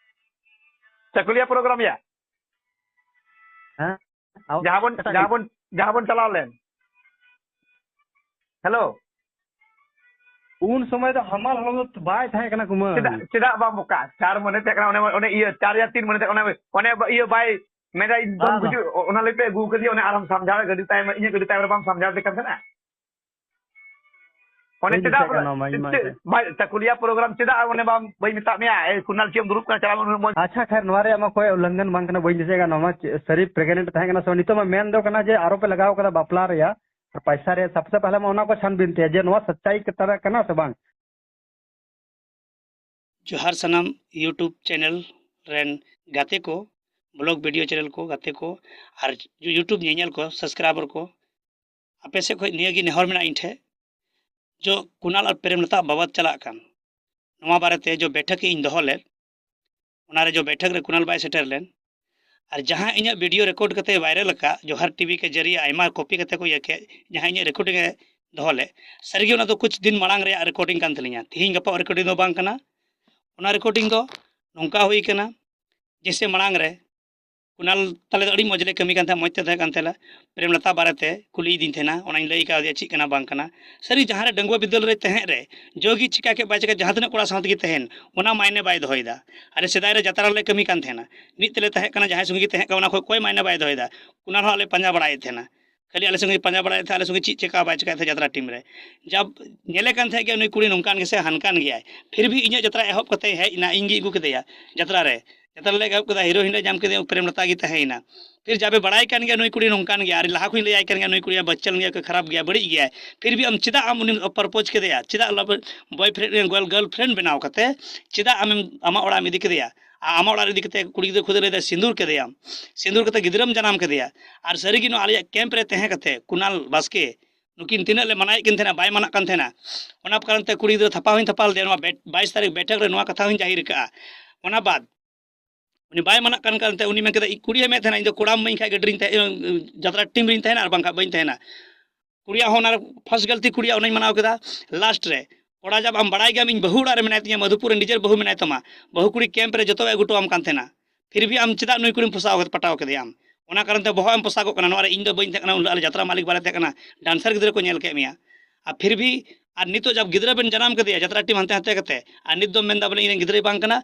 ᱪᱟᱠᱩᱞᱤᱭᱟ program ᱭᱟ? ᱦᱮᱸ᱾ ᱟᱵᱚ ᱡᱟᱦᱟᱸ ᱵᱚᱱ, ᱮᱴᱟᱜ ᱡᱟᱦᱟᱸ ᱜᱮ᱾ ᱵᱚᱱ, ᱡᱟᱦᱟᱸ ᱵᱚᱱ ᱪᱟᱞᱟᱣ ᱞᱮᱱ᱾ Hello᱾ ᱩᱱ ᱥᱚᱢᱚᱭ ᱫᱚ ᱦᱟᱢᱟᱞ ᱦᱚᱲᱢᱚ ᱫᱚ ᱵᱟᱭ ᱛᱟᱦᱮᱸ ᱠᱟᱱᱟ ᱠᱩᱢᱟᱹᱝ᱾ ᱪᱮᱫᱟᱜ, ᱪᱮᱫᱟᱜ ᱵᱟᱝ ᱵᱚᱠᱟ? ᱪᱟᱨ ᱢᱚᱱᱮ ᱛᱟᱦᱮᱸ ᱠᱟᱱᱟ, ᱚᱱᱮ, ᱚᱱᱮ ᱤᱭᱟᱹ, ᱪᱟᱨ ᱭᱟ ᱛᱤᱱ ᱢᱚᱱᱮ ᱛᱟᱦᱮᱸ ᱠᱟᱱᱟ, ᱚᱱᱮ, ᱚᱱᱮ ᱤᱭᱟᱹ ᱵᱟᱭ ᱢᱮᱱᱫᱟ, "ᱤᱧ ᱫᱚᱢ ᱵᱟᱝ, ᱵᱟᱝ᱾ ᱜᱩᱡᱩᱜ", ᱚ-, ᱚᱱᱟ ᱞᱟᱹᱭ ᱛᱮ ᱟᱹᱜᱩ ᱠᱟᱫᱮᱭᱟ, ᱚᱱᱮ ᱟᱨᱦᱚᱸᱢ ᱥᱟᱢᱡᱷᱟᱣ, ᱜᱟᱹᱰᱤ ᱛᱟᱭᱚᱢ, ᱤᱧᱟᱹᱜ ᱜᱟᱹᱰᱤ ᱛᱟᱭᱚᱢ ᱨᱮ ᱵᱟᱢ ᱥᱟᱢᱡᱷᱟᱣ ᱫᱮ ᱠᱟᱱ ᱛᱟᱦᱮᱱᱟ? ᱚᱱᱮ ᱵᱟᱹᱧ ᱪᱮᱫᱟᱜ ᱫᱤᱥᱟᱹᱭᱮᱫ ᱵᱚᱞᱮ, ᱠᱟᱱᱟ, ᱱᱚᱣᱟ ᱢᱟ ᱤᱧ ᱢᱟ ᱪᱮᱫ, ᱮᱱᱛᱮ᱾ ᱵᱟᱭ, ᱪᱟᱹᱠᱩᱞᱤᱭᱟ program ᱪᱮᱫᱟᱜ ᱚᱱᱮ ᱵᱟᱢ, ᱵᱟᱹᱧ ᱢᱮᱛᱟᱜ ᱢᱮᱭᱟ, "ᱮᱭ ᱠᱩᱱᱟᱞ, ᱪᱮᱫ ᱮᱢ ᱫᱩᱲᱩᱵ ᱠᱟᱱᱟ, ᱪᱟᱞᱟᱣ ᱢᱮ, ᱩᱱᱟᱹᱜ ᱢᱚᱡᱽ"? ᱟᱪᱪᱷᱟ, ᱠᱷᱟᱭᱨ, ᱱᱚᱣᱟ ᱨᱮᱭᱟᱜ ᱢᱟ ᱚᱠᱚᱭ ᱩᱞᱞᱚᱝᱜᱷᱚᱱ ᱵᱟᱝ ᱠᱟᱱᱟ, ᱵᱟᱹᱧ ᱫᱤᱥᱟᱹᱭᱮᱫ ᱠᱟᱱᱟ, ᱱᱚᱣᱟ ᱢᱟ ᱪᱮᱫ, ᱥᱟᱹᱨᱤ pregnant ᱛᱟᱦᱮᱸ ᱠᱟᱱᱟ ᱥᱮ ᱵᱟᱝ? ᱱᱤᱛᱚᱜ ᱢᱟ ᱢᱮᱱ ᱫᱚ ᱠᱟᱱᱟ ᱡᱮ ᱟᱨᱚ ᱯᱮ ᱞᱟᱜᱟᱣ ᱠᱟᱫᱟ ᱵᱟᱯᱞᱟ ᱨᱮᱭᱟᱜ, ᱟᱨ ᱯᱟᱭᱥᱟ ᱨᱮᱭᱟᱜ, ᱥᱟᱵᱥᱮ ᱯᱟᱦᱞᱮ ᱢᱟ ᱚᱱᱟ ᱠᱚ ᱪᱷᱟᱱᱵᱤᱱ ᱛᱮ, ᱡᱮ ᱱᱚᱣᱟ ᱥᱟᱪᱪᱟᱭ ᱠᱟᱛᱷᱟ ᱠᱟᱱᱟ ᱥᱮ ᱵᱟᱝ? ᱡᱚᱦᱟᱨ ᱥᱟᱱᱟᱢ YouTube channel ᱨᱮᱱ ᱜᱟᱛᱮ ᱠᱚ, vlog video channel ᱠᱚ ᱜᱟᱛᱮ ᱠᱚ, ᱟᱨ YouTube ᱧᱮᱧᱮᱞ ᱠᱚ, subscriber ᱠᱚ, ᱟᱯᱮ ᱥᱮᱫ ᱠᱷᱚᱱ ᱱᱤᱭᱟᱹ ᱜᱮ ᱱᱮᱦᱚᱨ ᱢᱮᱱᱟᱜᱼᱟ ᱤᱧ ᱴᱷᱮᱱ, ᱡᱚ ᱠᱩᱱᱟᱞ ᱟᱨ ᱯᱨᱮᱢᱞᱚᱛᱟ ᱵᱟᱵᱚᱫ ᱪᱟᱞᱟᱜ ᱠᱟᱱ, ᱱᱚᱣᱟ ᱵᱟᱨᱮᱛᱮ ᱡᱚ ᱵᱮᱴᱷᱟᱠ ᱤᱧ ᱫᱚᱦᱚ ᱞᱮᱫ, ᱚᱱᱟ ᱨᱮ ᱡᱚ ᱵᱮᱴᱷᱟᱠ ᱨᱮ ᱠᱩᱱᱟᱞ ᱵᱟᱭ ᱥᱮᱴᱮᱨ ᱞᱮᱱ, ᱟᱨ ᱡᱟᱦᱟᱸ ᱤᱧᱟᱹᱜ video record ᱠᱟᱛᱮ viral ᱟᱠᱟᱫ, ᱡᱚᱦᱟᱨ TV ᱠᱮ ᱡᱟᱹᱨᱤᱭᱮ ᱟᱭᱢᱟ copy ᱠᱟᱛᱮ ᱠᱚ ᱤᱭᱟᱹ ᱠᱮᱫ, ᱡᱟᱦᱟᱸ ᱤᱧᱟᱹᱜ recording ᱮ ᱫᱚᱦᱚ ᱞᱮᱫ, ᱥᱟᱹᱨᱤᱜᱮ ᱚᱱᱟ ᱫᱚ ᱠᱩᱪ ᱫᱤᱱ ᱢᱟᱲᱟᱝ ᱨᱮᱭᱟᱜ recording ᱠᱟᱱ ᱛᱟᱹᱞᱤᱧᱟ, ᱛᱤᱦᱤᱧ ᱜᱟᱯᱟ recording ᱫᱚ ᱵᱟᱝ ᱠᱟᱱᱟ᱾ ᱚᱱᱟ recording ᱫᱚ ᱱᱚᱝᱠᱟ ᱦᱩᱭ ᱠᱟᱱᱟ, ᱡᱮᱭᱥᱮ ᱢᱟᱲᱟᱝ ᱨᱮ ᱠᱩᱱᱟᱞ ᱛᱟᱞᱮ ᱫᱚ ᱟᱹᱰᱤ ᱢᱚᱡᱽ ᱞᱮ ᱠᱟᱹᱢᱤ ᱠᱟᱱ ᱛᱟᱦᱮᱸᱫ, ᱢᱚᱡᱽ ᱛᱮ ᱛᱟᱦᱮᱸ ᱠᱟᱱ ᱛᱟᱞᱮᱭᱟ᱾ ᱯᱨᱮᱢᱞᱚᱛᱟ ᱵᱟᱨᱮᱛᱮ ᱠᱩᱞᱤᱭᱮᱫᱤᱧ ᱛᱟᱦᱮᱱᱟ, ᱚᱱᱟᱧ ᱞᱟᱹᱭ ᱠᱟᱣᱫᱮᱭᱟ ᱪᱮᱫ ᱠᱟᱱᱟ ᱵᱟᱝ ᱠᱟᱱᱟ᱾ ᱥᱟᱹᱨᱤ ᱡᱟᱦᱟᱸ ᱨᱮ ᱰᱟᱺᱜᱩᱣᱟᱹ ᱵᱤᱫᱟᱹᱞ ᱨᱮ ᱛᱟᱦᱮᱸᱫ ᱨᱮ, ᱡᱚ ᱜᱮ ᱪᱤᱠᱟ ᱠᱮᱫ ᱵᱟᱭ ᱪᱤᱠᱟ, ᱡᱟᱦᱟᱸ ᱛᱤᱱᱟᱹᱜ ᱠᱚᱲᱟ ᱥᱟᱶ ᱛᱮᱜᱮ ᱛᱟᱦᱮᱱ, ᱚᱱᱟ ᱢᱟᱭᱱᱮ ᱵᱟᱭ ᱫᱚᱦᱚᱭᱮᱫᱟ᱾ ᱟᱞᱮ ᱥᱮᱫᱟᱭ ᱨᱮ ᱡᱟᱛᱨᱟ ᱨᱮᱞᱮ ᱠᱟᱹᱢᱤ ᱠᱟᱱ ᱛᱟᱦᱮᱱᱟ, ᱢᱤᱫ ᱛᱮᱞᱮ ᱛᱟᱦᱮᱸ ᱠᱟᱱᱟ, ᱡᱟᱦᱟᱸᱭ ᱥᱚᱸᱜᱮ ᱜᱮ ᱛᱟᱦᱮᱸ ᱠᱟᱱᱟ, ᱚᱱᱟ ᱠᱷᱚᱱ ᱚᱠᱚᱭ ᱢᱟᱭᱱᱮ ᱵᱟᱭ ᱫᱚᱦᱚᱭᱮᱫᱟ᱾ ᱠᱩᱱᱟᱞ ᱦᱚᱸ ᱟᱞᱮ ᱯᱟᱸᱡᱟ ᱵᱟᱲᱟᱭᱮᱫ ᱛᱟᱦᱮᱱᱟ, ᱠᱷᱟᱹᱞᱤ ᱟᱞᱮ ᱥᱚᱸᱜᱮ ᱯᱟᱸᱡᱟ ᱵᱟᱲᱟᱭᱮᱫ ᱛᱟᱦᱮᱸ, ᱟᱞᱮ ᱥᱚᱸᱜᱮ ᱪᱮᱫ ᱪᱮᱠᱟ ᱵᱟᱭ ᱪᱮᱠᱟᱭᱮᱫ ᱛᱟᱦᱮᱸ ᱡᱟᱛᱨᱟ ᱴᱤᱢ ᱨᱮ᱾ ᱡᱟᱵ ᱧᱮᱞᱮ ᱠᱟᱱ ᱛᱟᱦᱮᱸᱫ ᱜᱮ ᱱᱩᱭ ᱠᱩᱲᱤ ᱱᱚᱝᱠᱟᱱ ᱜᱮᱥᱮ ᱦᱟᱱᱠᱟᱱ ᱜᱮᱭᱟᱭ, ᱯᱷᱤᱨ ᱵᱷᱤ ᱤᱧᱟᱹᱜ ᱡᱟᱛᱨᱟ ᱮᱦᱚᱵ ᱠᱟᱛᱮ ᱦᱮᱡ ᱮᱱᱟ, ᱤᱧ ᱜᱮ ᱟᱹᱜᱩ ᱠᱮᱫᱮᱭᱟ ᱡᱟᱛᱨᱟ ᱨᱮ᱾ ᱡᱟᱛᱨᱟ ᱞᱮ ᱮᱦᱚᱵ ᱠᱮᱫᱟ, ᱦᱤᱨᱳ ᱦᱤᱞᱳ ᱧᱟᱢ ᱠᱮᱫᱮᱭᱟ, ᱯᱨᱮᱢ ᱞᱚᱛᱟ ᱜᱮ ᱛᱟᱦᱮᱸᱭᱮᱱᱟ᱾ ᱯᱷᱤᱨ ᱡᱟᱵᱮ ᱵᱟᱲᱟᱭ ᱠᱟᱱ ᱜᱮᱭᱟ ᱱᱩᱭ ᱠᱩᱲᱤ ᱱᱚᱝᱠᱟᱱ ᱜᱮᱭᱟ, ᱟᱨ ᱞᱟᱦᱟ ᱠᱷᱚᱱ ᱞᱟᱹᱭᱟᱭ ᱠᱟᱱ ᱜᱮᱭᱟ ᱱᱩᱭ ᱠᱩᱲᱤ ᱵᱟᱪᱪᱟᱞ ᱜᱮᱭᱟ, ᱠᱷᱟᱨᱟᱯ ᱜᱮᱭᱟ, ᱵᱟᱹᱲᱤᱡ ᱜᱮᱭᱟᱭ, ᱯᱷᱤᱨ ᱵᱷᱤ ᱟᱢ ᱪᱮᱫᱟᱜ ᱟᱢ ᱩᱱᱤᱢ ᱯᱨᱚᱯᱳᱡᱽ ᱠᱮᱫᱮᱭᱟ, ᱪᱮᱫᱟᱜ ᱞᱟᱵ-, ᱵᱚᱭᱯᱷᱨᱮᱱᱰ, ᱜᱟᱨᱞ-, ᱜᱟᱨᱞᱯᱷᱨᱮᱱᱰ ᱵᱮᱱᱟᱣ ᱠᱟᱛᱮ ᱪᱮᱫᱟᱜ ᱟᱢᱮᱢ ᱟᱢᱟᱜ ᱚᱲᱟᱜ ᱮᱢ ᱤᱫᱤ ᱠᱮᱫᱮᱭᱟ? ᱟᱨ ᱟᱢᱟᱜ ᱚᱲᱟᱜ ᱨᱮ ᱤᱫᱤ ᱠᱟᱛᱮ ᱠᱩᱲᱤ ᱜᱤᱫᱽᱨᱟᱹ ᱠᱷᱩᱫ ᱞᱟᱹᱭᱫᱟ ᱥᱤᱸᱫᱩᱨ ᱠᱮᱫᱮᱭᱟᱢ, ᱥᱤᱸᱫᱩᱨ ᱠᱟᱛᱮ ᱜᱤᱫᱽᱨᱟᱹᱢ ᱡᱟᱱᱟᱢ ᱠᱮᱫᱮᱭᱟ᱾ ᱟᱨ ᱥᱟᱹᱨᱤᱜᱮ ᱱᱚᱣᱟ ᱟᱞᱮᱭᱟᱜ ᱠᱮᱢᱯ ᱨᱮ ᱛᱟᱦᱮᱸ ᱠᱟᱛᱮ ᱠᱩᱱᱟᱞ ᱵᱟᱥᱠᱮ ᱱᱩᱠᱤᱱ ᱛᱤᱱᱟᱹᱜ ᱞᱮ ᱢᱟᱱᱟᱭᱮᱫ ᱠᱤᱱ ᱛᱟᱦᱮᱱᱟ, ᱵᱟᱭ ᱢᱟᱱᱟᱜ ᱠᱟᱱ ᱛᱟᱦᱮᱱᱟ᱾ ᱚᱱᱟ ᱠᱟᱨᱚᱱ ᱛᱮ ᱠᱩᱲᱤ ᱜᱤᱫᱽᱨᱟᱹ ᱛᱷᱟᱯᱟ ᱦᱚᱸᱧ ᱛᱷᱟᱯᱟ ᱞᱮᱫᱮᱭᱟ᱾ ᱱᱚᱣᱟ ᱵᱮᱴ-, ᱵᱟᱭᱤᱥ ᱛᱟᱹᱨᱤᱠᱷ ᱵᱮᱴᱷᱮᱠ ᱨᱮ ᱱᱚᱣᱟ ᱠᱟᱛᱷᱟ ᱦᱚᱸᱧ ᱡᱟᱹᱦᱤᱨ ᱠᱟᱜᱼᱟ᱾ ᱚᱱᱟ ᱵᱟᱫ ᱩᱱᱤ ᱵᱟᱭ ᱢᱟᱱᱟᱜ ᱠᱟᱱ ᱠᱟᱨᱚᱱ ᱛᱮ ᱩᱱᱤ ᱢᱮᱱ ᱠᱮᱫᱟ, "ᱤᱧ ᱠᱩᱲᱤᱭ ᱢᱮᱱ ᱛᱟᱦᱮᱱᱟ, ᱤᱧ ᱫᱚ ᱠᱚᱲᱟᱢ ᱤᱢᱟᱹᱧ ᱠᱷᱟᱡ ᱜᱟᱹᱰᱤ ᱨᱤᱧ ᱛᱟᱦᱮᱸ, ᱡᱟᱛᱨᱟ ᱴᱤᱢ ᱨᱤᱧ ᱛᱟᱦᱮᱱᱟ, ᱟᱨ ᱵᱟᱝᱠᱷᱟᱡ ᱵᱟᱹᱧ ᱛᱟᱦᱮᱱᱟ᱾" ᱠᱩᱲᱤᱭᱟᱜ ᱦᱚᱸ ᱚᱱᱟ ᱨᱮ ᱯᱷᱟᱥᱴ ᱜᱟᱞᱛᱤ, ᱠᱩᱲᱤᱭᱟᱜ ᱚᱱᱟᱧ ᱢᱟᱱᱟᱣ ᱠᱮᱫᱟ᱾ ᱞᱟᱥᱴ ᱨᱮ ᱠᱚᱲᱟ ᱡᱟᱵ ᱟᱢ ᱵᱟᱲᱟᱭ ᱜᱮᱭᱟᱢ, ᱤᱧ ᱵᱟᱹᱦᱩ ᱚᱲᱟᱜ ᱨᱮ ᱢᱮᱱᱟᱭ ᱛᱤᱧᱟ, ᱢᱟᱫᱷᱩᱯᱩᱨ ᱨᱮ ᱱᱤᱡᱮᱨ ᱵᱟᱹᱦᱩ ᱢᱮᱱᱟᱭ ᱛᱟᱢᱟ, ᱵᱟᱹᱦᱩ ᱠᱩᱲᱤ ᱠᱮᱢᱯ ᱨᱮ ᱡᱚᱛᱚ ᱟᱹᱜᱩ ᱦᱚᱴᱚᱣᱟᱢ ᱠᱟᱱ ᱛᱟᱦᱮᱱᱟ, ᱯᱷᱤᱨ ᱵᱷᱤ ᱟᱢ ᱪᱮᱫᱟᱜ ᱱᱩᱭ ᱠᱩᱲᱤᱢ ᱯᱚᱥᱟᱣ ᱠᱟᱛᱮ ᱯᱟᱴᱟᱣ ᱠᱮᱫᱮᱭᱟᱢ? ᱚᱱᱟ ᱠᱟᱨᱚᱱ ᱛᱮ ᱵᱚᱦᱚᱜ ᱮᱢ ᱯᱚᱥᱟᱜᱚᱜ ᱠᱟᱱᱟ᱾ ᱱᱚᱣᱟ ᱨᱮ ᱤᱧ ᱫᱚ ᱵᱟᱹᱧ ᱛᱟᱦᱮᱸ ᱠᱟᱱᱟ, ᱩᱱ ᱦᱤᱞᱳᱜ ᱟᱞᱮ ᱡᱟᱛᱨᱟ ᱢᱟᱹᱞᱤᱠ ᱵᱟᱞᱮ ᱛᱟᱦᱮᱸ ᱠᱟᱱᱟ, ᱰᱟᱱᱥᱟᱨ ᱜᱤᱫᱽᱨᱟᱹ ᱠᱚ ᱧᱮᱞ ᱠᱮᱫ ᱢᱮᱭᱟ᱾ ᱟᱨ ᱯᱷᱤᱨ ᱵᱷᱤ, ᱟᱨ ᱱᱤᱛᱚᱜ ᱡᱟᱵ ᱜᱤᱫᱽᱨᱟᱹ ᱵᱮᱱ ᱡᱟᱱᱟᱢ ᱠᱮᱫᱮᱭᱟ ᱡᱟᱛᱨᱟ ᱴᱤᱢ ᱦᱟᱱᱛᱮ ᱦᱟᱱᱛᱮ ᱠᱟᱛᱮ, ᱟᱨ ᱱᱤᱛ ᱫᱚᱢ ᱢᱮᱱᱫᱟ ᱵᱚᱞᱮ ᱤᱧ ᱨᱮᱱ ᱜᱤᱫᱽᱨᱟᱹᱭ ᱵᱟᱝ ᱠᱟᱱᱟ,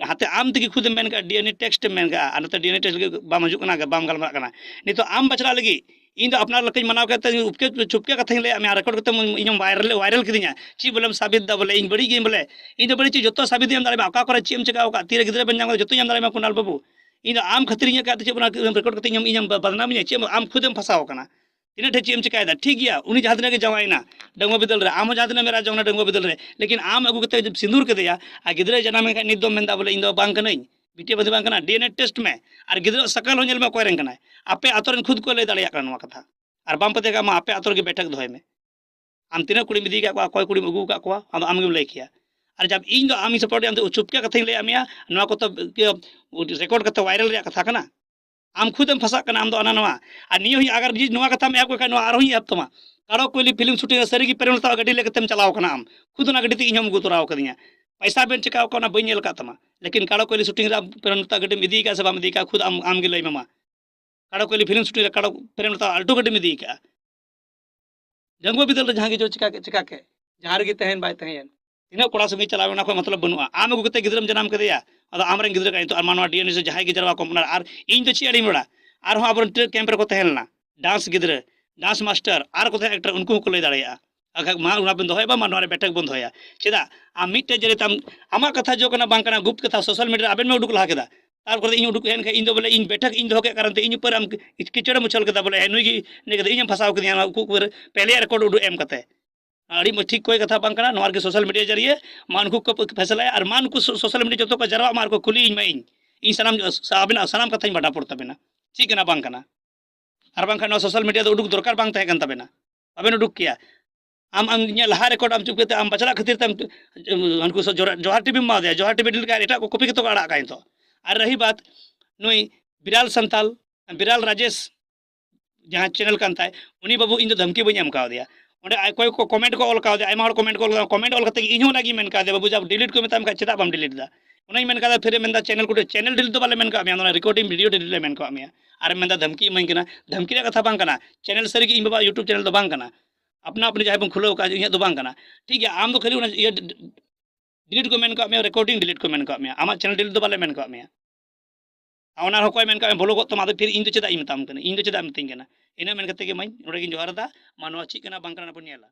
ᱦᱟᱛᱮ ᱟᱢ ᱛᱮᱜᱮ ᱠᱷᱩᱫ ᱮᱢ ᱢᱮᱱ ᱠᱟᱜᱼᱟ, ᱰᱤ ᱮᱱ ᱮ ᱴᱮᱥᱴ ᱮᱢ ᱢᱮᱱ ᱠᱟᱜᱼᱟ, ᱟᱨ ᱱᱚᱛᱮ ᱰᱤ ᱮᱱ ᱮ ᱴᱮᱥᱴ ᱞᱟᱹᱜᱤᱫ ᱵᱟᱢ ᱦᱤᱡᱩᱜ ᱠᱟᱱᱟ, ᱵᱟᱢ ᱜᱟᱞᱢᱟᱨᱟᱜ ᱠᱟᱱᱟ᱾ ᱱᱤᱛᱚᱜ ᱟᱢ ᱵᱟᱪᱷᱱᱟᱣ ᱞᱟᱹᱜᱤᱫ ᱤᱧ ᱫᱚ ᱟᱯᱱᱟᱨ ᱞᱮᱠᱟᱧ ᱢᱟᱱᱟᱣ ᱠᱮᱫ ᱛᱮ ᱩᱯᱠᱮ ᱪᱩᱯᱠᱮ ᱠᱟᱛᱷᱟᱧ ᱞᱟᱹᱭᱟᱫ ᱢᱮᱭᱟ, ᱨᱮᱠᱚᱨᱰ ᱠᱟᱛᱮ ᱤᱧᱮᱢ ᱵᱷᱟᱭᱨᱟᱞ, ᱵᱷᱟᱭᱨᱟᱞ ᱠᱤᱫᱤᱧᱟ᱾ ᱪᱮᱫ ᱵᱚᱞᱮᱢ ᱥᱟᱵᱤᱛ ᱫᱟ ᱵᱚᱞᱮ ᱤᱧ ᱵᱟᱹᱲᱤᱡ ᱜᱤᱧ ᱵᱚᱞᱮ? ᱤᱧ ᱫᱚ ᱵᱟᱹᱲᱤᱡ ᱪᱮᱫ, ᱡᱚᱛᱚ ᱥᱟᱵᱤᱛ ᱤᱧ ᱮᱢ ᱫᱟᱲᱮᱭᱟᱢᱟ, ᱚᱠᱟ ᱠᱚᱨᱮ ᱪᱮᱫ ᱮᱢ ᱪᱮᱠᱟ ᱟᱠᱟᱫ, ᱛᱤᱨᱮ ᱜᱤᱫᱽᱨᱟᱹ ᱵᱮᱱ ᱧᱟᱢ ᱠᱟᱫᱟ, ᱡᱚᱛᱚᱧ ᱮᱢ ᱫᱟᱲᱮᱭᱟᱢᱟ ᱠᱩᱱᱟᱞ ᱵᱟᱹᱵᱩ᱾ ᱤᱧ ᱫᱚ ᱟᱢ ᱠᱷᱟᱹᱛᱤᱨ ᱤᱧᱟᱹᱜ ᱠᱟᱛᱮ ᱪᱮᱫ ᱚᱱᱟ ᱨᱮᱠᱚᱨᱰ ᱠᱟᱛᱮ ᱤᱧᱮᱢ, ᱤᱧᱮᱢ ᱵᱟᱫᱱᱟᱢᱤᱧᱟ? ᱪᱮᱫ ᱟᱢ ᱠᱷᱩᱫ ᱮᱢ ᱯᱷᱟᱸᱥᱟᱣ ᱟᱠᱟᱱᱟ? ᱛᱤᱱᱟᱹᱜ ᱴᱷᱮᱡ ᱪᱮᱫ ᱮᱢ ᱪᱮᱠᱟᱭᱮᱫᱟ? ᱴᱷᱤᱠ ᱜᱮᱭᱟ, ᱩᱱᱤ ᱡᱟᱦᱟᱸ ᱛᱤᱱᱟᱹᱜ ᱜᱮ ᱡᱟᱶᱟᱭᱮᱱᱟ ᱰᱟᱺᱜᱩᱣᱟᱹ ᱵᱤᱫᱟᱹᱞ ᱨᱮ, ᱟᱢ ᱦᱚᱸ ᱡᱟᱦᱟᱸ ᱛᱤᱱᱟᱹᱜ ᱢᱮᱨᱟ ᱡᱚᱝ ᱱᱟ ᱰᱟᱺᱜᱩᱣᱟᱹ ᱵᱤᱫᱟᱹᱞ ᱨᱮ, ᱞᱮᱠᱤᱱ ᱟᱢ ᱟᱹᱜᱩ ᱠᱟᱛᱮ ᱡᱩᱫᱤ ᱥᱤᱸᱫᱩᱨ ᱠᱮᱫᱮᱭᱟ ᱟᱨ ᱜᱤᱫᱽᱨᱟᱹᱭ ᱡᱟᱱᱟᱢ ᱮᱱ ᱠᱷᱟᱱ ᱱᱤᱛ ᱫᱚᱢ ᱢᱮᱱᱫᱟ ᱵᱚᱞᱮ ᱤᱧ ᱫᱚ ᱵᱟᱝ ᱠᱟᱹᱱᱟᱹᱧ, ᱵᱤᱴᱤᱭᱟᱹ ᱵᱟᱹᱫᱤ ᱵᱟᱝ ᱠᱟᱱᱟ, ᱰᱤ ᱮᱱ ᱮ ᱴᱮᱥᱴ ᱢᱮ᱾ ᱟᱨ ᱜᱤᱫᱽᱨᱟᱹ ᱥᱟᱠᱟᱞ ᱦᱚᱸ ᱧᱮᱞ ᱢᱮ ᱚᱠᱚᱭ ᱨᱮᱱ ᱠᱟᱱᱟᱭ᱾ ᱟᱯᱮ ᱟᱛᱳ ᱨᱮᱱ ᱠᱷᱩᱫ ᱠᱚ ᱞᱟᱹᱭ ᱫᱟᱲᱮᱭᱟᱜ ᱠᱟᱱᱟ ᱱᱚᱣᱟ ᱠᱟᱛᱷᱟ᱾ ᱟᱨ ᱵᱟᱢ ᱯᱟᱹᱛᱭᱟᱹᱜ ᱠᱷᱟᱱ ᱢᱟ ᱟᱯᱮ ᱟᱛᱳ ᱨᱮᱜᱮ ᱵᱮᱴᱷᱮᱠ ᱫᱚᱦᱚᱭ ᱢᱮ᱾ ᱟᱢ ᱛᱤᱱᱟᱹᱜ ᱠᱩᱲᱤᱢ ᱤᱫᱤ ᱟᱠᱟᱫ ᱠᱚᱣᱟ, ᱚᱠᱚᱭ ᱠᱩᱲᱤᱢ ᱟᱹᱜᱩ ᱟᱠᱟᱫ ᱠᱚᱣᱟ, ᱟᱢ ᱫᱚ ᱟᱢ ᱜᱮᱢ ᱞᱟᱹᱭ ᱠᱮᱭᱟ᱾ ᱟᱨ ᱡᱟᱵ ᱤᱧ ᱫᱚ ᱟᱢᱤᱧ ᱥᱟᱯᱳᱨᱴ ᱮᱫᱟ, ᱟᱢ ᱫᱚ ᱪᱩᱯᱠᱮ ᱠᱟᱛᱷᱟᱧ ᱞᱟᱹᱭᱟᱫ ᱢᱮᱭᱟ, ᱱᱚᱣᱟ ᱠᱚ ᱛᱚ ᱤᱭᱟᱹ ᱨᱮᱠᱚᱨᱰ ᱠᱟᱛᱮ ᱵᱷᱟᱭᱨᱟᱞ ᱨᱮᱭᱟᱜ ᱠᱟᱛᱷᱟ ᱠᱟᱱᱟ᱾ ᱟᱢ ᱠᱷᱩᱫ ᱮᱢ ᱯᱷᱟᱸᱥᱟᱜ ᱠᱟᱱᱟ, ᱟᱢ ᱫᱚ ᱟᱱᱟ ᱱᱚᱣᱟ᱾ ᱟᱨ ᱱᱤᱭᱟᱹ ᱦᱚᱸ ᱟᱜᱟᱨ ᱡᱩᱫᱤ ᱱᱚᱣᱟ ᱠᱟᱛᱷᱟᱢ ᱮᱦᱚᱵ ᱠᱮᱫ ᱠᱷᱟᱱ, ᱱᱚᱣᱟ ᱟᱨᱦᱚᱸᱧ ᱮᱦᱚᱵ ᱛᱟᱢᱟ᱾ ᱠᱟᱲᱚ ᱠᱚᱭᱞᱤ ᱯᱷᱤᱞᱢ ᱥᱩᱴᱤᱝ ᱨᱮ ᱥᱟᱹᱨᱤ ᱜᱮ ᱯᱨᱮᱢ ᱞᱚᱛᱟ ᱜᱟᱹᱰᱤ ᱞᱮ ᱠᱟᱛᱮᱢ ᱪᱟᱞᱟᱣ ᱠᱟᱱᱟ ᱟᱢ᱾ ᱠᱷᱩᱫ ᱚᱱᱟ ᱜᱟᱹᱰᱤ ᱛᱮ ᱤᱧ ᱦᱚᱸᱢ ᱟᱹᱜᱩ ᱛᱚᱨᱟᱣ ᱠᱟᱫᱤᱧᱟ᱾ ᱯᱚᱭᱥᱟ ᱵᱮᱱ ᱪᱮᱠᱟᱣ ᱠᱟᱜ, ᱚᱱᱟ ᱵᱟᱹᱧ ᱧᱮᱞ ᱟᱠᱟᱫ ᱛᱟᱢᱟ᱾ ᱞᱮᱠᱤᱱ ᱠᱟᱲᱚ ᱠᱚᱭᱞᱤ ᱥᱩᱴᱤᱝ ᱨᱮ ᱟᱢ ᱯᱨᱮᱢ ᱞᱚᱛᱟ ᱜᱟᱹᱰᱤᱢ ᱤᱫᱤ ᱠᱟᱜᱼᱟ ᱥᱮ ᱵᱟᱢ ᱤᱫᱤ ᱠᱟᱜᱼᱟ, ᱠᱷᱩᱫ ᱟᱢ, ᱟᱢ ᱜᱮ ᱞᱟᱹᱭ ᱢᱮ ᱢᱟ᱾ ᱠᱟᱲᱚ ᱠᱚᱭᱞᱤ ᱯᱷᱤᱞᱢ ᱥᱩᱴᱤᱝ ᱨᱮ ᱠᱟᱲᱚ ᱯᱨᱮᱢ ᱞᱚᱛᱟ ᱟᱞᱴᱳ ᱜᱟᱹᱰᱤᱢ ᱤᱫᱤ ᱠᱟᱜᱼᱟ᱾ ᱰᱟᱺᱜᱩᱣᱟᱹ ᱵᱤᱫᱟᱹᱞ ᱨᱮ ᱡᱟᱦᱟᱸ ᱜᱮ ᱡᱚ ᱪᱤᱠᱟ ᱠᱮᱫ, ᱪᱤᱠᱟ ᱠᱮᱫ, ᱡᱟᱦᱟᱸ ᱨᱮᱜᱮ ᱛᱟᱦᱮᱱ ᱵᱟᱭ ᱛᱟᱦᱮᱸᱭᱮᱱ, ᱛᱤᱱᱟᱹᱜ ᱠᱚᱲᱟ ᱥᱚᱸᱜᱮ ᱪᱟᱞᱟᱣ ᱮᱱᱟ, ᱚᱱᱟ ᱠᱷᱚᱱ ᱢᱚᱛᱞᱚᱵ ᱵᱟᱹᱱᱩᱜᱼᱟ᱾ ᱟᱢ ᱟᱹᱜᱩ ᱠᱟᱛᱮ ᱜᱤᱫᱽᱨᱟᱹᱢ ᱡᱟᱱᱟᱢ ᱠᱮᱫᱮᱭᱟ, ᱟᱫᱚ ᱟᱢᱨᱮᱱ ᱜᱤᱫᱽᱨᱟᱹ ᱠᱟᱱᱟᱭ ᱱᱤᱛᱚᱜ, ᱟᱨ ᱢᱟ ᱱᱚᱣᱟ ᱰᱤ ᱮᱱ ᱮ ᱥᱮ ᱡᱟᱦᱟᱸᱭ ᱜᱮ ᱡᱟᱨᱣᱟ ᱠᱚᱢ ᱚᱱᱟ, ᱟᱨ ᱤᱧ ᱫᱚ ᱪᱮᱫ ᱟᱹᱰᱤᱧ ᱨᱚᱲᱟ? ᱟᱨᱦᱚᱸ ᱟᱵᱚᱨᱮᱱ ᱛᱤᱱᱟᱹᱜ ᱠᱮᱢᱯ ᱨᱮᱠᱚ ᱛᱟᱦᱮᱸ ᱞᱮᱱᱟ, ᱰᱟᱱᱥ ᱜᱤᱫᱽᱨᱟᱹ, ᱰᱟᱱᱥ ᱢᱟᱥᱴᱟᱨ, ᱟᱨ ᱠᱚᱛᱷᱟ ᱮᱠᱴᱟᱨ, ᱩᱱᱠᱩ ᱦᱚᱸᱠᱚ ᱞᱟᱹᱭ ᱫᱟᱲᱮᱭᱟᱜᱼᱟ᱾ ᱟᱨ ᱠᱷᱟᱡ ᱢᱟ ᱚᱱᱟ ᱵᱚᱱ ᱫᱚᱦᱚᱭᱟ, ᱵᱟᱝ ᱱᱚᱣᱟ ᱨᱮ ᱵᱮᱴᱷᱮᱠ ᱵᱚᱱ ᱫᱚᱦᱚᱭᱟ᱾ ᱪᱮᱫᱟᱜ? ᱟᱢ ᱢᱤᱫᱴᱮᱡ ᱡᱮ ᱛᱟᱢ, ᱟᱢᱟᱜ ᱠᱟᱛᱷᱟ ᱡᱚ ᱠᱟᱱᱟ, ᱵᱟᱝ ᱠᱟᱱᱟ, ᱜᱩᱯᱛ ᱠᱟᱛᱷᱟ ᱥᱳᱥᱟᱞ ᱢᱤᱰᱤᱭᱟ ᱨᱮ ᱟᱵᱮᱱ ᱵᱮᱱ ᱩᱰᱩᱠ ᱞᱟᱦᱟ ᱠᱮᱫᱟ, ᱛᱟᱨᱯᱚᱨᱮ ᱤᱧ ᱩᱰᱩᱠ ᱦᱮᱡ ᱮᱱ ᱠᱷᱟᱡ ᱤᱧ ᱫᱚ ᱵᱚᱞᱮ ᱤᱧ ᱵᱮᱴᱷᱮᱠ ᱤᱧ ᱫᱚᱦᱚ ᱠᱮᱫ ᱠᱟᱨᱚᱱ ᱛᱮ ᱤᱧ ᱩᱯᱚᱨ ᱟᱢ ᱠᱤᱪᱚᱲᱮᱢ ᱩᱪᱷᱟᱹᱞ ᱠᱮᱫᱟ, ᱵᱚᱞᱮ ᱦᱮᱸ ᱱᱩᱭ ᱜᱮ ᱤᱱᱟᱹ ᱠᱟᱛᱮ ᱤᱧᱮᱢ ᱯᱷᱟᱥᱟᱣ ᱠᱤᱫᱤᱧᱟ ᱱᱚᱣᱟ ᱩᱠᱩ ᱩᱠᱩ ᱨᱮ ᱯᱮᱦᱞᱮ ᱨᱮᱠᱚᱨᱰ ᱩᱰᱩᱠ ᱮᱢ ᱠᱟᱛᱮ᱾ ᱟᱹᱰᱤ ᱢᱚᱡᱽ ᱴᱷᱤᱠ ᱠᱚᱭ ᱠᱟᱛᱷᱟ ᱵᱟᱝ ᱠᱟᱱᱟ, ᱱᱚᱣᱟ ᱨᱮᱜᱮ ᱥᱳᱥᱟᱞ ᱢᱤᱰᱤᱭᱟ ᱡᱟᱹᱨᱤᱭᱮ ᱢᱟ ᱩᱱᱠᱩ ᱠᱚ ᱯᱷᱮᱥᱞᱟᱭᱟ, ᱟᱨ ᱢᱟ ᱩᱱᱠᱩ ᱥᱳ-, ᱥᱳᱥᱟᱞ ᱢᱤᱰᱤᱭᱟ ᱡᱚᱛᱚ ᱠᱚ ᱡᱟᱨᱣᱟᱜ ᱢᱟ ᱟᱨ ᱠᱚ ᱠᱩᱞᱤᱭᱤᱧ ᱢᱟ ᱤᱧ, ᱤᱧ ᱥᱟᱱᱟᱢ ᱟᱵᱮᱱᱟᱜ ᱥᱟᱱᱟᱢ ᱠᱟᱛᱷᱟᱧ ᱵᱟᱰᱟᱭ ᱯᱩᱨ ᱛᱟᱵᱮᱱᱟ, ᱪᱮᱫ ᱠᱟᱱᱟ ᱵᱟᱝ ᱠᱟᱱᱟ᱾ ᱟᱨ ᱵᱟᱝᱠᱷᱟᱱ ᱱᱚᱣᱟ ᱥᱳᱥᱟᱞ ᱢᱤᱰᱤᱭᱟ ᱫᱚ ᱩᱰᱩᱠ ᱫᱚᱨᱠᱟᱨ ᱵᱟᱝ ᱛᱟᱦᱮᱸ ᱠᱟᱱ ᱛᱟᱵᱮᱱᱟ, ᱵᱟᱵᱮᱱ ᱩᱰᱩᱠ ᱠᱮᱭᱟ᱾ ᱟᱢ, ᱟᱢ ᱤᱧᱟᱹᱜ ᱞᱟᱦᱟ ᱨᱮᱠᱚᱨᱰ ᱟᱢ ᱪᱩᱯ ᱠᱟᱛᱮ ᱟᱢ ᱵᱟᱪᱷᱟᱞᱟᱜ ᱠᱷᱟᱹᱛᱤᱨ ᱛᱮ ᱟᱢ, ᱩᱱᱠᱩ ᱥᱚ-, ᱡᱚᱦᱟᱨ, ᱡᱚᱦᱟᱨ ᱴᱤᱵᱷᱤᱢ ᱮᱢᱟᱣᱟᱫᱮᱭᱟ, ᱡᱚᱦᱟᱨ ᱴᱤᱵᱷᱤ ᱰᱤᱞᱤᱴ ᱠᱟᱜ ᱮᱴᱟᱜ ᱠᱚ ᱠᱚᱯᱤ ᱠᱟᱛᱮ ᱠᱚ ᱟᱲᱟᱜ ᱠᱟᱜᱼᱟ ᱱᱤᱛᱚᱜ᱾ ᱟᱨ ᱨᱟᱦᱤ ᱵᱟᱛ ᱱᱩᱭ ᱵᱤᱨᱟᱞ ᱥᱟᱱᱛᱟᱞ, ᱵᱤᱨᱟᱞ ᱨᱟᱡᱮᱥ, ᱡᱟᱦᱟᱸ ᱪᱮᱱᱮᱞ ᱠᱟᱱ ᱛᱟᱭ, ᱩᱱᱤ ᱵᱟᱹᱵᱩ ᱤᱧ ᱫᱚ ᱫᱷᱟᱢᱠᱤ ᱵᱟᱹᱧ ᱮᱢ ᱠᱟᱣᱫᱮᱭᱟ᱾ ᱚᱸᱰᱮ ᱚᱠᱚᱭ ᱠᱚ ᱠᱚᱢᱮᱱᱴ ᱠᱚ ᱚᱞ ᱠᱟᱣᱫᱮᱭᱟ, ᱟᱭᱢᱟ ᱦᱚᱲ ᱠᱚᱢᱮᱱᱴ ᱠᱚ ᱚᱞ ᱠᱟᱣᱫᱮᱭᱟ, ᱠᱚᱢᱮᱱᱴ ᱚᱞ ᱠᱟᱛᱮ ᱜᱮ ᱤᱧ ᱦᱚᱸ ᱚᱱᱟᱜᱤᱧ ᱢᱮᱱ ᱠᱟᱣᱫᱮᱭᱟ, "ᱵᱟᱹᱵᱩ, ᱡᱟ ᱰᱤᱞᱤᱴ ᱠᱚ ᱢᱮᱛᱟᱢ ᱠᱷᱟᱡ ᱪᱮᱫᱟᱜ ᱵᱟᱢ ᱰᱤᱞᱤᱴ ᱮᱫᱟ?" ᱚᱱᱟᱧ ᱢᱮᱱ ᱠᱟᱫᱟ, ᱯᱷᱤᱨᱮ ᱢᱮᱱᱫᱟ, "ᱪᱮᱱᱮᱞ ᱠᱚ, ᱪᱮᱱᱮᱞ ᱰᱤᱞᱤᱴ ᱫᱚ ᱵᱟᱞᱮ ᱢᱮᱱ ᱠᱟᱜ ᱢᱮᱭᱟ, ᱚᱱᱟ ᱨᱮᱠᱚᱨᱰᱤᱝ ᱵᱷᱤᱰᱤᱭᱳ ᱰᱤᱞᱤᱴ ᱞᱮ ᱢᱮᱱ ᱠᱟᱜ ᱢᱮᱭᱟ᱾ ᱟᱨᱮᱢ ᱢᱮᱱᱫᱟ ᱫᱷᱟᱢᱠᱤ ᱤᱢᱟᱹᱧ ᱠᱟᱱᱟ, ᱫᱷᱟᱢᱠᱤ ᱨᱮᱭᱟᱜ ᱠᱟᱛᱷᱟ ᱵᱟᱝ ᱠᱟᱱᱟ, ᱪᱮᱱᱮᱞ ᱥᱟᱹᱨᱤ ᱜᱮ ᱤᱧ ᱵᱟᱵᱟᱣᱟᱜ YouTube ᱪᱮᱱᱮᱞ ᱫᱚ ᱵᱟᱝ ᱠᱟᱱᱟ, ᱟᱯᱱᱟ ᱟᱯᱱᱤ ᱡᱟᱦᱟᱸᱭ ᱵᱚᱱ ᱠᱷᱩᱞᱟᱹᱣ ᱟᱠᱟᱫ ᱤᱧᱟᱹᱜ ᱫᱚ ᱵᱟᱝ ᱠᱟᱱᱟ, ᱴᱷᱤᱠ ᱜᱮᱭᱟ, ᱟᱢ ᱫᱚ ᱠᱷᱟᱹᱞᱤ ᱚᱱᱟ ᱤᱭᱟᱹ ᱰᱤᱞᱤᱴ ᱠᱚ ᱢᱮᱱ ᱠᱟᱜ ᱢᱮᱭᱟ, ᱨᱮᱠᱚᱨᱰᱤᱝ ᱰᱤᱞᱤᱴ ᱠᱚ ᱢᱮᱱ ᱠᱟᱜ ᱢᱮᱭᱟ, ᱟᱢᱟᱜ ᱪᱮᱱᱮᱞ ᱰᱤᱞᱤᱴ ᱫᱚ ᱵᱟᱞᱮ ᱢᱮᱱ ᱠᱟᱜ ᱢᱮᱭᱟ᱾ ᱟᱨ ᱚᱱᱟ ᱨᱮᱦᱚᱸ ᱚᱠᱚᱭ ᱢᱮᱱ ᱠᱟᱜ ᱢᱮ ᱵᱚᱞᱚᱜᱚᱜ ᱛᱟᱢᱟ, ᱟᱫᱚ ᱯᱷᱤᱨ ᱤᱧ ᱫᱚ ᱪᱮᱫᱟᱜ ᱤᱧ ᱢᱮᱛᱟᱢ ᱠᱟᱱᱟ, ᱤᱧ ᱫᱚ ᱪᱮᱫᱟᱜ ᱮᱢ ᱢᱤᱛᱟᱹᱧ ᱠᱟᱱᱟ?" ᱤᱱᱟᱹ ᱢᱮᱱ ᱠᱟᱛᱮ ᱜᱮ ᱢᱟᱧ ᱱᱚᱰᱮ ᱜᱤᱧ ᱡᱚᱦᱟᱨ ᱮᱫᱟ᱾ ᱢᱟ ᱱᱚᱣᱟ ᱪᱮᱫ ᱠᱟᱱᱟ ᱵᱟᱝ ᱠᱟᱱᱟ ᱵᱚᱱ ᱧᱮᱞᱟ᱾